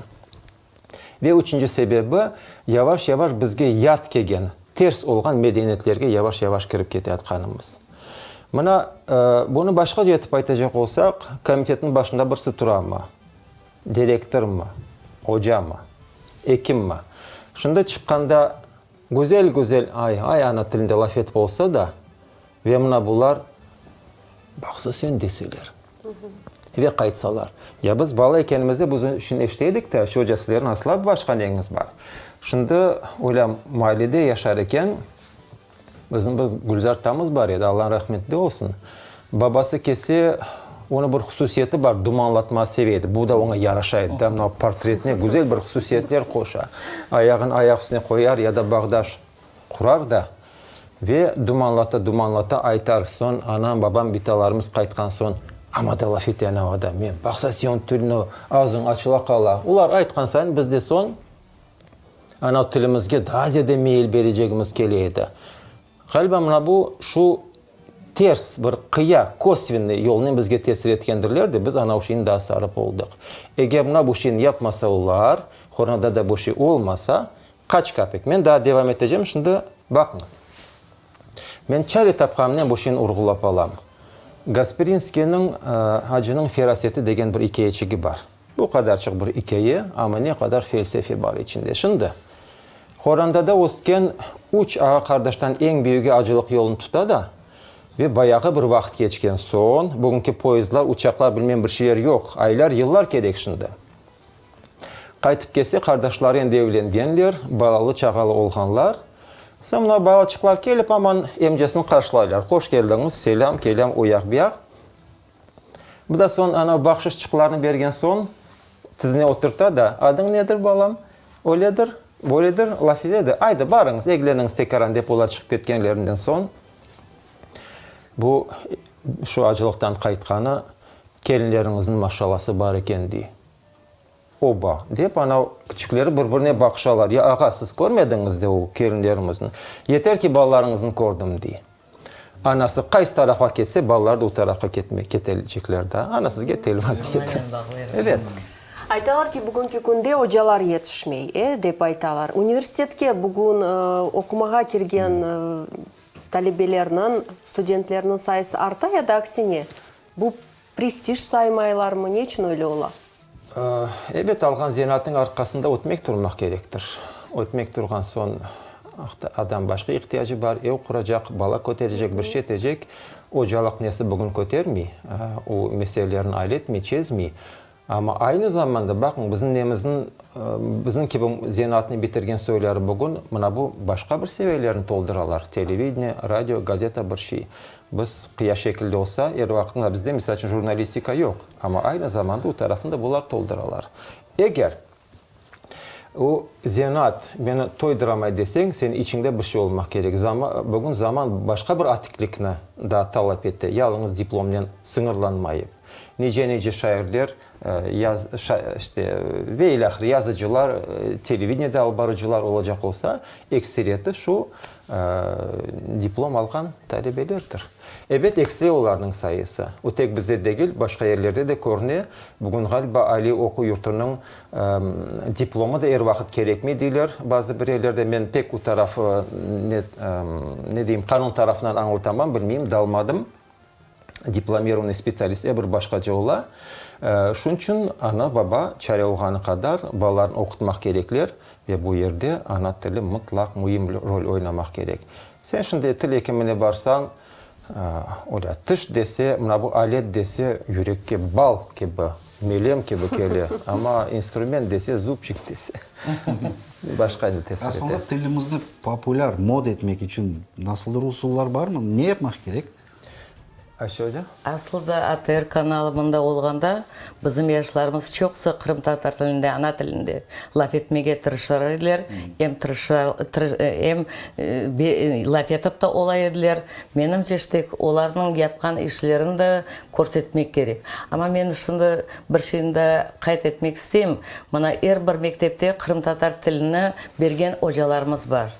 Ve üçünci sebebi, yavaş-yavaş bizge yat kelgen, ters olğan medeniyetlerge yavaş-yavaş kirip keteyatqanımız. Mına, bunı başqaca etip aytacaq olsaq, komitetniñ başında birisi turamı? Direktormı? Ocamı? Ekimmi? Şimdi çıqqanda güzel-güzel, ay, ay ana tilinde laf etip olsa da, ve mına bular, baqsa sen deseler. Ve qaytsalar. Ya biz bala ekenimizde biz içün eşite edik de, şu oca sizlerniñ asla başqa neñiz bar. Şimdi öyle maallede yaşar eken, bizim bir Gülzar tamız bar edi, Alla rahmetli olsun. Babası kelse, onıñ bir hususiyeti bar, dumanlatmağa seve edi. Bu da oña yaraşa edi da, mına portretine güzel bir hususiyetler qoşa. Ayağını ayaq üstüne qoyar ya da bağdaş qurar da ve dumanlata-dumanlata aytar, soñ anam, babam, bitalarımız qaytqan soñ, amma da laf ete anav adam, men, baqsa sen tilni, ağzıñ açıla qala. Olar aytqan sayın biz de soñ anav tilimizge daa ziyade meyil berecegimiz kele edi. Ğaliba mına bu şu ters bir qıya, kosvennıy, yolnen bizge tesir etkendirler de, biz anav şeyni daa sarıp oldıq. Eger mına bu şeyni yapmasa olar, Hornada da bu şey olmasa, Qaç kapik? Men daa devam etecem, şimdi baqıñız. Men çare tapqanımnen bu şeyni urğulap alam. Gasprinskiyniñ Acınıñ feraseti degen bir ikâyeçigi bar. Bu qadarçıq bir ikâye, amma ne qadar felsefe bar içinde. Şimdi, qorandada ösken üç ağa-qardaştan eñ büyügi acılıq yolunı tuta da, ve bayağı bir vaqıt keçken soñ, bugünki poyezdlar, uçaqlar, bilmem bir şeyler yoq, aylar, yıllar kerek şimdi. Qaytıp kelse, qardaşları endi evlengenler, balalı-çağalı olğanlar. Soñ mına balaçıqlar kelip, aman emcesini qarşılaylar. Hoş keldiñiz, selâm, kelâm, o yaq, bu yaq. Bu da soñ ana bahşışçıqlarnı bergen soñ, tizine oturta da, Adıñ nedir, balam? Öyledir, böyledir, laf ete de, Aydı, barıñız, egleniñiz tekaran, dep olar çıqıp ketkenlerinden soñ, bu şu acılıqtan qaytqanı, Kelinleriñizniñ maşalası bar eken, dey. Oba! dep ana küçükleri bir-birine baqışalar. Ya ağa, siz körmediñiz de o kelinlerimizni? Yeter ki, balalarıñıznı kördim, dey. Anası qaysı tarafqa ketse, balalar da o tarafqa ketecekler da. Ana sizge tel vaziyeti. Evet. Aytalar ki, bugünki künde ocalar yetişmey, e, dep aytalar. Universitetke bugün oqumağa kirgen talebelerniñ, studentlerniñ sayısı arta ya da aksine? Bu prestij saymaylarmı? Ne içün öyle ola? Ebet, alğan zenaatnıñ arqasında ötmek turmaq kerektir. Ötmek turğan soñ adam başqa ihtiyacı bar, ev quracaq, bala köterecek, bir şey etecek. Ocalıq nesi bugün kötermey, o meselelerni al etmey, çezmey. Amma aynı zamanda, baqıñ, bizim nemizniñ, bizim kibi zenaatnı bitirgen soyları bugün mına bu başqa bir seviyelerni tolduralar, televideniye, radio, gazeta, bir şey. Biz, qıya şekilde olsa, er vaqıt, mına bizde, misal içün, jurnalistika yoq, amma aynı zamanda o tarafını da bular tolduralar. Eger o zenaat meni toydıramay deseñ, seniñ içiñde bir şey olmaq kerek. Bugün zaman başqa bir atiklikni da talap ete, yalıñız diplomnen sıñırlanmayıp. Nice-nice şairler, yaz, işte, ve ilâhre yazıcılar, televideniyede alıp barıcılar olacaq olsa, ekseriyeti şu diplom alğan talebelerdir. Ebet, eksile olarnıñ sayısı. O tek bizde degil, başqa yerlerde de körüne. Bugün, ğaliba, aliy oquv yurtunıñ diplomı da er vaqıt kerekmey deyler bazı bir yerlerde. Men pek o taraf, ne, ne deyim, qanun tarafından añlatamam, bilmeyim, dalmadım. Diplomirovanıy spetsialist er bir başqaca ola. Şunıñ içün ana-baba çare olğanı qadar balalarını oqutmaq kerekler ve bu yerde ana tili mıtlaq müim rol oynamaq kerek. Sen şimdi til ekimine barsañ, öyle tiş dese, mına bu alet dese, yürekke bal kibi, melem kibi kele, amma instrument dese, zubçik dese, başqa ne tesir ete. Aslında tilimizni populâr, mod etmek içün nasıldır usullar barmı? Ne yapmaq kerek? Ayşe oca. Aslı da ATR kanalı mında olğanda, bizim yaşlarımız çoqusı qırımtatar tilinde, ana tilinde laf etmege tırışar ediler, em tırışar, em laf etip de ola ediler. Menimce, işte, olarnıñ yapqan işlerini de körsetmek kerek. Amma men şimdi bir şeyni de qayd etmek isteyim, mına er bir mektepte qırımtatar tilini bergen ocalarımız bar.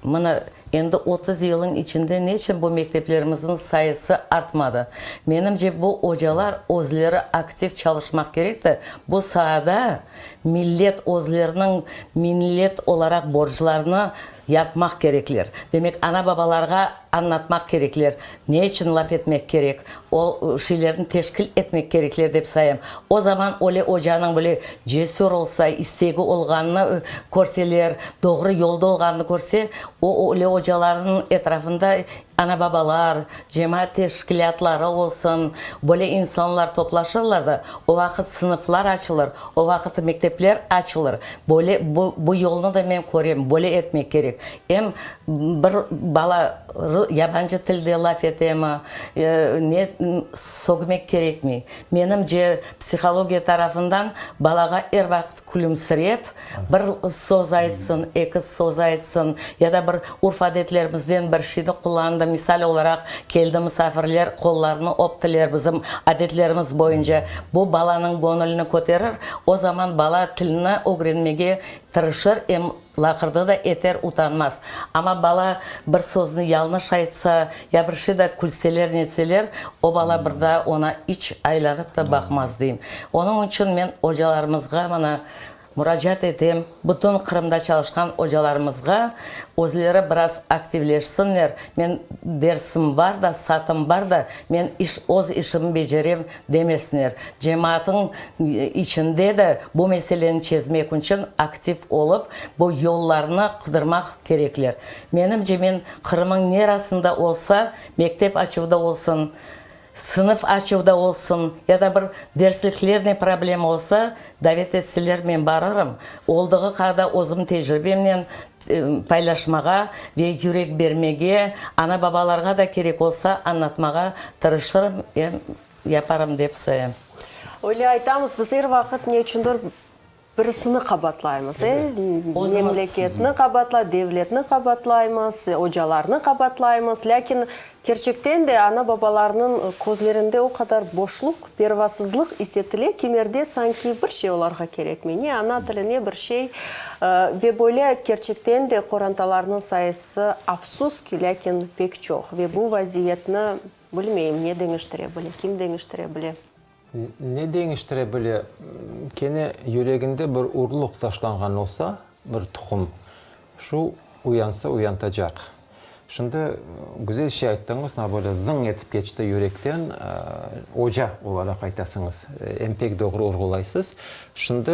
Mına, endi 30 yılın içinde neçün bu mekteplerimizniñ sayısı artmadı? Menimce, bu ocalar özleri aktiv çalışmaq kerek de, bu saada millet özleriniñ millet olaraq borclarını yapmaq kerekler. Demek, ana-babalarğa añlatmaq kerekler, ne içün laf etmek kerek, o şeylerni teşkil etmek kerekler dep sayam. O zaman öyle ocanıñ böyle cesür olsa, istegi olğanını körseler, doğru yolda olğanını körse, o öyle ocalarnıñ etrafında ana-babalar, cemaat teşkilâtları olsun, böyle insanlar toplaşırlar da, o vaqıt sınıflar açılır, o vaqıt mektepler açılır. Böyle bu, bu yolnı da men körem, böyle etmek kerek. Em bir bala yabancı tilde laf etemi, ne sögmek kerekmey. Menimce, psihologiya tarafından balağa er vaqıt külümsirep, bir söz aytsın, eki söz aytsın, ya da bir urf-adetlerimizden bir şeyni qullandı, misal olaraq, keldi musafirler, qollarını öptiler bizim adetlerimiz boyunca, bu balanıñ göñülini köterir, o zaman bala tilni ögrenmege tırışır, em Laqırdı da eter, utanmaz. Amma bala bir sözni yalnış aytsa, ya bir şey da külseler, netseler, o bala bir daa oña iç aylanıp da baqmaz, deyim. Onıñ içün men ocalarımızğa mına muracaat etem, bütün Qırımda çalışqan ocalarımızğa, özleri biraz aktivleşsinler, men dersim bar da, satım bar da, men iş, öz işimi becerem demesinler. Cemaatnıñ içinde de bu meseleni çezmek içün aktiv olıp, bu yollarnı qıdırmaq kerekler. Menimce, men Qırımıñ nerasında olsa, mektep açuvda olsun, sınıf açuvda olsun ya da bir dersliklernen problem olsa, davet etseler, men barırım. Oldığı qadar özüm tecribemnen paylaşmağa ve yürek bermege, ana-babalarğa da kerek olsa añlatmağa tırışırım, em yaparım dep sayam. Öyle aytamız, biz er vaqıt ne içündir birisini qabaatlaymız, e? Memleketni qabaatla, devletni qabaatlaymız, ocalarnı qabaatlaymız, lâkin Kerçekten de, ana-babalarnıñ közlerinde o qadar boşluq, pervasızlıq isetile, kimerde sanki bir şey olarğa kerekmey, ne ana tili, ne bir şey. Ve böyle, kerçekten de, qorantalarnıñ sayısı, afsus ki, lâkin pek çoq. Ve bu vaziyetni, bilmeyim, ne deñiştire bile, kim deñiştire bile? Ne deñiştire bile? Kene yüreginde bir urluq taşlanğan olsa, bir tuqum, şu uyansa uyantacaq. Şimdi güzel şey ayttıñız, mına böyle zıñ etip keçti yürekten, oca olaraq aytasıñız, em pek doğru urğulaysız. Şimdi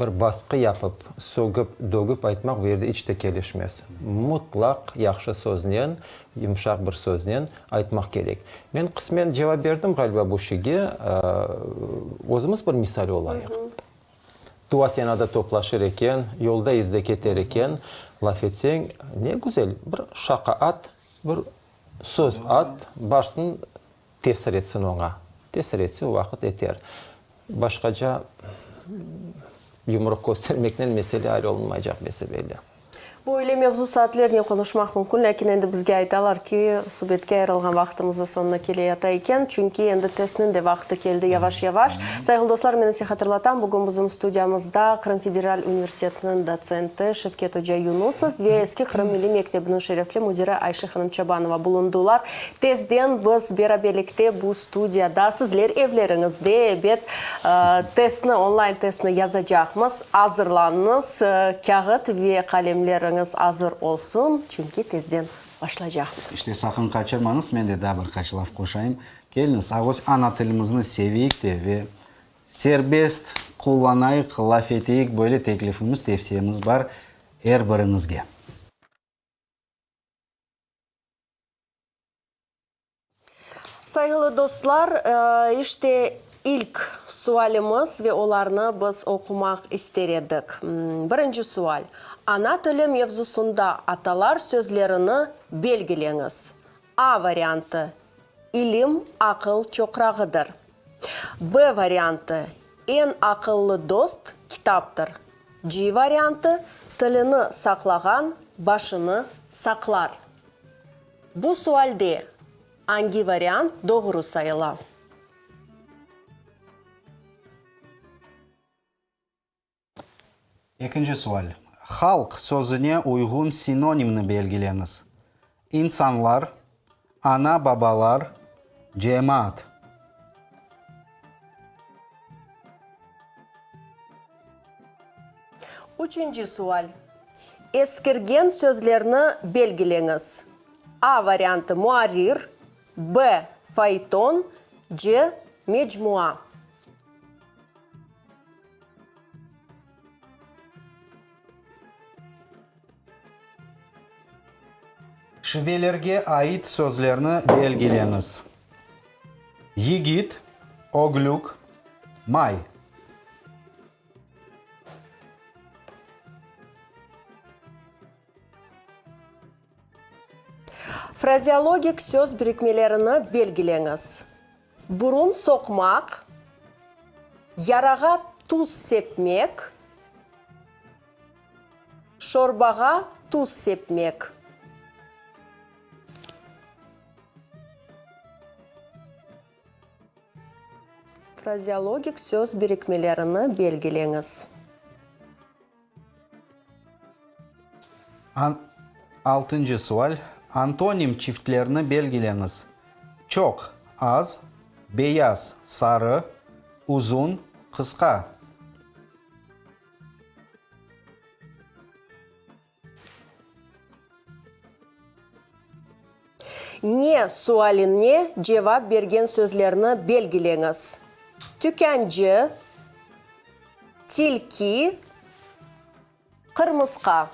bir basqı yapıp, sögip, dögip aytmaq bu yerde iç te kelişmez. Mutlaq yahşı söznen, yımşaq bir söznen aytmaq kerek. Men qısmen cevap berdim ğaliba bu şeyge, özümiz bir misal olayıq. Dua senada toplaşır eken, yolda izde keter eken, laf etseñ, ne güzel, bir şaqa at, bir söz at, barsın tesir etsin oña. Tesir etse, o vaqıt eter. Başqaca yumruq köstermeknen mesele al olunmaycaq, bese-belli. Böyle mevzu saatlernen qonuşmaq mümkün, lâkin endi bizge aytalar ki, subetke ayırılğan vaqtımız da soñuna keleyata eken, çünki endi testniñ de vaqtı keldi yavaş-yavaş. Sayğılı dostlar, men ise hatırlatam, bugün bizim studiyamızda Qırım federal universitetiniñ dotsenti Şevket oca Yunusov ve Eski Qırım milliy mektebiniñ şerefli müdiri Ayşe hanım Çabanova bulundılar. Tezden biz beraberlikte bu studiyada, sizler evleriñizde, ebet, testni, onlayn testni yazacaqmız. Azırlanıñız, kâğıt ve qalemleriñiz azır olsun, çünki tezden başlaycaqmız. İşte, saqın qaçırmañız, men de daa bir qaç laf qoşayım. Keliñiz, ağız ana tilimizni seveyik de ve serbest qullanayıq, laf eteyik, böyle teklifimiz, tevsiyemiz bar er biriñizge. Sayğılı dostlar, işte ilk sualimiz ve olarnı biz oqumaq ister edik. Birinci sual, Ana tili mevzusında atalar sözlerini belgileñiz. A variantı, İlim aqıl çoqrağıdır. B variantı, Eñ aqıllı dost kitaptır. C variantı, Tilini saqlağan başını saqlar. Bu sualde angi variant doğru sayıla? Ekinci sual. Halq sözüne uyğun sinonimni belgileñiz. İnsanlar, ana-babalar, cemaat. Üçünci sual. Eskirgen sözlerni belgileñiz. A variantı, muarrir, B, fayton, C, mecmua. Şivelerge ait sözlerni belgileñiz. Yigit, öglük, may. Frazeologik söz birikmelerini belgileñiz. Burun soqmaq, yarağa tuz sepmek, şorbağa tuz sepmek. Frazeologik söz birikmelerini belgileñiz. An, altıncı sual. Antonim çiftlerni belgileñiz. Çoq, az, beyaz, sarı, uzun, qısqa. Ne sualine cevap bergen sözlerni belgileñiz. Tükâncı, tilki, qırmısqa.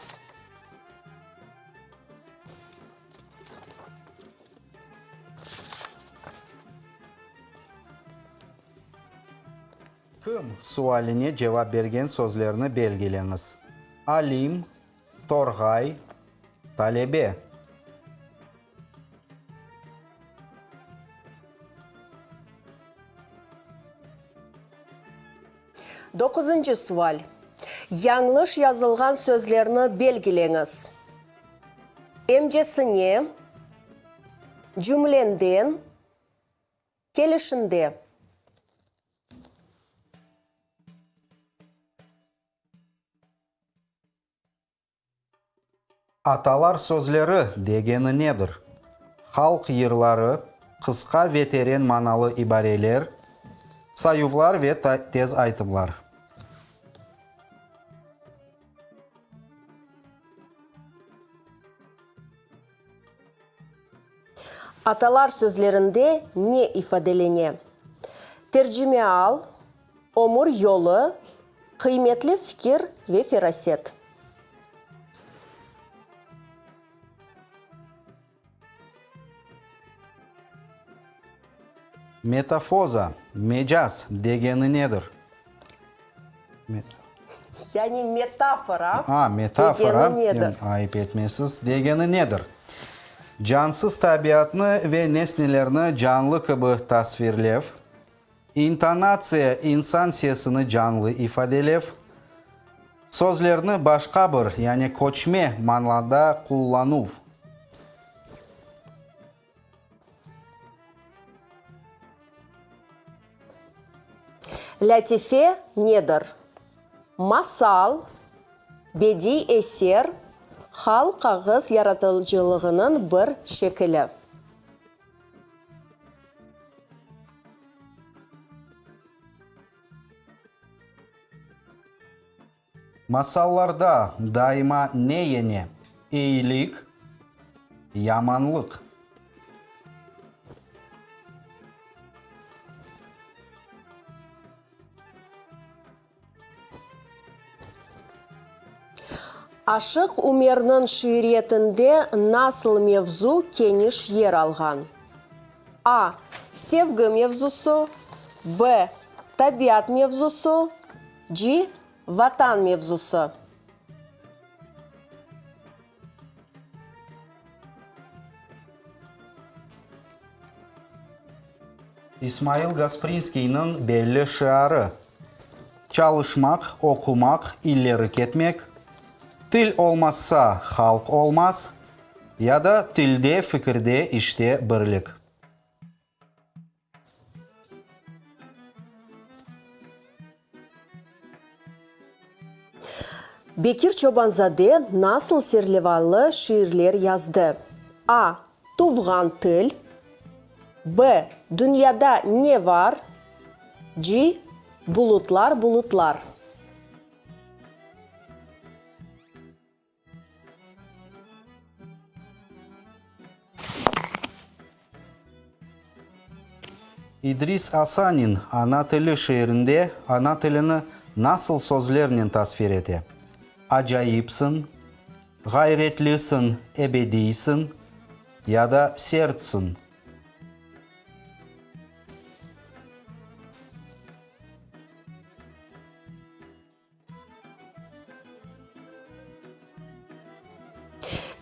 Kim sualine cevap bergen sözlerni belgileñiz. Alim, torğay, talebe. Doquzıncı sual. Yañlış yazılğan sözlerni belgileñiz. Emcesine, cümlenden, kelişinde. Atalar sözleri degeni nedir? Halq yırları, qısqa ve teren manalı ibareler, sayuvlar ve tez aytımlar. Atalar sözlerinde ne ifadelene? Tercimeal, ömür yolu, qıymetli fikir ve feraset. Metafoza, mecaz, degeni nedir? Yani metafora A, metafora, degeni nedir? Ayıp etmesiz, degeni nedir? Cansız tabiatnı ve nesnelerni canlı kibi tasvirlev, intonatsiya, insan sesini canlı ifadelev, sözlerni başqa bir, yani köçme manada qullanuv. Lâtife nedir? Masal, bediy eser, halq ağız yaratıcılığınıñ bir şekili. Masallarda daima ne yene, eyilik, yamanlıq? Aşıq Umerniñ şiiriyetinde nasıl mevzu keniş yer alğan? A. Sevgi mevzusı, B. Tabiat mevzusı, C. Vatan mevzusı. İsmail Gasprinskiyniñ belli şiarı, Çalışmaq, oqumaq, ileri ketmek, Til olmazsa, halq olmaz ya da Tilde, fikirde, işte birlik. Bekir Çobanzade nasıl serlevalı şiirler yazdı? A. Tuvğan til. B. Dünyada ne var? C. Bulutlar, bulutlar. İdris Asanin Ana tili şiirinde ana tilini nasıl sözlernen tasvir ete? Acayipsiñ, ğayretlisiñ, ebediysiñ ya da sertsiñ?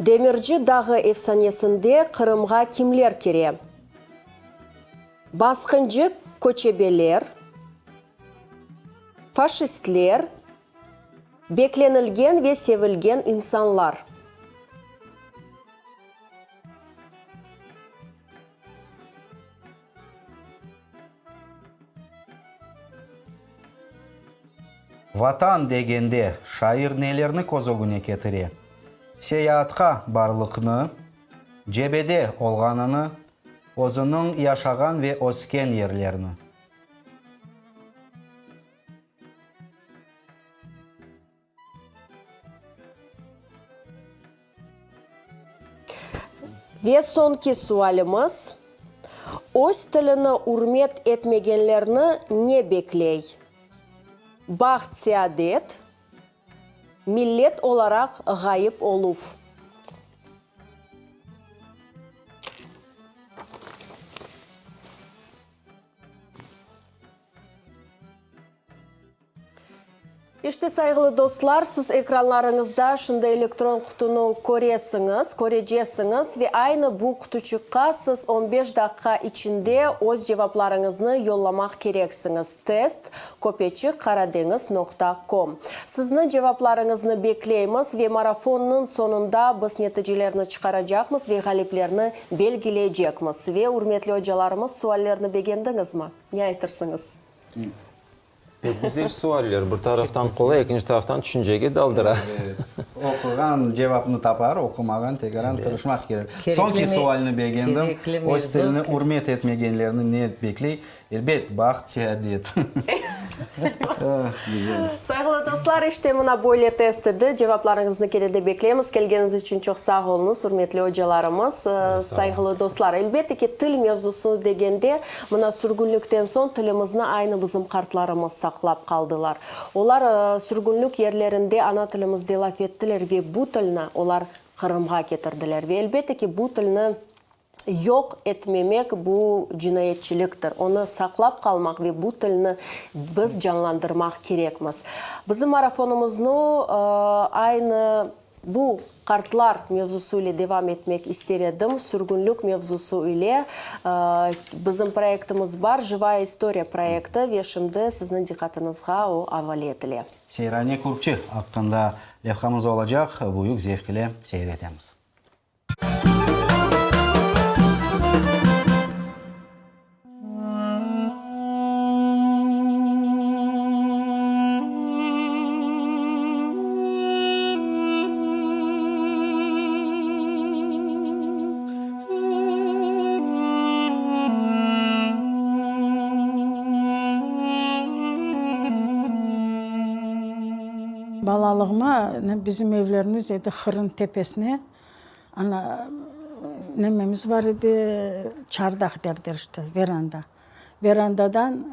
Demirci dağı efsanesinde Qırımğa kimler kire? Basqıncı köçebeler, faşistler, beklenilgen ve sevilgen insanlar. Vatan degende şair nelerni köz ögüne ketire? Seyaatqa barlıqnı, cebede olğanını, özüniñ yaşağan ve ösken yerlerini. Ve soñki sualimiz, öz tilini ürmet etmegenlerni ne bekley? Baht-seadet, millet olaraq ğayıp oluv. İşte, sayğılı dostlar, siz ekranlarıñızda şimdi elektron qutunı köresiñiz, körecesiñiz ve aynı bu qutuçıqqa siz on beş daqqa içinde öz cevaplarıñıznı yollamaq kereksiñiz, test, köpeçik, qaradeñiz noqta kom. Sizniñ cevaplarıñıznı bekleymiz ve marafonnıñ soñunda biz neticelerni çıqaracaqmız ve ğaliplerni belgileycekmiz. Ve, ürmetli ocalarımız, suallerni begendiñizmi? Ne aytırsıñız? Pek güzel sualler. Bir taraftan qolay, ekinci taraftan tüşüncege daldıra. Oquğan cevapnı tapar, oqumağan tekaran tırışmaq kerek. Soñki sualni begendim. Öz tilini ürmet etmegenlerni ne bekley? Elbet, baht, seadet. Güzel. Sayğılı dostlar, işte mına böyle test edi. Cevaplarıñıznı kene de bekleymiz. Kelgeniñiz içün çoq sağ oluñız, ürmetli ocalarımız. Sayğılı dostlar, elbette ki, til mevzusı degende, mına sürgünlikten soñ tilimizni aynı bizim qartlarımız saqlap qaldılar. Olar sürgünlik yerlerinde ana tilimizde laf ettiler ve bu tilni olar Qırımğa ketirdiler. Ve elbette ki, bu tilni yoq etmemek, bu cinayetçiliktir. Onı saqlap qalmaq ve bu tilni biz canlandırmaq kerekmiz. Bizim marafonımıznı aynı bu qartlar mevzusı ile devam etmek ister edim, sürgünlik mevzusı ile. Bizim proyektimiz bar, Jivaya istoriya proyekti, ve şimdi sizniñ diqqatıñızğa o avale etile. Seyrane Kürkçi aqqında levhamız olacaq, büyük zevq ile seyir etemiz. Balalığıma bizim evlerimiz edi Hırın tepesine, ana nememiz bar edi, çardaq derler işte, veranda. Verandadan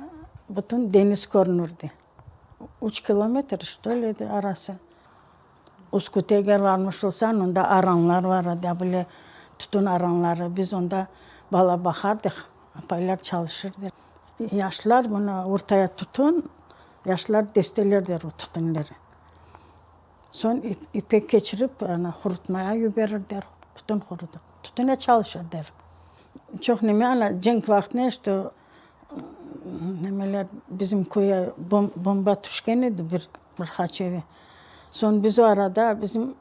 bütün deniz körünirdi. Üç kilometr, şto li, edi arası. Uskutege varmış olsañ, onda aranlar bar edi, a böyle tütün aranları. Biz onda bala baqardıq, apaylar çalışırdı. Yaşlar mına ortaya tütün, yaşlar destelerdiler o tütünleri. Soñ ipe keçirip, ana qurutmaya yiberirdiler, tütün qurudı. Tütüne çalışırdılar. Çoq neme, ana cenk vaqtında işte nemeler bizim köye bomba tüşken edi bir bir qaç eve. Soñ biz o arada bizim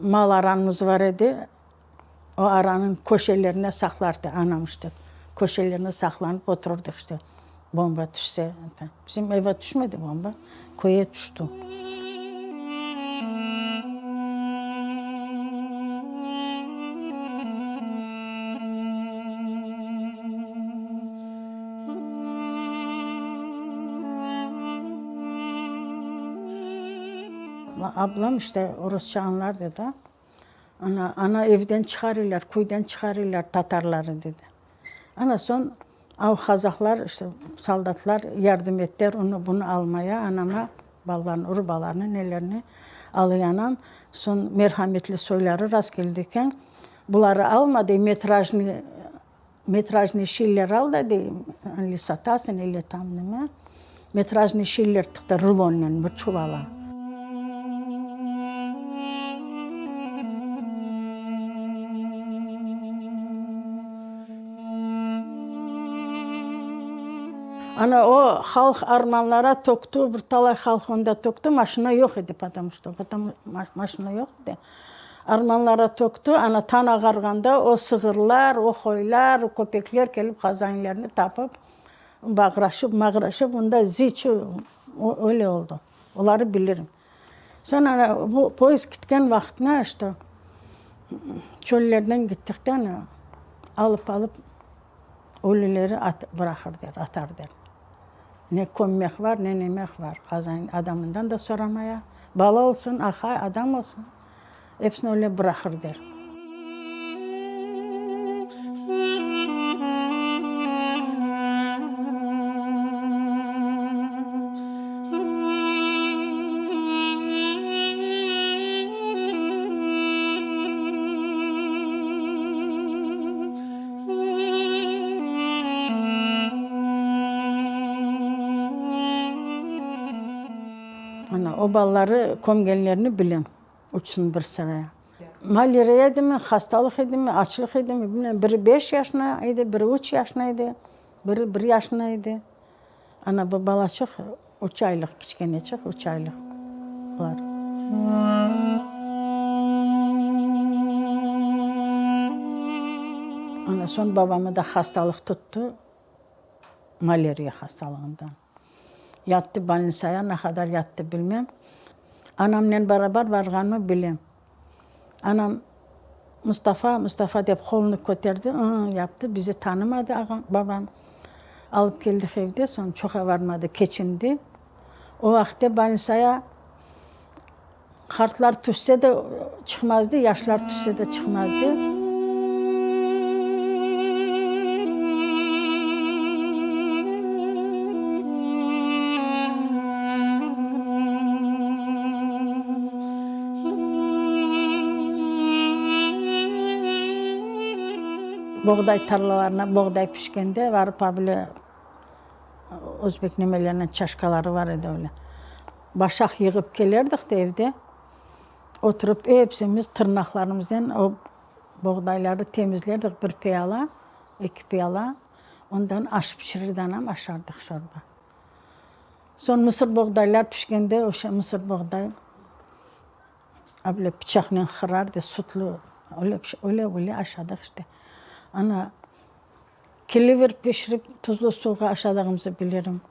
mal aranımız bar edi, o aranıñ köşelerine saqlardı anam işte, köşelerine saqlanıp oturırdıq işte, bomba tüşse. Bizim eve tüşmedi bomba, köye tüşti. Ablam işte rusça añlardı da. Ana, ana evden çıqarırlar, köyden çıqarırlar tatarları, dedi. Ana soñ av kazaklar, işte soldatlar yardım ettiler onı bunı almaya, anama balalarnı, urbalarını, nelerni alıy anam. Soñ merhametli soyları rast keldi eken, buları alma, dey, metrajnıy, metrajnıy şeyler al da, dey, ili satasıñ, ili tam neme, metrajnıy şeyler tıqtı rulonnen bir çuvala. Ana o halq armanlara töktü, bir talay halq onda töktü, maşina yoq edi, potomu çto, potomu maşina yoq edi. Armanlara töktü, ana tañ ağarğanda o sığırlar, o qoylar, o köpekler kelip hazainlerni tapıp, bağıraşıp, mağıraşıp, onda ziç öyle oldı. Oları bilirim. Soñ ana bu poyezd ketken vaqıtına işte çöllerden gittik de ana alıp-alıp ölüleri bıraqır der, atar der. Ne kömmek bar, ne nemek bar. Qazayn adamından da soramaya. Bala olsun, aqay, adam olsun, episini öyle bıraqır der. Ana, o balaları kömgenlerini bilem, üçüni bir sıraya. Maleriya edimi, hastalıq edimi, açlıq edimi, bilmem, biri beş yaşına edi, biri üç yaşına edi, biri bir yaşına edi. Ana, bu balaçıq üç aylıq, kiçkeneçik üç aylıq olar. Ana, soñ babamı da hastalıq tuttı, maleriya hastalığından. Yattı bolnitsaya, ne qadar yattı bilmem. Anamnen beraber barğanımı bilem. Anam, Mustafa, Mustafa dep qolunı köterdi, ı-ı yaptı, bizi tanımadı ağam, babam. Alıp keldik evde, soñ çoqa varmadı, keçindi. O vaqıtte bolnitsaya qartlar tüşse de çıqmazdı, yaşlar tüşse de çıqmazdı. Boğday tarlalarına boğday pişkende varıp a bile özbek nemelerinen çaşkaları bar edi öyle. Başaq yığıp kelerdik de evde oturıp epsimiz tırnaqlarımıznen o boğdayları temizlerdik bir piala, eki piala, ondan aş pişirirdi anam aşardıq şorba. Soñ mısır boğdaylar pişkende o'şa mısır boğday a bile pıçaqnen qırardı sütlü öyle öyle öyle aşadıq işte. Ana kelivir pişirip tuzlu suvğa aşadığımızı bilirim.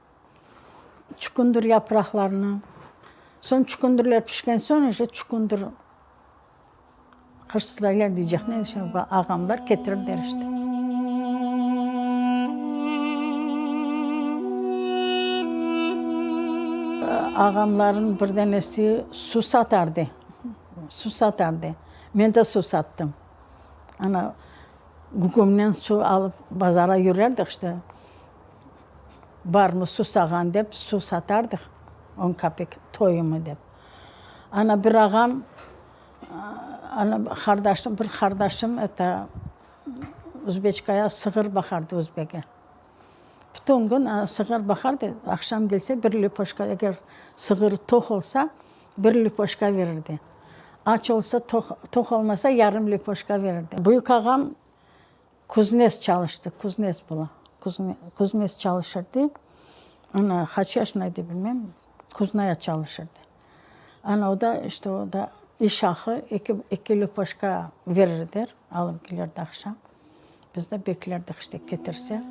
Çükündir yapraqlarını. Soñ çükündirler pişken soñ uje çükündir Hırsızlar ya deycek ne içün ağamlar ketirdiler işte. Ağamların bir danesi su satardı, su satardı. Men de su sattım. Ana, gügümnen su alıp bazara yürerdik işte. Barmı susağan dep su satardıq, on kapik toyumı dep. Ana bir ağam, ana qardaşım, bir qardaşım eto uzbeçkaya sığır baqardı uzbege. Bütün kün ana sığır baqardı, aqşam kelse bir lipoşka, eger sığır toq olsa, bir lipoşka verirdi. Aç olsa, toq, toq olmasa yarım lipoşka verirdi. Büyük ağam Kuznets çalıştı, kuznets bola, kuznets çalışırdı. Ana, qaç yaşında edi bilmem, kuznaya çalışırdı. Ana, o da, işte, o da iş aqı, eki, eki lüpoşka verirdiler, alıp kelirdi aqşam. Biz de beklerdik, işte, ketirse.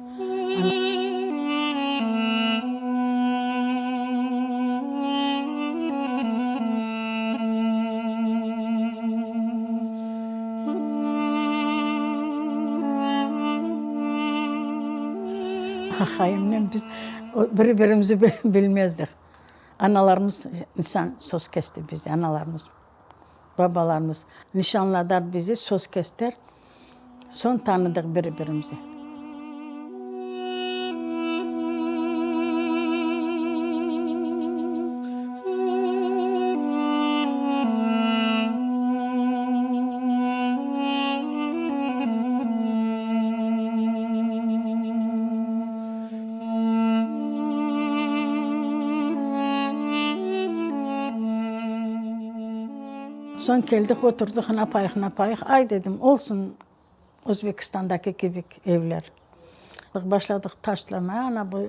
Aqayımnen biz biri-birimizi bilmezdik. Analarımız nişan söz kesti bize, analarımız, babalarımız nişanladılar bizi, söz kestiler. Soñ tanıdıq biri-birimizi. Soñ keldik, oturdıq, napayıq, napayıq. Ay, dedim, olsun Özbekistandaki kibi evler. Başladıq taşlamaya, ana bu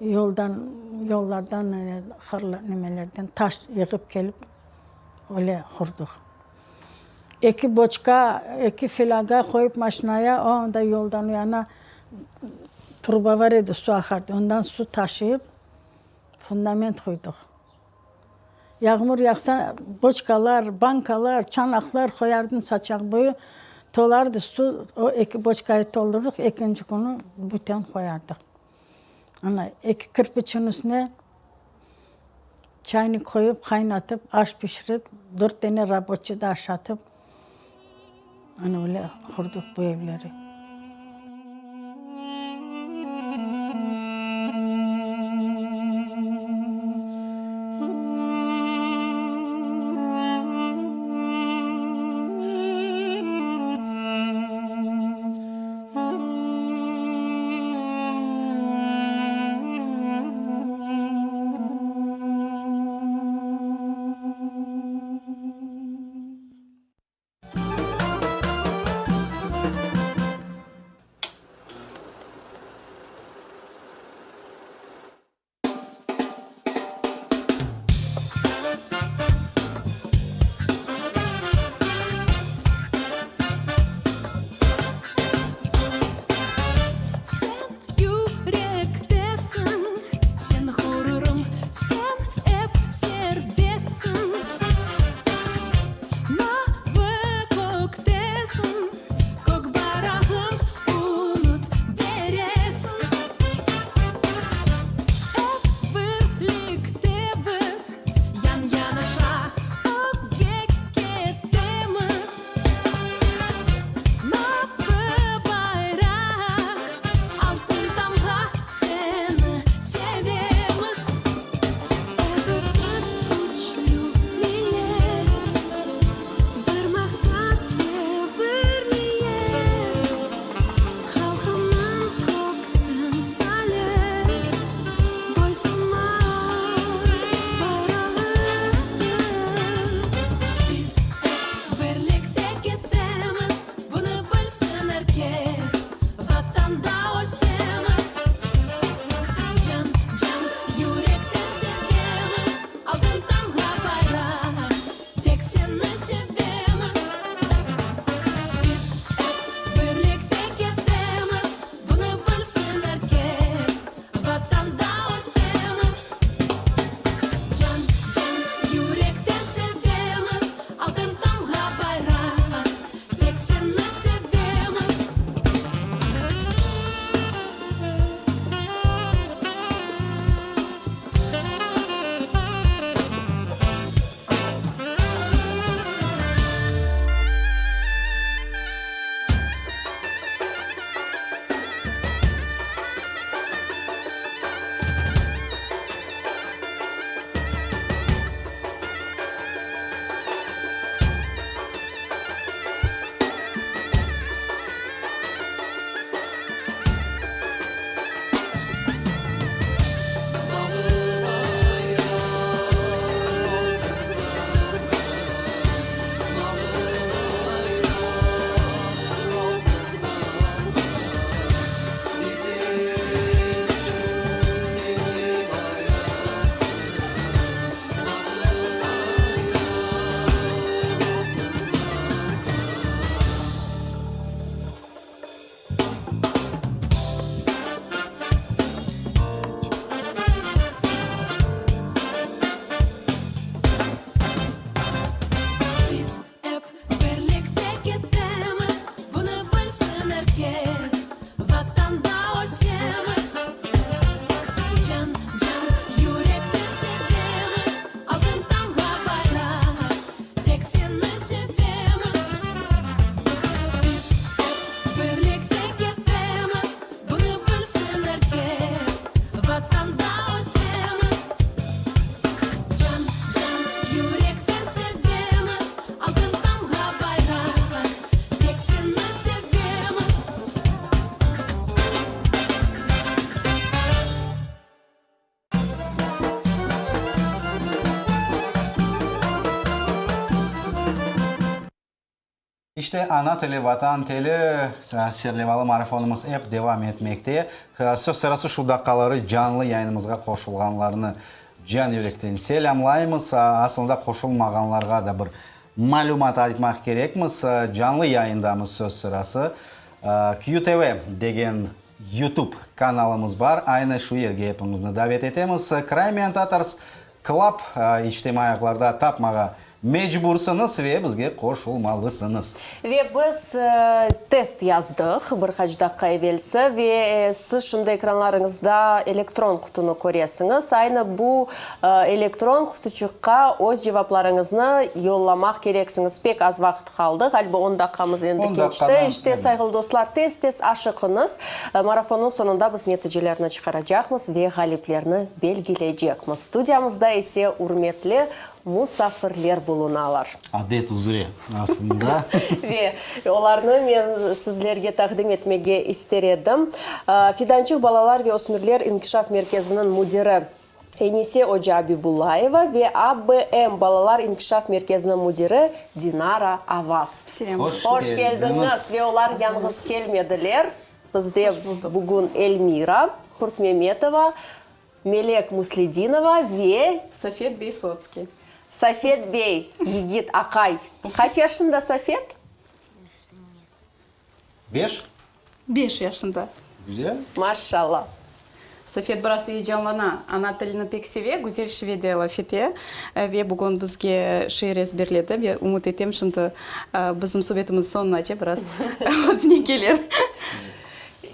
yoldan, yollardan, hırlı nimelerden taş yığıp kelip, öyle qurdıq. Eki boçka, eki flaga qoyıp maşinaya, o anda yoldan o yana truba bar edi, su aqardı, ondan su taşıyıp, fundament quydıq. Yağmur yağsa, boçkalar, bankalar, çanaqlar qoyardım saçaq boyu, tolardı su, o eki boçkayı toldurdıq, ekinci künü büten qoyardıq. Ana, eki kirpiçniñ üstüne çaynik qoyıp, qaynatıp, aş pişirip, dört dene raboçiy da aşatıp, ana öyle qurdıq bu evleri. İşte, Ana tili, Vatan tili serlevalı marafonımız ep devam etmekte. Söz sırası şu daqqaları canlı yayınımızğa qoşulğanlarnı can yürekten selâmlaymız. Aslında qoşulmağanlarğa da bir malümat aytmaq kerekmiz. Canlı yayındamız söz sırası. QTV degen YouTube kanalımız bar. Aynı şu yerge epiñizni davet etemiz. Crimean Tatars Club içtimaiy ağlarda tapmağa mecbursıñız ve bizge qoşulmalısıñız. Ve biz test yazdıq bir qaç daqqa evelsi ve siz şimdi ekranlarıñızda elektron qutunı köresiñiz. Aynı bu elektron qutuçıqqa öz cevaplarıñıznı yollamaq kereksiñiz. Pek az vaqıt qaldı, ğaliba on daqqamız endi keçti. İşte, sayğılı dostlar, tez-tez aşıqıñız. Marafonnıñ soñunda biz neticelerni çıqaracaqmız ve ğaliplerni belgileycekmiz. Studiyamızda ise ürmetli musafirler bulunalar. Adet üzre, aslında. Ve olarnı men sizlerge taqdim etmege ister edim. Fidançıq balalar ve ösmürler inkişaf merkeziniñ müdiri Enise oca Abibullayeva ve ABM balalar inkişaf merkeziniñ müdiri Dinara Avaz. Hoş keldiñiz! Ve olar yañğız kelmediler. Bizde bugün Elmira Qurtmemetova, Melek Musledinova ve. Safet bey Sotskiy. Safet bey, yigit, aqay. Qaç yaşında Safet? Beş? Beş yaşında. Güzel. Maşşalla. Safet biraz eyecanlana, ana tilini pek seve, güzel şivede laf ete ve bugün bizge şiir ezberledi ve ümüt etem şimdi bizim subetimiz soñunace biraz özüne kelir.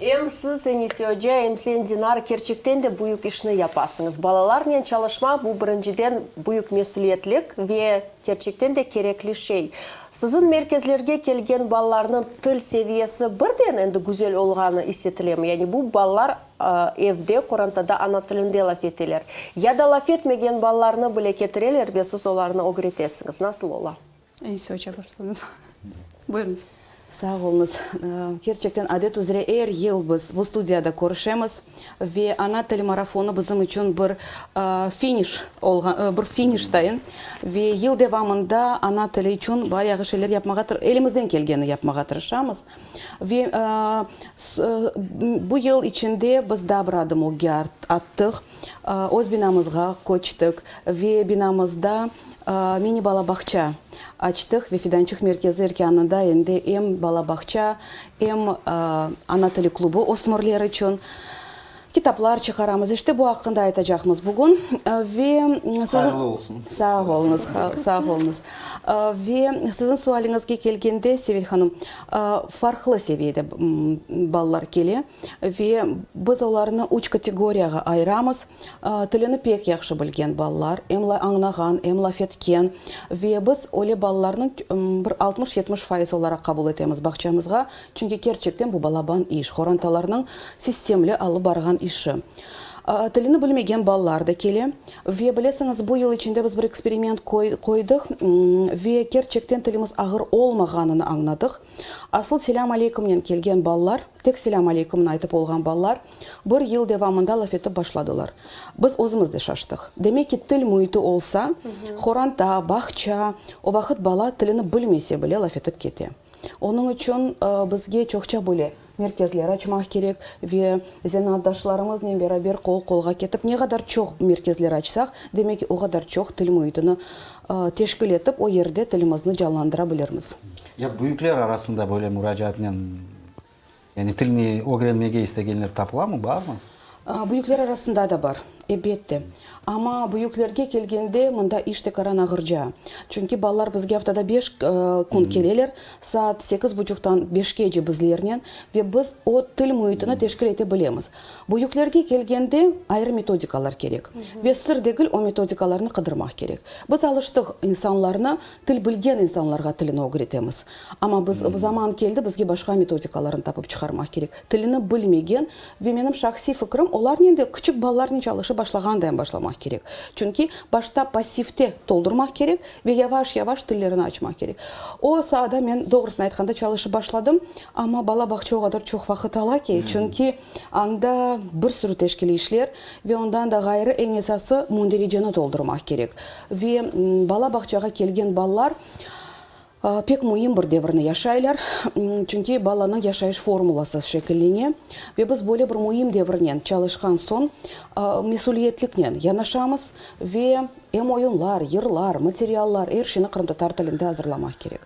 Em siz, Enise oca, em sen, Dinara, kerçekten de büyük işni yapasıñız. Balalarnen çalışmaq, bu, birinciden, büyük mesüliyetlik ve kerçekten de kerekli şey. Siziñ merkezlerge kelgen balalarnıñ til seviyesi birden endi güzel olğanı is etilemi? Yani bu balalar evde, qorantada ana tilinde laf eteler. Ya da laf etmegen balalarnı bile ketireler ve siz olarnı ögretesiñiz. Nasıl ola? Enise oca başlañız. Buyurıñız. Sağ oluñız. Kerçekten adet üzre er yıl biz bu studiyada körüşemiz ve Ana til marafonı bizim içün bir finiş olğan, bir finiş dayın. Ve yıl devamında ana tili içün bayağı şeyler yapmağa, elimizden kelgeni yapmağa tırışamız. Ve bu yıl içinde biz daa bir adım ögge attıq, öz binamızğa köçtik ve binamızda mini bala bağça açtıq ve Fidançıq merkezi erkânında endi em bala bağça, em ana tili klubu ösmürler içün. Kitaplar çıqaramız. İşte bu aqqında aytacaqmız bugün. Ve siziñ. Hayırlı olsun. Sağ oluñız, sağ oluñız. Ve siziñ sualiñizge kelgende, Sevil hanım, farqlı seviyede balalar kele ve biz olarnı üç kategoriyağa ayıramız. Tilini pek yahşı bilgen balalar, em añlağan, em laf etken ve biz öyle balalarnıñ bir altmış-yetmiş fayız olaraq qabul etemiz bağçamızğa. Çünki kerçekten bu balaban iş, qorantalarnıñ sistemli alıp barğan işi. Tilini bilmegen balalar da kele. Ve bilesiñiz, bu yıl içinde biz bir eksperiment qoydıq ve kerçekten tilimiz ağır olmağanını añladıq. Asıl selâm aleykümnen kelgen balalar, tek selâm aleykümni aytıp olğan balalar bir yıl devamında laf etip başladılar. Biz özümiz de şaştıq. Demek ki, til müiti olsa, qoranta, bağça, o vaqıt bala tilini bilmese bile laf etip kete. Onıñ içün bizge çoqça böyle merkezler açmaq kerek ve zenaatdaşlarımıznen beraber qol-qolğa ketip, ne qadar çoq merkezler açsaq, demek ki, o qadar çoq til müitini teşkil etip, o yerde tilimizni canlandıra bilirmiz. Ya büyükler arasında böyle muracaatnen, yani tilni ögrenmege istegenler tapılamı, barmı? Büyükler arasında da bar, ebette. Amma büyüklerge kelgende, mında iş tekaran ağırca. Çünki balalar bizge aftada beş kün keleler, saat sekiz buçuqtan beşkece bizlernen ve biz o til müitini teşkil ete bilemiz. Büyüklerge kelgende, ayrı metodikalar kerek. Ve sır degil, o metodikalarnı qıdırmaq kerek. Biz alıştıq insanlarnı, til bilgen insanlarğa tilini ögretemiz. Amma biz, zaman keldi, bizge başqa metodikalarnı tapıp çıqarmaq kerek. Tilini bilmegen ve menim şahsiy fikrim, olarnen de küçük balalarnen çalışıp başlağandayım başlamaq kerek. Çünki başta passivte toldurmaq kerek ve yavaş-yavaş tillerini açmaq kerek. O saada men, doğrusını aytqanda, çalışıp başladım, amma bala bağça o qadar çoq vaqıt ala ki, çünki anda bir sürü teşkiliy işler ve ondan da ğayrı eñ esası mündericeni toldurmaq kerek. Ve bala bağçağa kelgen balalar. Pek müim bir devirni yaşaylar, çünki balanıñ yaşayış formulası şekillene ve biz böyle bir müim devirnen çalışqan soñ mesüliyetliknen yanaşamız ve em oyunlar, yırlar, materiallar, er şeyni qırımtatar tilinde azırlamaq kerek.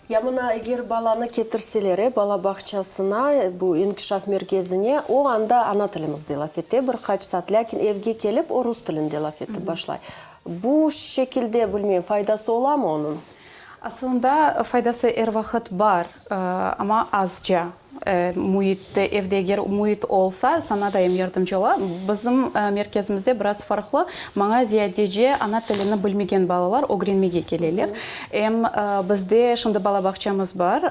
Ya mına, eger balanı ketirseler, e, bala bağçasına, bu inkişaf merkezine, o anda ana tilimizde laf ete bir qaç saat, lâkin evge kelip o rus tilinde laf etip başlay. Bu şekilde, bilmeyim, faydası olamı onıñ? Asılında faydası er vaqıt bar, amma azca. Müitte, evde eger müit olsa, saña da em yardımcı ola. Bizim merkezimizde biraz farqlı, maña ziyadece ana tilini bilmegen balalar ögrenmege keleler. Em bizde şimdi bala bağçamız bar,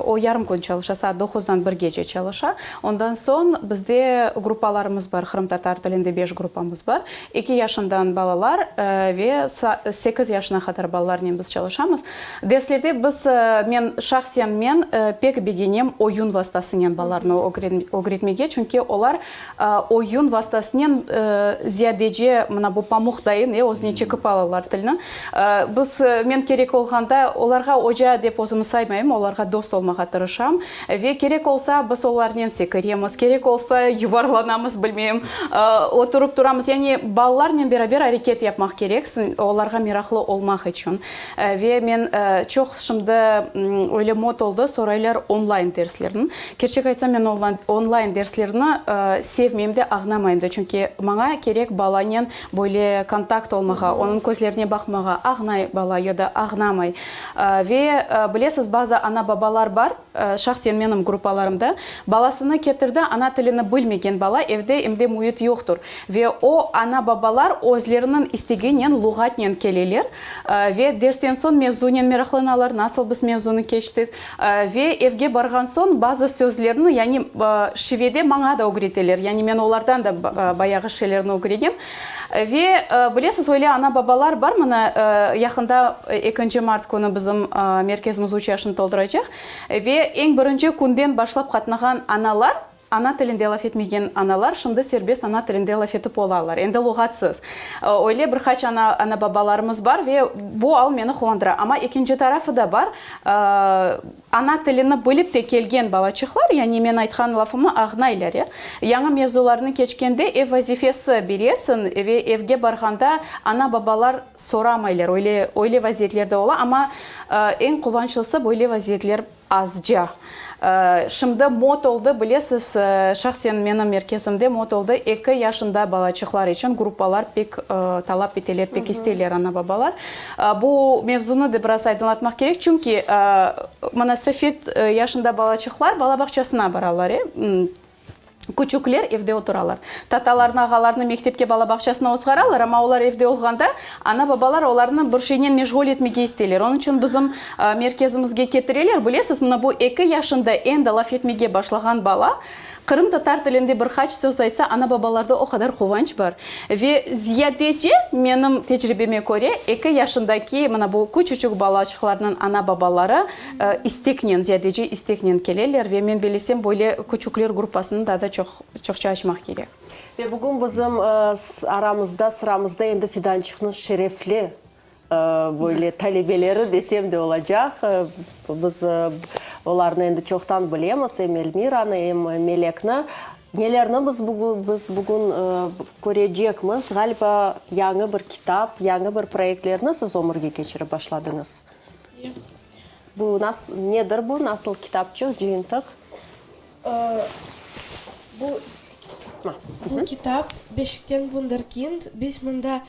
o yarım kün çalışa, saat doquzdan birgece çalışa. Ondan soñ bizde gruppalarımız bar, qırımtatar tilinde beş gruppamız bar. Eki yaşından balalar ve sekiz yaşına qadar balalarnen biz çalışamız. Derslerde biz, men şahsen men pek begenem oyun vastasınen balalarnı ögretmege, çünki olar oyun vastasınen ziyadece mına bu pamuq dayın özüne çekip alalar tilni. Biz, men kerek olğanda olarğa oca dep özümi saymayım, olarğa dost olmağa tırışam. Ve kerek olsa, biz olarnen sekiremiz, kerek olsa, yuvarlanamız, bilmeyim, oturıp turamız. Yani balalarnen beraber areket yapmaq kereksiñ, olarğa meraqlı olmaq içün. Ve men çoq şimdi öyle mod oldı, soraylar onlayn derslerni. Kerçek aytsam, men onlayn derslerni sevmeyim de, ağnamayım da. Çünki maña kerek balanen böyle kontakt olmağa, onıñ közlerine baqmağa, ağnay bala ya da ağnamay. Ve bilesiz, bazı ana-babalar bar, şahsen menim gruppalarımda, balasını ketirdi, ana tilini bilmegen bala, evde em de müit yoqtur. Ve o ana-babalar özleriniñ isteginen, luğatnen keleler ve dersten soñ mevzunen meraqlanalar, nasıl biz mevzunı keçtik. Ve evge barğan soñ bazı sözlerni, yani şivede maña da ögreteler, yani men olardan da bayağı şeylerni ögrenem. Ve bilesiz, öyle ana-babalar bar, mına, yaqında ekinci mart künü bizim merkezimiz üç yaşını tolduracaq, ve eñ birinci künden başlap qatnağan analar, ana tilinde laf etmegen analar şimdi serbest ana tilinde laf etip olalar, endi luğatsız. Öyle bir qaç ana, ana-babalarımız bar ve bu al meni quvandıra. Amma ekinci tarafı da bar, Ana tilini bilip de kelgen balaçıqlar, yani men aytqan lafımı añlaylar, ya. Yañı mevzularnı keçkende ev vazifesi beresiñ ve evge barğanda ana-babalar soramaylar, öyle, öyle vaziyetler de ola, amma eñ quvançlısı böyle vaziyetler azca. Şimdi mod oldı, bilesiz, şahsen menim merkezimde mod oldı, eki yaşında balaçıqlar içün gruppalar pek talap eteler, pek isteyler ana-babalar. Bu mevzunı da biraz aydınlatmaq kerek, çünki mına Safet yaşında balaçıqlar bala bağçasına baralar, e, küçükler evde oturalar. Tatalarnı, ağalarnı mektepke, bala bağçasına ozğaralar, amma olar evde olğanda ana-babalar olarnı bir şeynen meşğul etmege isteyler. Onıñ içün bizim merkezimizge ketireler. Bilesiz, mına bu eki yaşında endi laf etmege başlağan bala Qırımtatar tilinde bir qaç söz aytsa, ana-babalarda o qadar quvanç bar. Ve ziyadece, menim tecribeme köre, eki yaşındaki mına bu küçüçük balaçıqlarnıñ ana-babaları isteknen, ziyadece isteknen keleler ve men bellesem, böyle küçükler gruppasını daa da çoq, çoqça açmaq kerek. Ve bugün bizim aramızda, sıramızda endi Fidançıqnıñ şerefli Böyle talebeleri desem de olacaq. Biz olarnı endi çoqtan bilemiz, em Elmiranı, em Melekni. Nelerni biz biz bugün körecekmiz? Ğaliba, yañı bir kitap, yañı bir proyektlerni siz ömürge keçirip başladıñız. Bu nedir bu, nasıl kitapçıq, cıyıntıq? Bu bu kitap Beşikten Wunderkind. Biz mında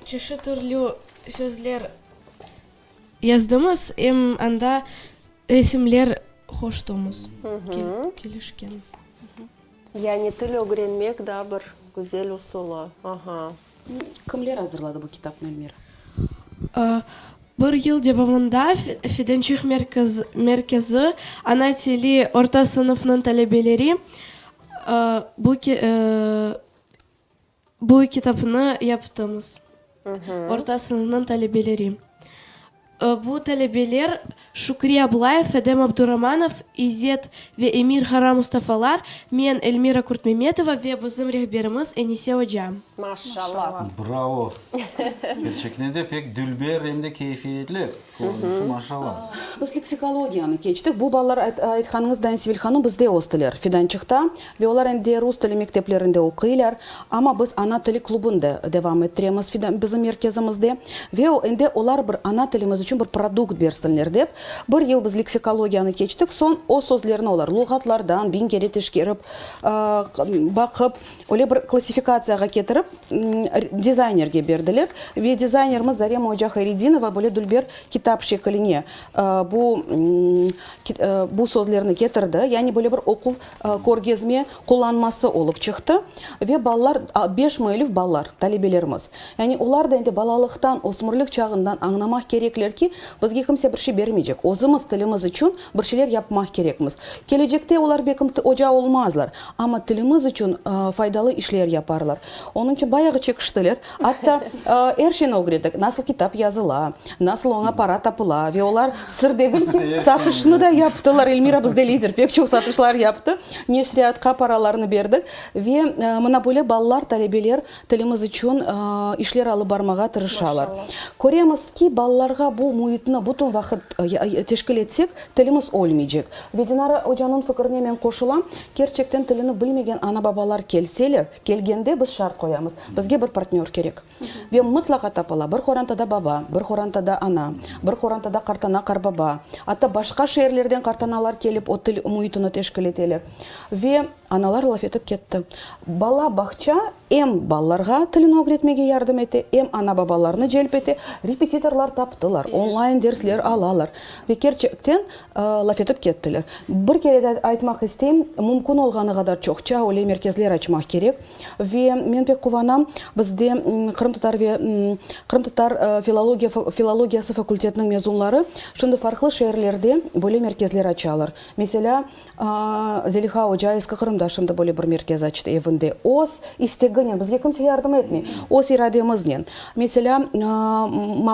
Çeşit türlü sözler yazdımız, em anda resimler qoştımız, kelişken. Yani til ögrenmek daa bir güzel usulı. Aha. Kimler azırladı bu kitapnı, Elmira? Bir yıl devamında Fidançıq merkezi ana tili orta sınıfnıñ talebeleri bu Bu kitapnı yaptımız. Orta sınıfnıñ talebeleri. Bu talebeler Şükri Ablayev, Edem Abduramanov, İzzet ve Emir Karamustafalar, men, Elmira Kurtmemetova ve bizim rehberimiz Enise oca. Maşallah! Bravo! Kerçekten de pek dülber em de keyfiyetli körünişi, maşallah! Biz leksikologiyanı keçtik. Bu balalar, aytqanıñız Sevil hanım, bizde östiler, Fidançıqta. Ve olar endi rus tili mekteplerinde oquylar. Amma biz ana tili klubın da devam ettiremiz bizim merkezimizde. Ve endi olar bir ana tilimiz içün bir produkt bersinler dep, bir yıl biz leksikologiyanı keçtik, soñ o sözlerni olar luğatlardan biñ kere teşkerip, baqıp, öyle bir klassifikatsiyağa ketirip, dizaynerge berdiler. Ve dizaynerimiz Zarema oca Hayredinova böyle dülber kitap şekiline bu bu sözlerni ketirdi. Yani böyle bir oquv körgezme qullanması olıp çıqtı ve balalar, beş müellif balalar, talebelerimiz. Yani olar da endi balalıqtan, ösmürlik çağından añlamaq kerekler ki, bizge kimse bir şey bermeycek, özümiz tilimiz içün bir şeyler yapmaq kerekmiz. Kelecekte olar belkim oca olmazlar, amma tilimiz içün faydalı işler yaparlar. Onıñ içün bayağı çekiştiler. Atta er şeyni ögrettik, nasıl kitap yazıla, nasıl oña para tapıla ve olar, sır degil ki, satışnı da yaptılar. Elmira bizde lider, pek çoq satışlar yaptı. Neşriyatqa paralarnı berdik ve mına böyle balalar, talebeler tilimiz içün işler alıp barmağa tırışalar. Köremiz ki, balalarğa bu müitni bütün vaqıt teşkil etsek, tilimiz ölmeycek. Ve Dinara ocanıñ fikirine men qoşulam, kerçekten tilini bilmegen ana-babalar kelseler, Kelgende biz şart qoyamız, bizge bir partnör kerek. Ve mıtlaqa tapıla, bir qorantada baba, bir qorantada ana, bir qorantada qartana, qarbaba, atta başqa şeerlerden qartanalar kelip o til müitini teşkil eteler. Ve analar laf etip ketti. Bala bağça em balalarğa tilini ögretmege yardım ete, em ana-babalarnı celp ete, repetitorlar taptılar, onlayn dersler alalar. Ve kerçekten Laf etip kettiler. Bir kere de aytmaq isteyim, mümkün olğanı qadar çoqça öyle merkezler açmaq kerek. Ve men pek quvanam, bizde qırımtatar ve qırımtatar filologiya filologiyası fakultetiniñ mezunları şimdi farqlı şeerlerde böyle merkezler açalar. Meselâ, Zeliha oca Eski Qırımda şimdi böyle bir merkez açtı evinde. Öz isteginen, bizge kimse yardım etmey, öz irademiznen. Meselâ,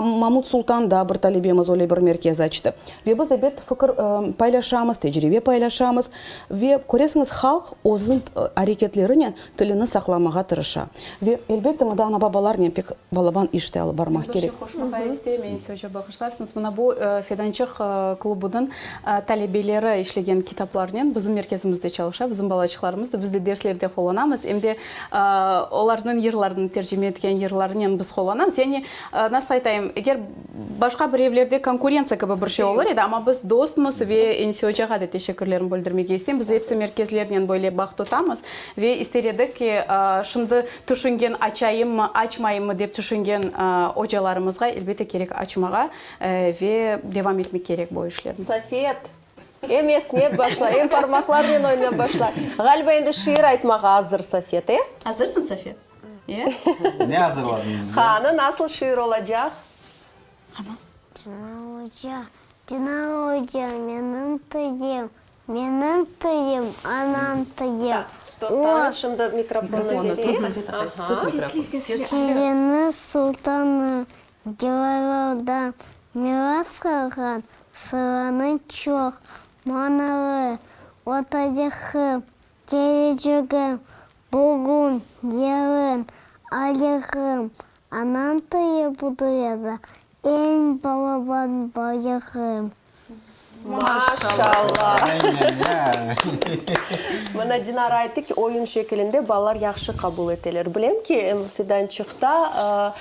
Mamut Sultanda bir talebemiz öyle bir merkez açtı. Ve biz, ebet, fikir paylaşamız, tecribe paylaşamız. Ve, köresiñiz, halq özüniñ areketlerinen tilini saqlamağa tırışa. Ve, elbette, mında ana-babalarnen pek balaban iş de alıp barmaq Bir kerek. şey qoşmağa isteyim, Enise oca, bağışlarsıñız. Mına bu Fedançıq klubunıñ talebeleri işlegen kitaplarnen bizim merkezimizde çalışa, bizim balaçıqlarımız da, biz de derslerde qullanamız. Em de olarnıñ yırlarını tercime etken yırlarınen biz qullanamız. Yani, nasıl aytayım, eger Başqa bir evlerde konkurentsiya kibi bir şey olur edi, amma biz dostmız ve Enise ocağa da teşekkürlerimi bildirmege isteyim. Biz episi merkezlernen böyle bağ tutamız ve ister edik ki, şimdi tüşüngen açayımmı, açmayımmı dep tüşüngen ocalarımızğa elbette kerek açmağa ve devam etmek kerek bu işlerni. Safet, em esnep başlay, em parmaqlarnen oynap başlay. Ğaliba endi şiir aytmağa azır Safet, e? Azırsıñ, Safet? Ne azırladıñız? Qanı, nasıl şiir olacaq? Cına oca, Cına oca, menim tilim, menim tilim, anam tilim. Tak, toqtañız, şimdi mikrofonnı bereyik. Aha. Tilini sultanı Gelaylardan miras qalğan sıranıñ çoq manalı o tarihım, kelecegim, Bugün, yarın, ayağım, anam tili bu dünyada eñ balaban bayağım. Maşallah! Mına Dinara ayttı ki, oyun şekilinde balalar yahşı qabul eteler. Bilem ki, Fidançıqta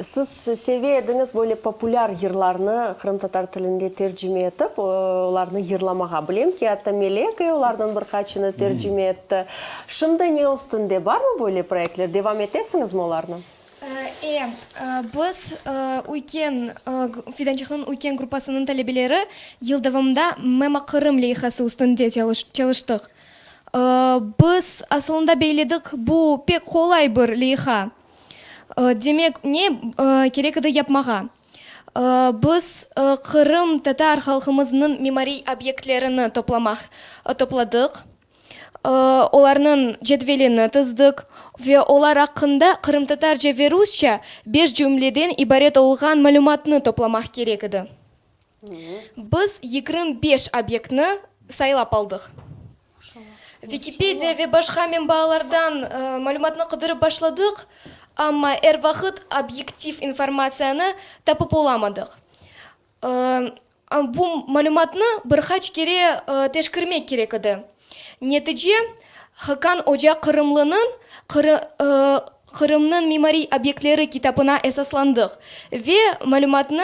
Siz seve ediñiz böyle populâr yırlarnı qırımtatar tilinde tercime etip, olarnı yırlamağa. Bilem ki, atta Melek olarnıñ bir qaçını tercime etti. Şimdi ne üstünde, barmı böyle proyektler, devam etesiñizmi olarnı? E, biz üyken, Fidançıqnıñ üyken gruppasınıñ talebeleri yıl devamında Mema Qırım leyhası üstünde çalıştıq. Biz asılında beyledik, bu pek qolay bir leyha. Demek, ne kerek edi yapmağa? Biz qırımtatar halqımıznıñ mimariy obyektlerini toplamaq topladıq. Olarnıñ cedvelini tizdik ve olar aqqında qırımtatarca ve rusça beş cümleden ibaret olğan malümatnı toplamaq kerek edi. Biz 25 obyektni saylap aldıq. Vikipediya ve başqa menbaalardan malümatnı qıdırıp başladıq, amma er vaqıt obyektiv informatsiyanı tapıp olamadıq. Bu malümatnı bir qaç kere teşkirmek kerek edi. Netice, Hakan oca Qırımlınıñ Qırımnıñ mimariy obyektleri kitabına esaslandıq ve malümatnı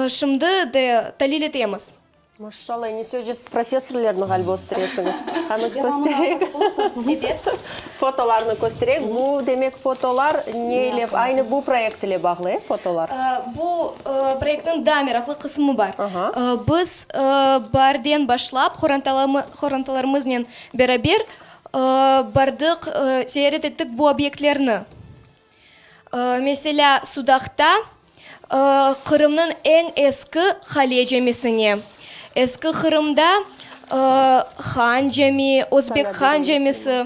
şimdi de talil etemiz. Maşallah, Enise oca, siz professorlarnı ğaliba östüresiñiz. Qani, köstereyik. Fotolarnı köstereyik. Bu, demek, fotolar ne ile, aynı bu proyekt ile bağlı, e, fotolar? Bu proyektniñ daa meraqlı qısmı bar. Biz baarden başlap qorantalarımıznen beraber bardıq, ziyaret ettik bu obyektlerni. Meselâ, Sudaqta Qırımnıñ eñ eski qale camisine, Eski Qırımda Han cami, Özbek Han camisi,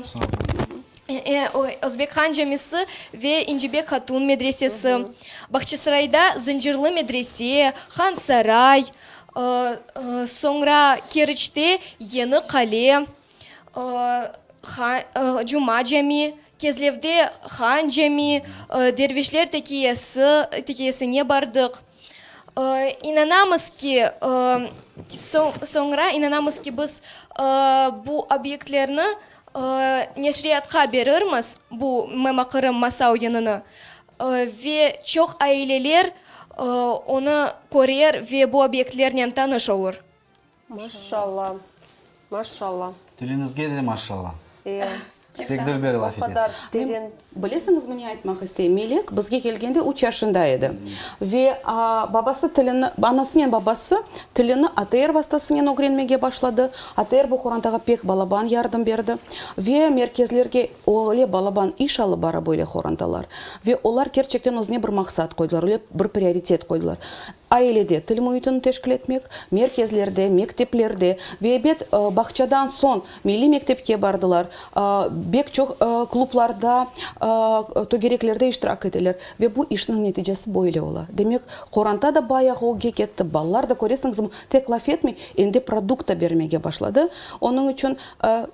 Özbek Han camisi ve İncibek Hatun medresesi, Bağçasarayda Zıncırlı medrese, Han Saray, soñra Keriçte Yeni Qale, Cuma cami, Kezlevde Han cami, Dervişler tekiyesi, tekiyesine bardıq. İnanamız ki, soñra inanamız ki, biz bu obyektlerni neşriyatqa berirmiz, bu Mema Qırım masa oyunını, ve çoq aileler onı körer ve bu obyektlernen tanış olur. Maşşalla, maşşalla. Tiliñizge de maşşalla. E. Pek dülber laf O qadar etesiz. teren. Bilesiñizmi ne aytmaq isteyim? Melek bizge kelgende üç yaşında edi. Ve babası tilini, anasınen babası tilini ATR vastasınen ögrenmege başladı. ATR bu qorantağa pek balaban yardım berdi. Ve merkezlerge öyle balaban iş alıp bara böyle qorantalar. Ve olar kerçekten özüne bir maqsat qoydılar, öyle bir prioritet qoydılar. Ailede til müitini teşkil etmek, merkezlerde, mekteplerde ve ebet, bağçadan soñ milliy mektepke bardılar, bek çoq klublarda, tögereklerde iştirak eteler ve bu işniñ neticesi böyle ola. Demek, qoranta da bayağı ögge ketti, balalar da, köresiñizmi, tek laf etmey, endi produkt da bermege başladı. Onıñ içün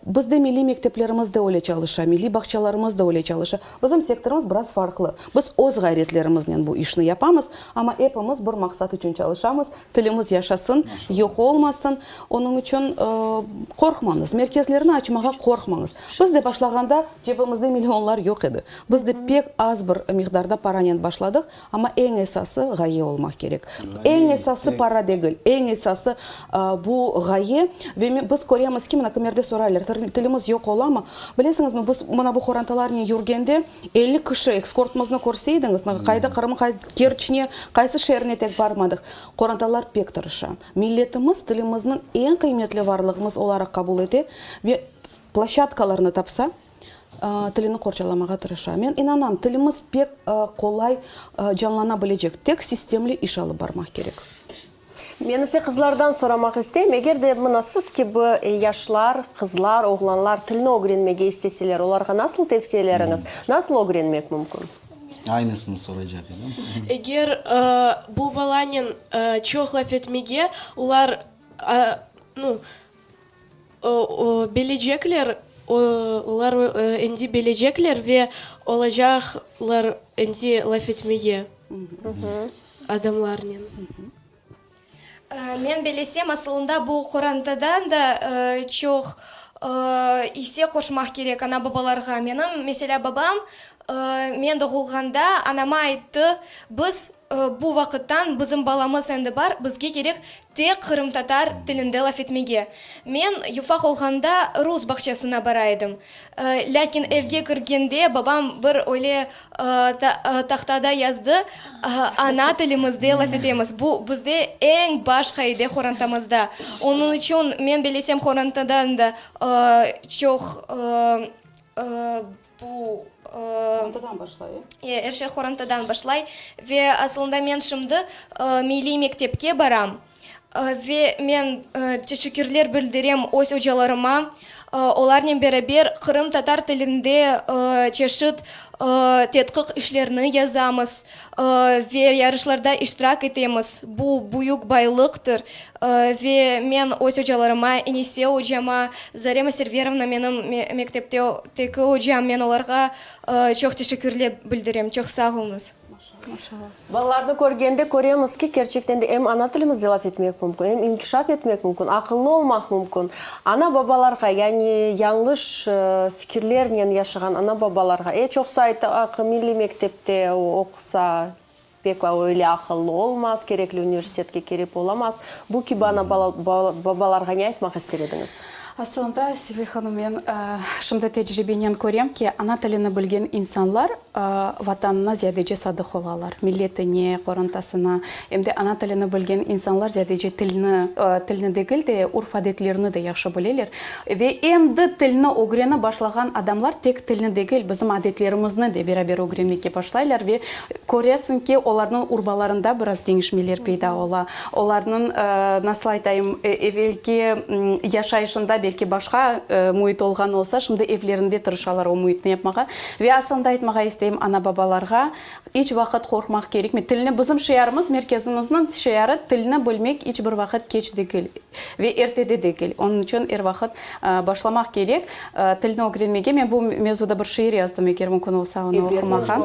bizde milliy mekteplerimiz de öyle çalışa, milliy bağçalarımız da öyle çalışa. Bizim sektorımız biraz farqlı. Biz öz ğayretlerimiznen bu işni yapamız, amma epimiz bir maqsat içün çalışamız, tilimiz yaşasın, yoq olmasın. Onıñ içün qorqmañız, merkezlerni açmağa qorqmañız. Biz de başlağanda cebimizde millionlar yoq edi. Biz de pek az bir miqdarda paranen başladıq, amma eñ esası ğaye olmaq kerek. Eñ esası para degil, eñ esası bu ğaye. Ve biz köremiz ki, mına kimerde soraylar, tilimiz yoq olamı? Bilesiñizmi, biz mına bu qorantalarnen yürgende, 50 kişi ekskortımıznı körseydiñiz, qayda Qırım, Kerçne, qaysı şeerine tek barmadıq, qorantalar pek tırışa. Milletimiz tilimizniñ eñ qıymetli varlığımız olaraq qabul ete ve ploşçadkalarnı tapsa, tilini qorçalamağa tırışa. Men inanam, tilimiz pek qolay canlana bilecek, tek sistemli iş alıp barmaq kerek. Men ise qızlardan soramaq isteyim, eger de mına siz kibi yaşlar, qızlar, oğlanlar tilni ögrenmege isteseler, olarğa nasıl tevsiyeleriñiz, nasıl ögrenmek mümkün? Aynısını soraycaq edim. Eger bu balanen çoq laf etmege, olar, nu, Bilecekler, olar endi bilecekler ve olacaqlar endi laf etmege adamlarnen. Men bilesem, asılında bu qorantadan da çoq isse qoşmaq kerek ana-babalarğa. Menim, meselâ, babam men doğulğanda anama ayttı, biz Bu vaqıttan bizim balamız endi bar, bizge kerek tek qırımtatar tilinde laf etmege. Men yufaq olğanda rus bağçasına bara edim. Lâkin evge kirgende babam bir öyle tahtada yazdı, Ana tilimizde laf etemiz. Bu bizde eñ baş qaide qorantamızda. Onıñ içün men bilesem qorantadan da çoq Bu, Qorantadan başlay, e? Er şey qorantadan başlay. Ve asılında men şimdi milliy mektepke baram. Ve men teşekkürler bildirem öz ocalarıma. Olarnen beraber qırımtatar tilinde çeşit tedqiq işlerini yazamız ve yarışlarda iştirak etemiz. Bu büyük baylıqtır. Ve men öz ocalarıma, Enise ocama, Zarema Serverovna menim mektepteki ocam, men olarğa çoq teşekkürler bildirem. Çoq sağ oluñız. Balalarnı körgende köremiz ki, kerçekten de em ana tilimizde laf etmek mümkün, em inkişaf etmek mümkün, aqıllı olmaq mümkün. Ana-babalarğa, yani yañlış fikirlernen yaşağan ana-babalarğa, e, çoqsa ayta, milliy mektepte oqusa, pek öyle aqıllı olmaz, kerekli universitetke kirip olamaz. Bu kibi ana-babalarğa ne aytmaq ister ediñiz? Aslında, Sevil hanım, men şimdi tecribenen körem ki, ana tilini bilgen insanlar Vatanına ziyadece sadıq olalar, milletine, qorantasına. Em de ana tilini bilgen insanlar ziyadece tilni, tilni degil de, urf-adetlerini de yahşı bileler. Ve endi tilni ögrenip başlağan adamlar tek tilni degil, bizim adetlerimizni de beraber ögrenmege başlaylar ve köresiñ ki, olarnıñ urbalarında biraz deñişmeler peyda ola. Olarnıñ, nasıl aytayım, evelki yaşayışında belki başqa müit olğan olsa, şimdi evlerinde tırışalar o müitni yapmağa. Ve aslında aytmağa isteyim ana-babalarğa, iç vaqıt qorqmaq kerekmey. Tilni, bizim şiarımız, merkezimizniñ şiarı, tilni bilmek iç bir vaqıt keç degil ve erte de degil. Onıñ içün er vaqıt başlamaq kerek tilni ögrenmege. Men bu mevzuda bir şiir yazdım, eger mümkün olsa onı oqumağa.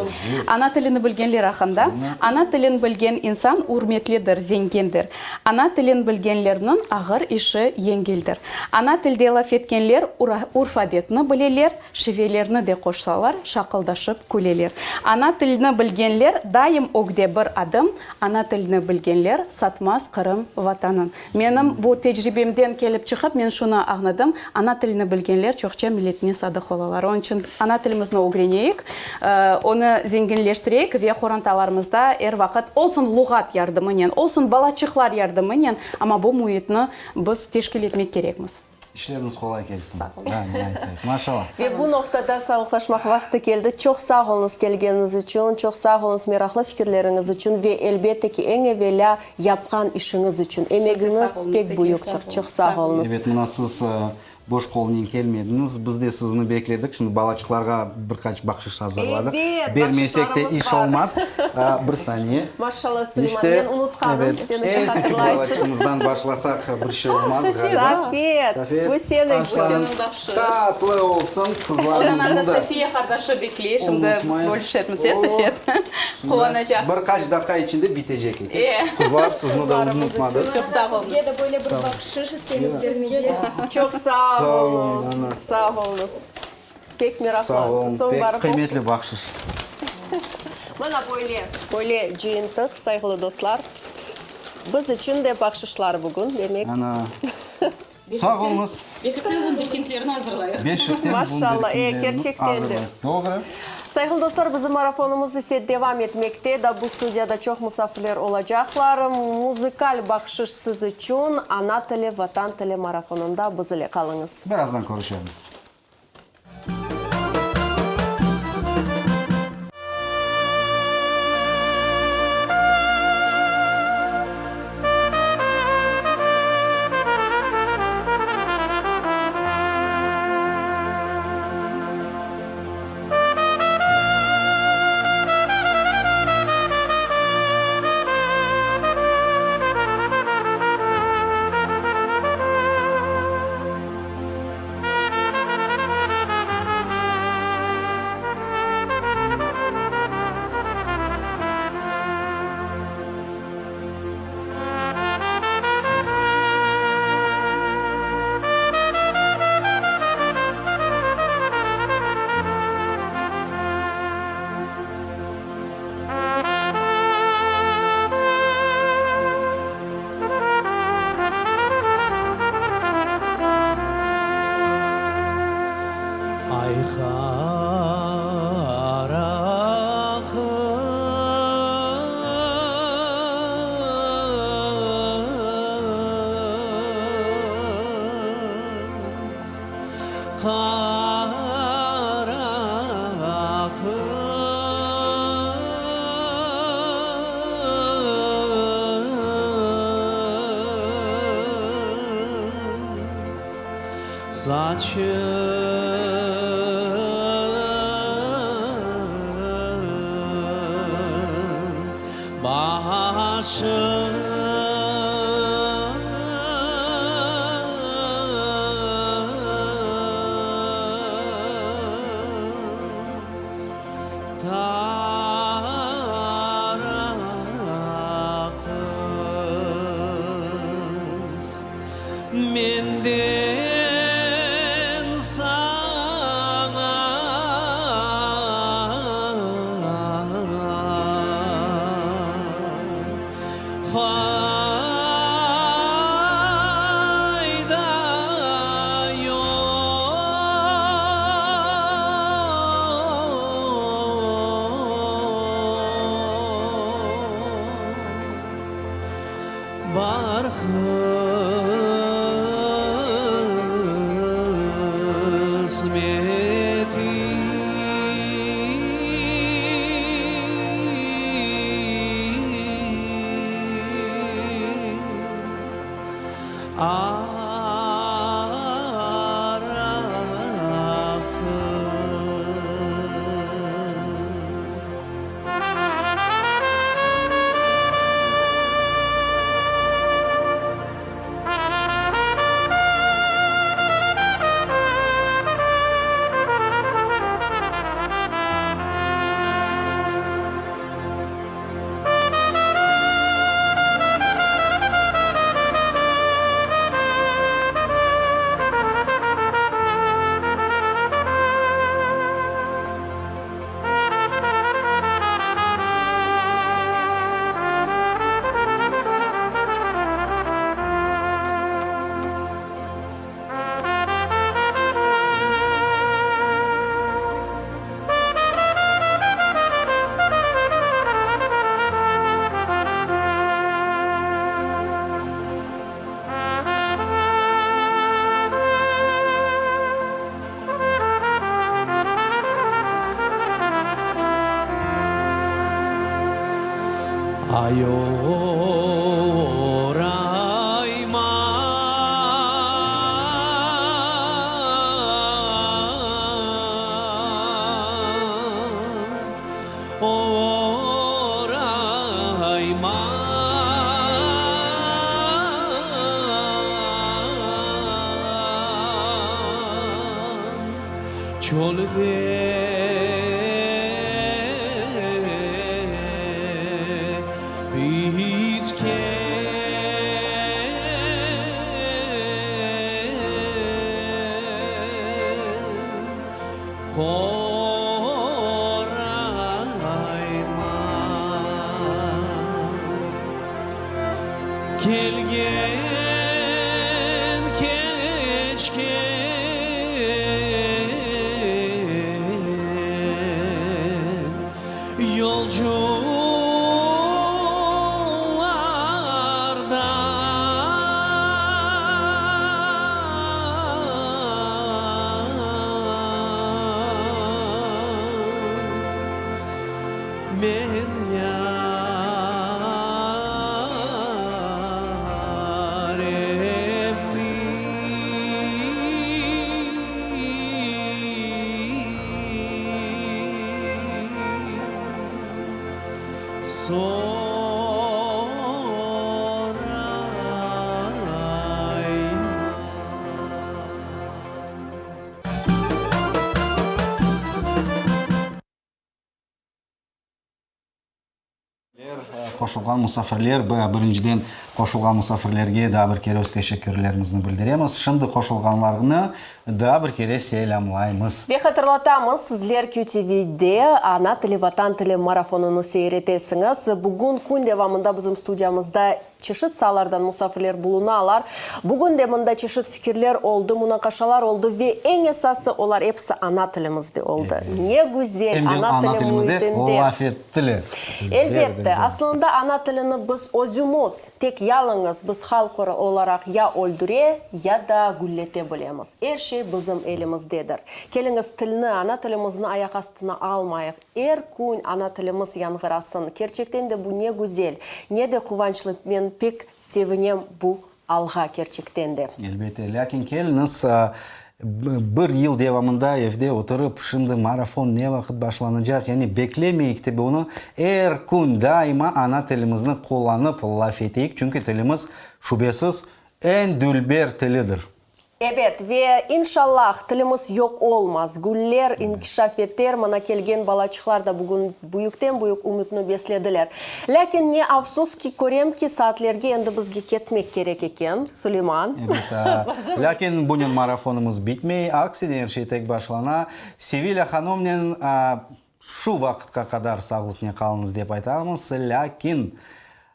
Ana tilini bilgenler aqqında. Ana tilin bilgen insan ürmetlidir, zengindir. Ana tilin bilgenlerniñ ağır işi yengildir. Ana tilde laf etkenler urf-adetni bileler, Şivelerni de qoşsalar, şaqıldaşıp küleler. Ana tilni bilgenler daim ögde bir adım, Ana tilni bilgenler satmaz Qırım Vatanın. Menim bu tecribemden kelip çıqıp, men şunı añladım, ana tilni bilgenler çoqça milletine sadıq olalar. Onıñ içün ana tilimizni ögreneyik, onı zenginleştireyik ve qorantalarımızda er vaqıt, olsun luğat yardımınen, olsun balaçıqlar yardımınen, amma bu müitni biz teşkil etmek kerekmiz. İşleriñiz qolay kelsin. Sağ olun. Maşallah. Ve bu noqtada sağlıqlaşmaq vaqtı keldi. Çoq sağ oluñız kelgeniñiz içün, çoq sağ oluñız meraqlı fikirleriñiz içün ve, elbette ki, eñ evelâ yapqan işiñiz içün. Emegiñiz pek büyüktir. Çoq sağ oluñız. Evet, mına siz boş qolnen kelmediñiz. Biz de sizni bekledik. Şimdi balaçıqlarğa bir qaç bahşış azırladıq. Ebet, Bermesek de bahşışlarımız iş bar. olmaz. Bir saniye. Maşallah, Suleyman, İşte, men unutqanım, evet, sen işi eñ küçük hatırlaysıñ. balaçığımızdan başlasaq bir şey olmaz ğaliba. Safet, Safet, bu seniñ, bu taşlarıñ seniñ bahşış. tatlı olsun, Ondan anda qızlarımıznı da Sofiya qardaşı bekley, şimdi biz unutmayıq. bölüşetmiz, e, Safet? Quvanacaq. Bir qaç daqqa içinde bitecek eken. E. Qızlar, sizni de unutmadıq. Çoq sağ oluñ. Sizge de böyle bir bahşış isteymiz bermege. Çoq sağ oluñız, sağ oluñız. Pek meraqlı. Sağ olun, Soñ pek barıp oqu. qıymetli bahşış. Mana böyle, böyle cıyıntıq, sayğılı dostlar. Biz içün de bahşışlar bugün, demek. Ana. Sağ oluñız. Beşikten vunderkindlerni azırlayıq. Beşikten Maşallah, e, vunderkindlerni kerçekten de. azırlayıq. Doğru. Sayğılı dostlar, bizim marafonımız ise devam etmekte. Da bu studiyada çoq musafirler olacaqlar. Muzıkal bahşış siz içün, Ana tili, Vatan tili marafonında biz ile qalıñız. Birazdan körüşermiz. Ay qara qız, qara qız. Saçıñ başıñ. Taraq qız, menden saña fayda yoq. Bar qısmetim. Ara qız. Ay orayma. Orayma. Çölde bitken. Qorayma. Kelgen, keçken yolculardan. Men yaremni sorayman. Qoşulğan musafirler, birinciden qoşulğan musafirlerge daa bir kere öz teşekkürlerimizni bildiremiz. Şimdi qoşulğanlarnı daa bir kere selâmlaymız. Ve hatırlatamız, sizler QTV-de Ana tili, Vatan tili marafonını seyir etesiñiz. Bugün kün devamında bizim studiyamızda Çeşit saalardan musafirler bulunalar. Bugün de mında çeşit fikirler oldı, munaqaşalar oldı ve eñ esası olar episi ana tilimizde oldı. Ne güzel, Em de ana ana tili tilimizde müitinde. laf ettiler. Elbette, aslında ana tilini biz özümiz, tek yalıñız biz halq olaraq ya öldüre, ya da güllete bilemiz. Er şey bizim elimizdedir. Keliñiz tilni, ana tilimizni ayaq astına almayıq. Er kün ana tilimiz yañğırasın. Kerçekten de bu ne güzel, ne de quvançlı, men pek sevinem bu alğa kerçekten de. Elbette, lâkin keliñiz. Bir yıl devamında evde oturıp, şimdi marafon ne vaqıt başlanacaq, yani beklemeyik de bunı, er kün daima ana tilimizni qullanıp laf eteyik, çünki tilimiz, şübesiz, eñ dülber tilidir. Ebet, ve inşallah, tilimiz yoq olmaz, güller, inkişaf eter, mına kelgen balaçıqlar da bugün büyükten-büyük ümütni beslediler. Lâkin ne afsus ki, körem ki, saatlerge endi bizge ketmek kerek eken, Suleyman. Ebet, lâkin bunen marafonımız bitmey, aksine er şey tek başlana. Sevilâ hanımnen şu vaqıtqa qadar sağlıqnen qalıñız dep aytamız, lâkin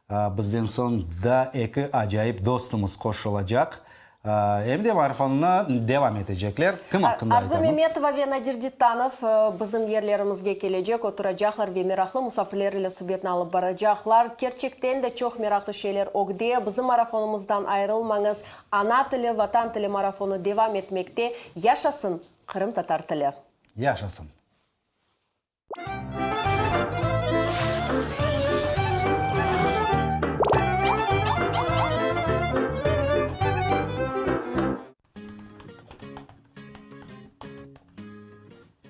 Bizden soñ daa eki acayip dostumız qoşulacaq, em de marafonnı devam etecekler. Kim aqqında Arzu aytamız? Memetova ve Nadir Dittanov bizim yerlerimizge kelecek, oturacaqlar ve meraqlı musafirler ile subetni alıp baracaqlar. Kerçekten de çoq meraqlı şeyler ögde. Bizim marafonımızdan ayırılmañız. Ana tili, Vatan tili marafonı devam etmekte. Yaşasın qırımtatar tili! Yaşasın!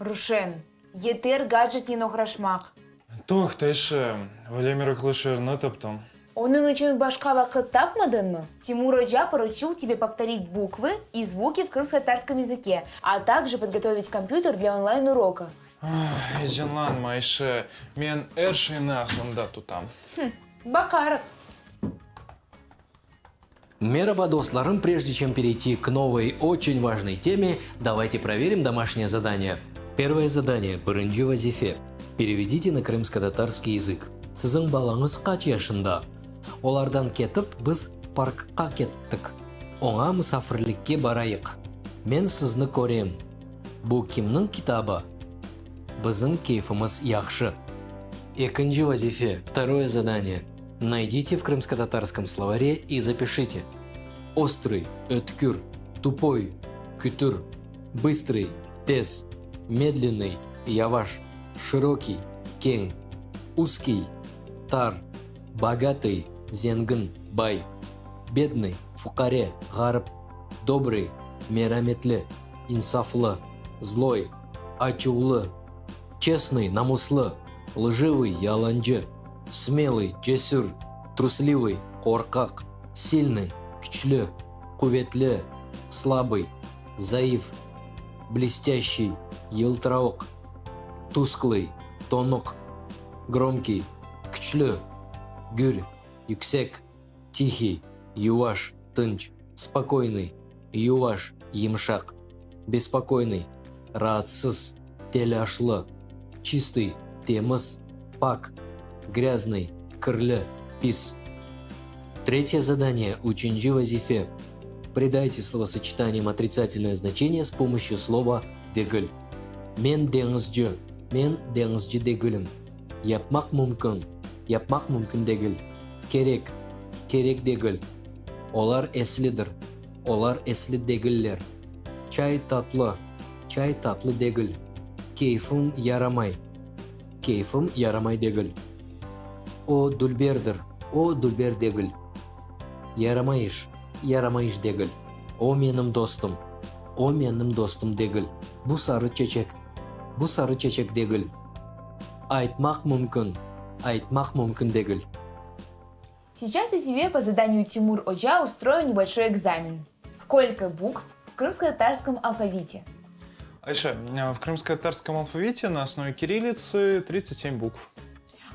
Ruşen, yeter gadjetnen oğraşmaq. Toqta, Ayşe, öyle meraqlı şiirni taptım. Onıñ içün başqa vaqıt tapmadıñmı? Timur oca poruçil tebe povtorit bukvı i zvuki v krımsko-tatarskом языке, a takje podgotovit kompyuter dlâ onlayn uroka. Eyecanlanma, Ayşe, men er şeyni aqlımda tutam. Hım, baqarıq. Merhaba, dostlarım! Прежде чем перейти к новой, очень важной теме, давайте проверим домашнее задание. Первое задание, birinci vazife. Переведите на крымско-татарский язык. Siziñ balañız qaç yaşında? Olardan ketip, biz parkqa kettik. Oña musafirlikke barayıq. Men sizni körem. Bu kimniñ kitabı? Bizim keyfimiz yahşı. Ekinci vazife, Vtoroye zadaniye. Naydite v krımskotatarskom slovare i zapişite. Ostrıy, ötkür, tupoy, kütür, bıstrıy, tez, medlennıy, yavaş, şirokiy, keñ, uzkiy, tar, bogatıy, zengin, bay, bednıy, fuqare, ğarip, dobrıy, merametli, insaflı, zloy, açuvlı, çestnıy, namuslı, ljivıy, yalancı, smelıy, cesür, truslivyy, qorqaq, silnıy, küçlü, quvetli, slabıy, zayıf, blestâşçiy, yıltıravuq, tusklıy, tonuq, gromkiy, küçlü, gür, yüksek, tihiy, yuvaş, tınç, spokoynıy, yuvaş, yımşaq, bespokoynıy, raatsız, telâşlı, çistıy, temiz, pak, grâznıy, kirli, pis. Tretye zadaniye, üçünci vazife. Pridayte slovosочетаниям отрицательное значение с помощью слова degil. Men deñizci. Men deñizci degilim. Yapmaq mümkün. Yapmaq mümkün degil. Kerek. Kerek degil. Olar eslidir. Olar esli degiller. Çay tatlı. Çay tatlı degil. Keyfim yaramay. Keyfim yaramay degil. O, dülberdir. O, dülber degil. Yaramay iş. Yaramay iş degil. O, menim dostum. O, menim dostum degil. Bu sarı çeçek. Bu sarı çeçek degil. Aytmaq mümkün. Aytmaq mümkün degil. Сейчас я тебе по заданию Тимур Оджа устрою небольшой экзамен. Сколько букв в крымско-татарском алфавите? Айша, э, в крымско-татарском алфавите на основе кириллицы 37 букв.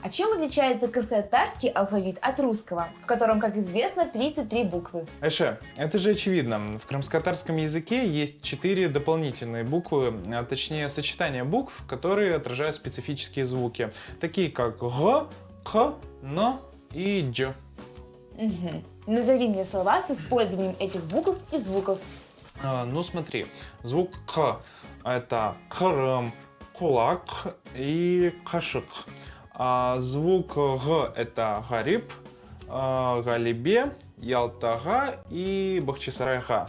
А чем отличается крымско-татарский алфавит от русского, в котором, как известно, 33 буквы? Айша, это же очевидно. В крымско-татарском языке есть 4 дополнительные буквы, а точнее сочетания букв, которые отражают специфические звуки, такие как Г, К, Н и Дж. Угу. Назови мне слова с использованием этих букв и звуков. А, ну смотри, звук К – это Qırım, qulaq и qaşıq. А звук Ğ – это ğarip, а, ğalebe, Yaltağa и Bağçasarayğa.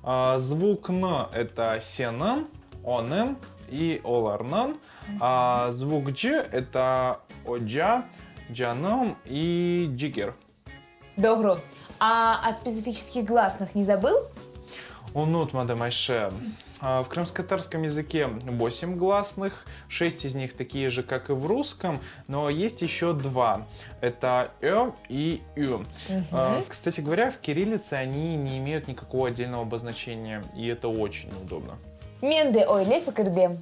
А, звук Н – это seniñ, onıñ и olarnıñ. А звук Ç – это oca, canım и ciger. Doğru. А о специфических гласных не забыл? Unutmadım, Ayşe. В крымско-татарском языке 8 гласных, 6 из них такие же, как и в русском, но есть еще два. Это «ё» и «ю». Мгм. Кстати говоря, в кириллице они не имеют никакого отдельного обозначения, и это очень неудобно. Men de öyle fikirdem.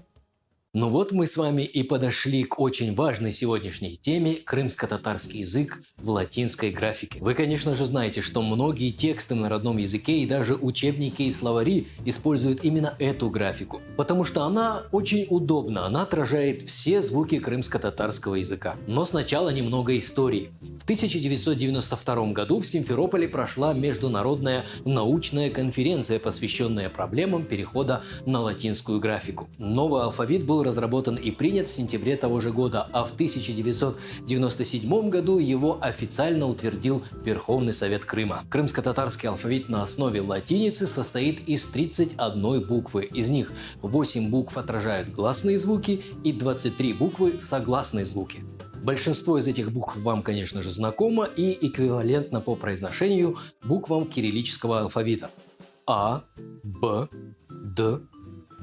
Ну вот мы с вами и подошли к очень важной сегодняшней теме крымско-татарский язык в латинской графике. Вы, конечно же, знаете, что многие тексты на родном языке и даже учебники и словари используют именно эту графику, потому что она очень удобна, она отражает все звуки крымско-татарского языка. Но сначала немного истории. В 1992 году в Симферополе прошла международная научная конференция, посвященная проблемам перехода на латинскую графику. Новый алфавит был разработан и принят в сентябре того же года, а в 1997 году его официально утвердил Верховный Совет Крыма. Крымско-татарский алфавит на основе латиницы состоит из 31 буквы. Из них 8 букв отражают гласные звуки и 23 буквы – согласные звуки. Большинство из этих букв вам, конечно же, знакомо и эквивалентно по произношению буквам кириллического алфавита. А, Б, Д,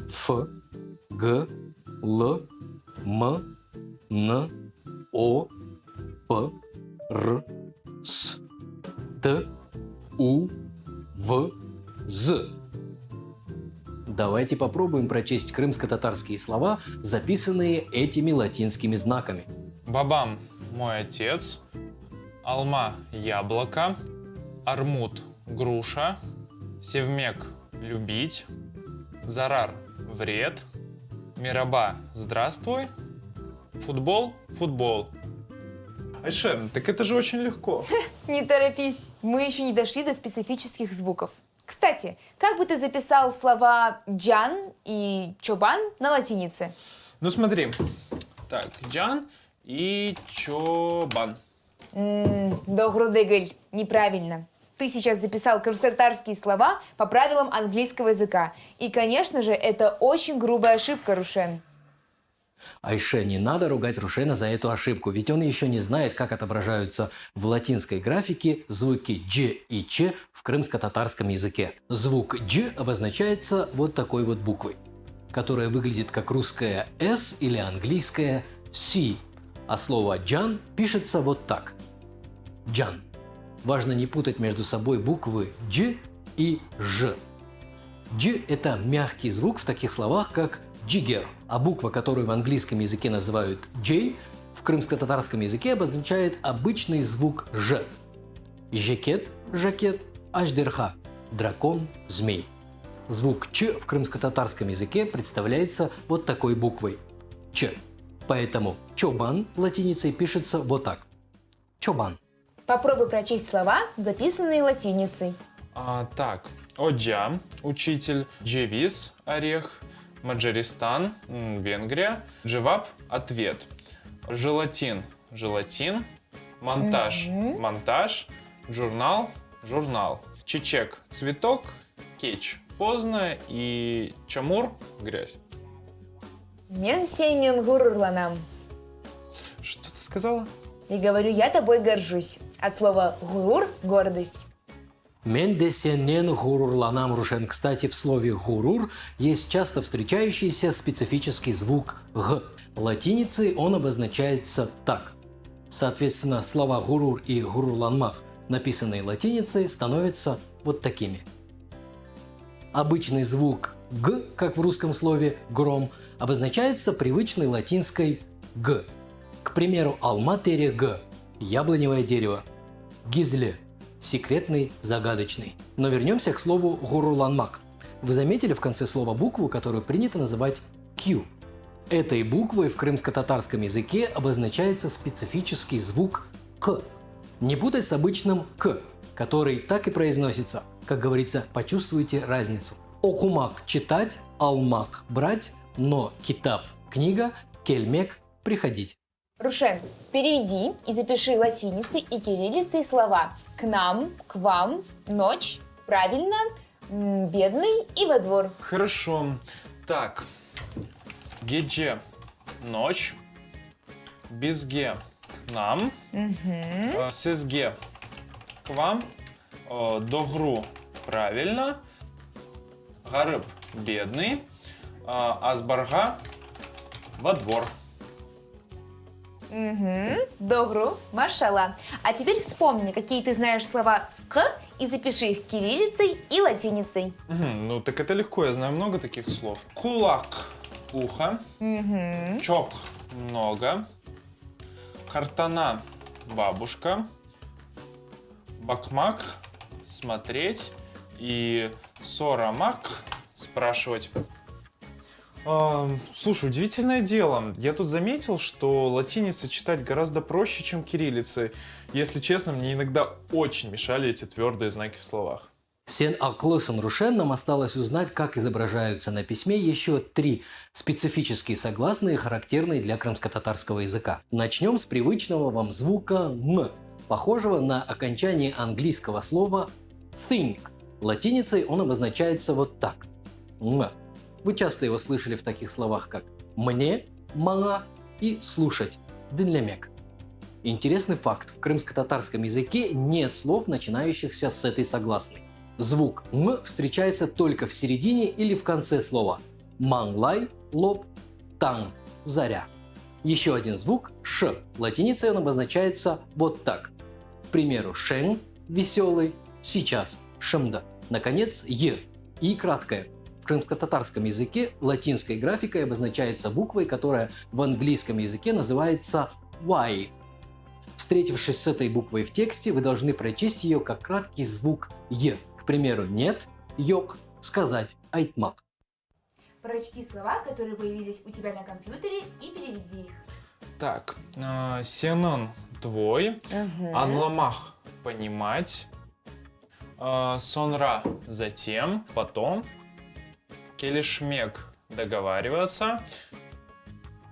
Ф, Г, Л, М, Н, О, П, Р, С, Т, У, В, З. Давайте попробуем прочесть крымско-татарские слова, записанные этими латинскими знаками. Babam – мой отец, alma – яблоко, armut – груша, sevmek – любить, zarar – вред, meraba – здравствуй, futbol – футбол. Айше, так это же очень легко. Не торопись, мы еще не дошли до специфических звуков. Кстати, как бы ты записал слова «can» и «çoban» на латинице? Ну смотри, так, can и çoban. М, Doğru degil, неправильно. Ты сейчас записал крымско-татарские слова по правилам английского языка. И, конечно же, это очень грубая ошибка, Рушен. Айше, не надо ругать Рушена за эту ошибку, ведь он еще не знает, как отображаются в латинской графике звуки «дж» и «ч» в крымско-татарском языке. Звук «дж» обозначается вот такой вот буквой, которая выглядит как русская «с» или английская «c», а слово «can» пишется вот так – «can». Важно не путать между собой буквы «дж» и «ж». «Дж» – это мягкий звук в таких словах, как «ciger», а буква, которую в английском языке называют «J», в крымско-татарском языке обозначает обычный звук «ж». Жакет – жакет, ajderha – дракон, змей. Звук «ч» в крымско-татарском языке представляется вот такой буквой – «ч». Поэтому «çoban» латиницей пишется вот так – «çoban». Попробуй прочесть слова, записанные латиницей. А, так, oca, учитель, ceviz, орех, Macaristan, м, Венгрия, cevap, ответ, jelatin, желатин, montaj, Мгм. монтаж, jurnal, журнал, çiçek, цветок, keç, поздно и çamur, грязь. Men sennen ğururlanam. Что ты сказала? И говорю, я тобой горжусь. От слова ğurur – гордость. Men de sennen ğururlanam Рушен. Кстати, в слове «ğurur» есть часто встречающийся специфический звук «г». Латиницей он обозначается так. Соответственно, слова «ğurur» и «ğururlanmaq», написанные латиницей, становятся вот такими. Обычный звук «г», как в русском слове «гром», обозначается привычной латинской «g». К примеру, alma teregi – яблоневое дерево, gizli – секретный, загадочный. Но вернемся к слову «ğururlanmaq». Вы заметили в конце слова букву, которую принято называть «Q»? Этой буквой в крымско-татарском языке обозначается специфический звук «к». Не путать с обычным «к», который так и произносится. Как говорится, почувствуйте разницу. Oqumaq – читать, almaq – брать, но kitap – книга, kelmek – приходить. Рушен, переведи и запиши латиницей и кириллицей слова «к нам», «к вам», «ночь», «правильно», м, «бедный» и «во двор». Хорошо. Так, gece – ночь, bizge – к нам, э, sizge – к вам, э, doğru – правильно. Ğarip, bednıy, azbarğa, vo dvor. Угу, doğru, maşalla. А теперь вспомни, какие ты знаешь слова с «к» и запиши их кириллицей и латиницей. Угу, ну так это легко, я знаю много таких слов. Qulaq, ухо. Угу. Çoq, много. Qartana, бабушка. Baqmaq, смотреть. И soramaq, спрашивать. А, слушай, удивительное дело. Я тут заметил, что латиницей читать гораздо проще, чем кириллицей. Если честно, мне иногда очень мешали эти твердые знаки в словах. Sen aqıllısıñ, Рушен, нам осталось узнать, как изображаются на письме еще три специфические согласные, характерные для крымско-татарского языка. Начнем с привычного вам звука «н», похожего на окончание английского слова think. Латиницей он обозначается вот так – «н». Вы часто его слышали в таких словах, как «мне», «maña» и «слушать» – «diñlemek». Интересный факт. В крымско-татарском языке нет слов, начинающихся с этой согласной. Звук «м» встречается только в середине или в конце слова. Mañlay – лоб, tañ – заря. Еще один звук – «ш». Латиницей он обозначается вот так. К примеру, şeñ – веселый, сейчас – şimdi. Наконец, «й» – и краткое. В крымско-татарском языке латинской графикой обозначается буквой, которая в английском языке называется Y. Встретившись с этой буквой в тексте, вы должны прочесть ее как краткий звук «е». К примеру, нет, yoq, сказать, aytmaq. Прочти слова, которые появились у тебя на компьютере, и переведи их. Так, э, seniñ твой, Мгм. añlamaq понимать, э, soñra затем, потом, kelişmek договариваться,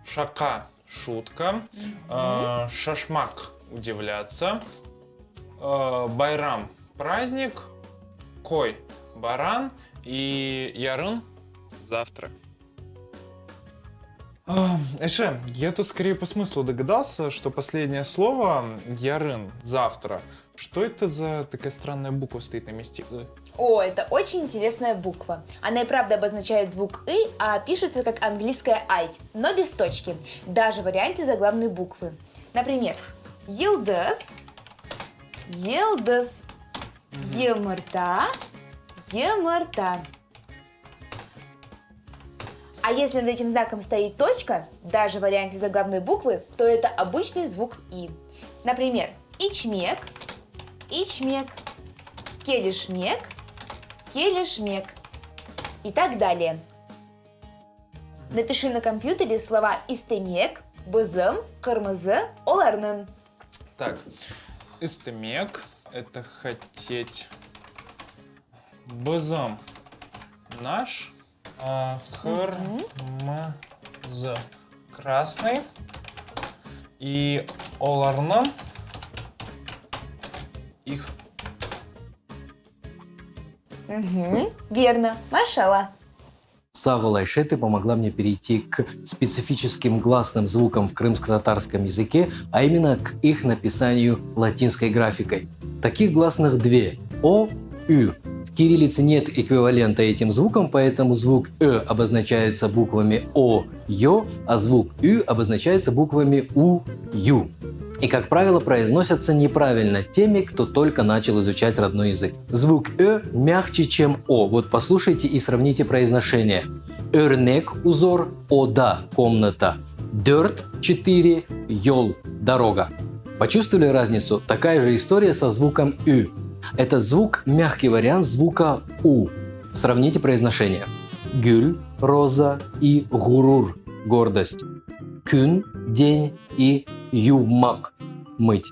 şaqa шутка, э, şaşmaq удивляться, э, bayram праздник, qoy баран и yarın завтра. А, Эше, я тут скорее по смыслу догадался, что последнее слово «yarın» завтра. Что это за такая странная буква стоит на месте «ы»? О, это очень интересная буква. Она и правда обозначает звук «ы», а пишется как английская «I», но без точки, даже в варианте заглавной буквы. Например, yıldız, yıldız, yımırta, yımırta. А если над этим знаком стоит точка, даже в варианте заглавной буквы, то это обычный звук «и». Например, içmek, içmek, kelişmek, kelişmek и так далее. Напиши на компьютере слова istemek, bizim, qırmızı, olarnıñ. Так, istemek – это хотеть. Bizim – наш. А, qırmızı – красный. И olarnıñ – их. Угу, верно, maşalla. Sağ ol, Ayşe, ты помогла мне перейти к специфическим гласным звукам в крымско-татарском языке, а именно к их написанию латинской графикой. Таких гласных две – О, Ü. В кириллице нет эквивалента этим звукам, поэтому звук Ö обозначается буквами О, Ё, а звук Ü обозначается буквами У, Ю. И, как правило, произносятся неправильно теми, кто только начал изучать родной язык. Звук Ö мягче, чем О. Вот послушайте и сравните произношение. Örnek – узор, oda – комната, dört – 4, yol – дорога. Почувствовали разницу? Такая же история со звуком Ü. Этот звук – мягкий вариант звука У. Сравните произношение. Gül – роза и ğurur – гордость. Kün – день и yuvmaq – мыть.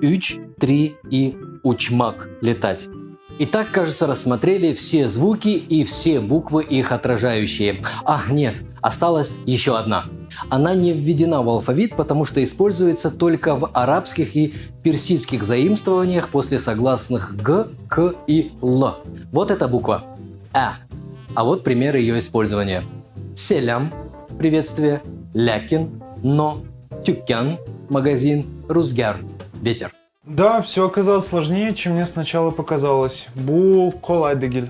Üç – три и uçmaq – летать. Итак, кажется, рассмотрели все звуки и все буквы, их отражающие. А, нет, осталась еще одна. Она не введена в алфавит, потому что используется только в арабских и персидских заимствованиях после согласных Г, К и Л. Вот эта буква Ә. А вот примеры ее использования. Selâm – приветствие, lâkin – но, tükân – магазин, ruzgâr – ветер. Да, все оказалось сложнее, чем мне сначала показалось. Bu qolay degil.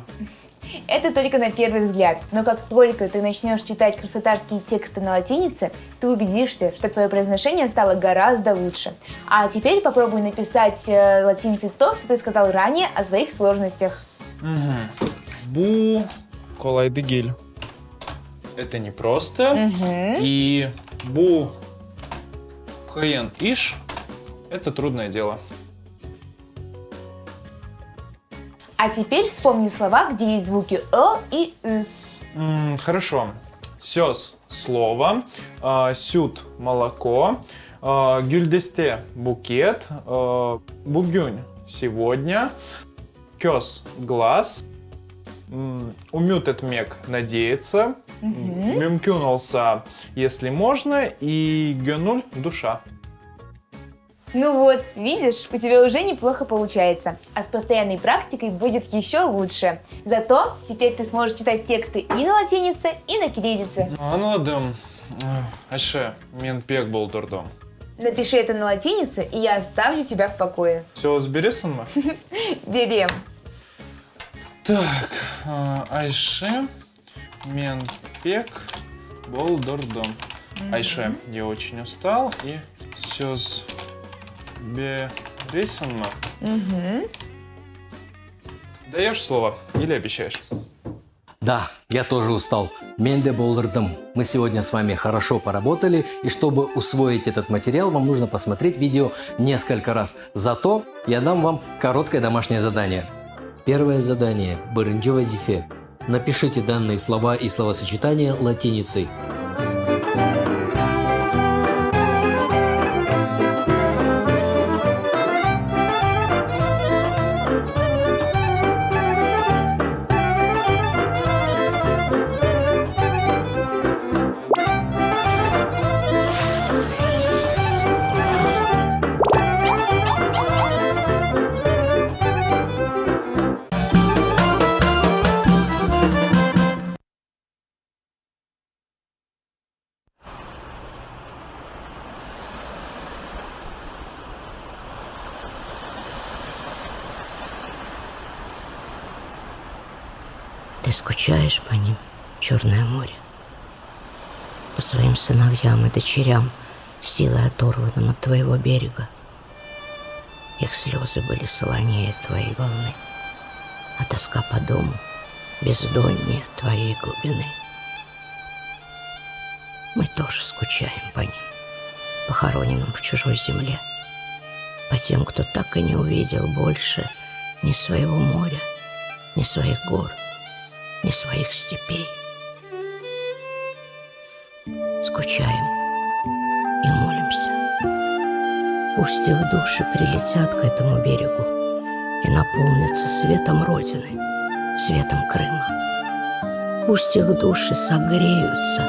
Это только на первый взгляд. Но как только ты начнешь читать красотарские тексты на латинице, ты убедишься, что твое произношение стало гораздо лучше. А теперь попробуй написать э, латиницей то, что ты сказал ранее о своих сложностях. Угу. Bu qolay degil. Это не просто. Мгм. И bu qıyın iş это трудное дело. А теперь вспомни слова, где есть звуки «ы» и «ү». М, Хорошо. Söz – слово, а, süt – молоко, а, güldeste – букет, а, bugün – сегодня, köz – глаз, м, ümüt etmek – надеяться, Мгм. mümkün olsa – если можно, и göñül – душа. Ну вот, видишь, у тебя уже неплохо получается. А с постоянной практикой будет еще лучше. Зато теперь ты сможешь читать тексты и на латинице, и на кириллице. Añladım. Ayşe, men pek boldurdım. Напиши это на латинице, и я оставлю тебя в покое. Söz beresiñmi? Berem. Так, Ayşe, men pek boldurdım. Ayşe, я очень устал и söz beresiñmi? Угу. Даешь слово или обещаешь? Да, я тоже устал. Men de boldurdım. Мы сегодня с вами хорошо поработали, и чтобы усвоить этот материал, вам нужно посмотреть видео несколько раз. Зато я дам вам короткое домашнее задание. Первое задание. Birinci vazife. Напишите данные слова и словосочетания латиницей. Ты скучаешь по ним, Черное море, по своим сыновьям и дочерям, силой оторванным от твоего берега. Их слезы были солонее твоей волны, а тоска по дому бездоннее твоей глубины. Мы тоже скучаем по ним, похороненным в чужой земле, по тем, кто так и не увидел больше ни своего моря, ни своих гор, ни своих степей. Скучаем и молимся. Пусть их души прилетят к этому берегу и наполнятся светом Родины, светом Крыма. Пусть их души согреются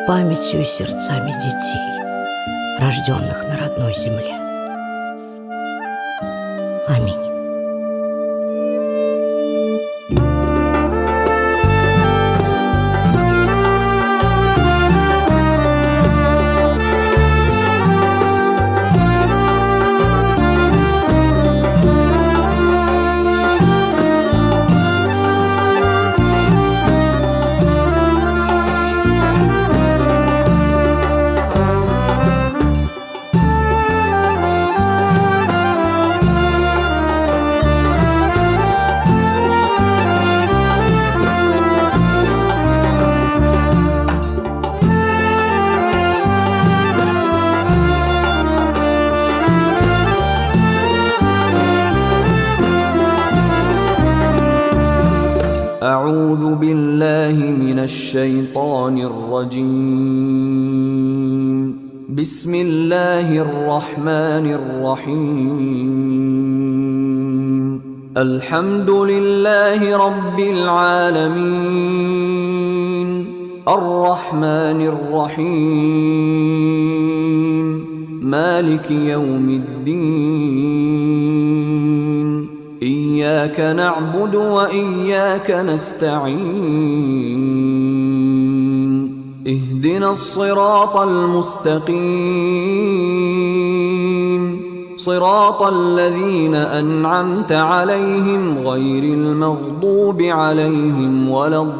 памятью и сердцами детей, рожденных на родной земле. Аминь. أعوذ بالله من الشيطان الرجيم بسم الله الرحمن الرحيم الحمد لله رب العالمين الرحمن الرحيم مالك يوم الدين إياك نعبد وإياك نستعين اهدنا الصراط المستقيم. Sıratallezine en'amte aleyhim gayril mağdubi aleyhim veleddallin.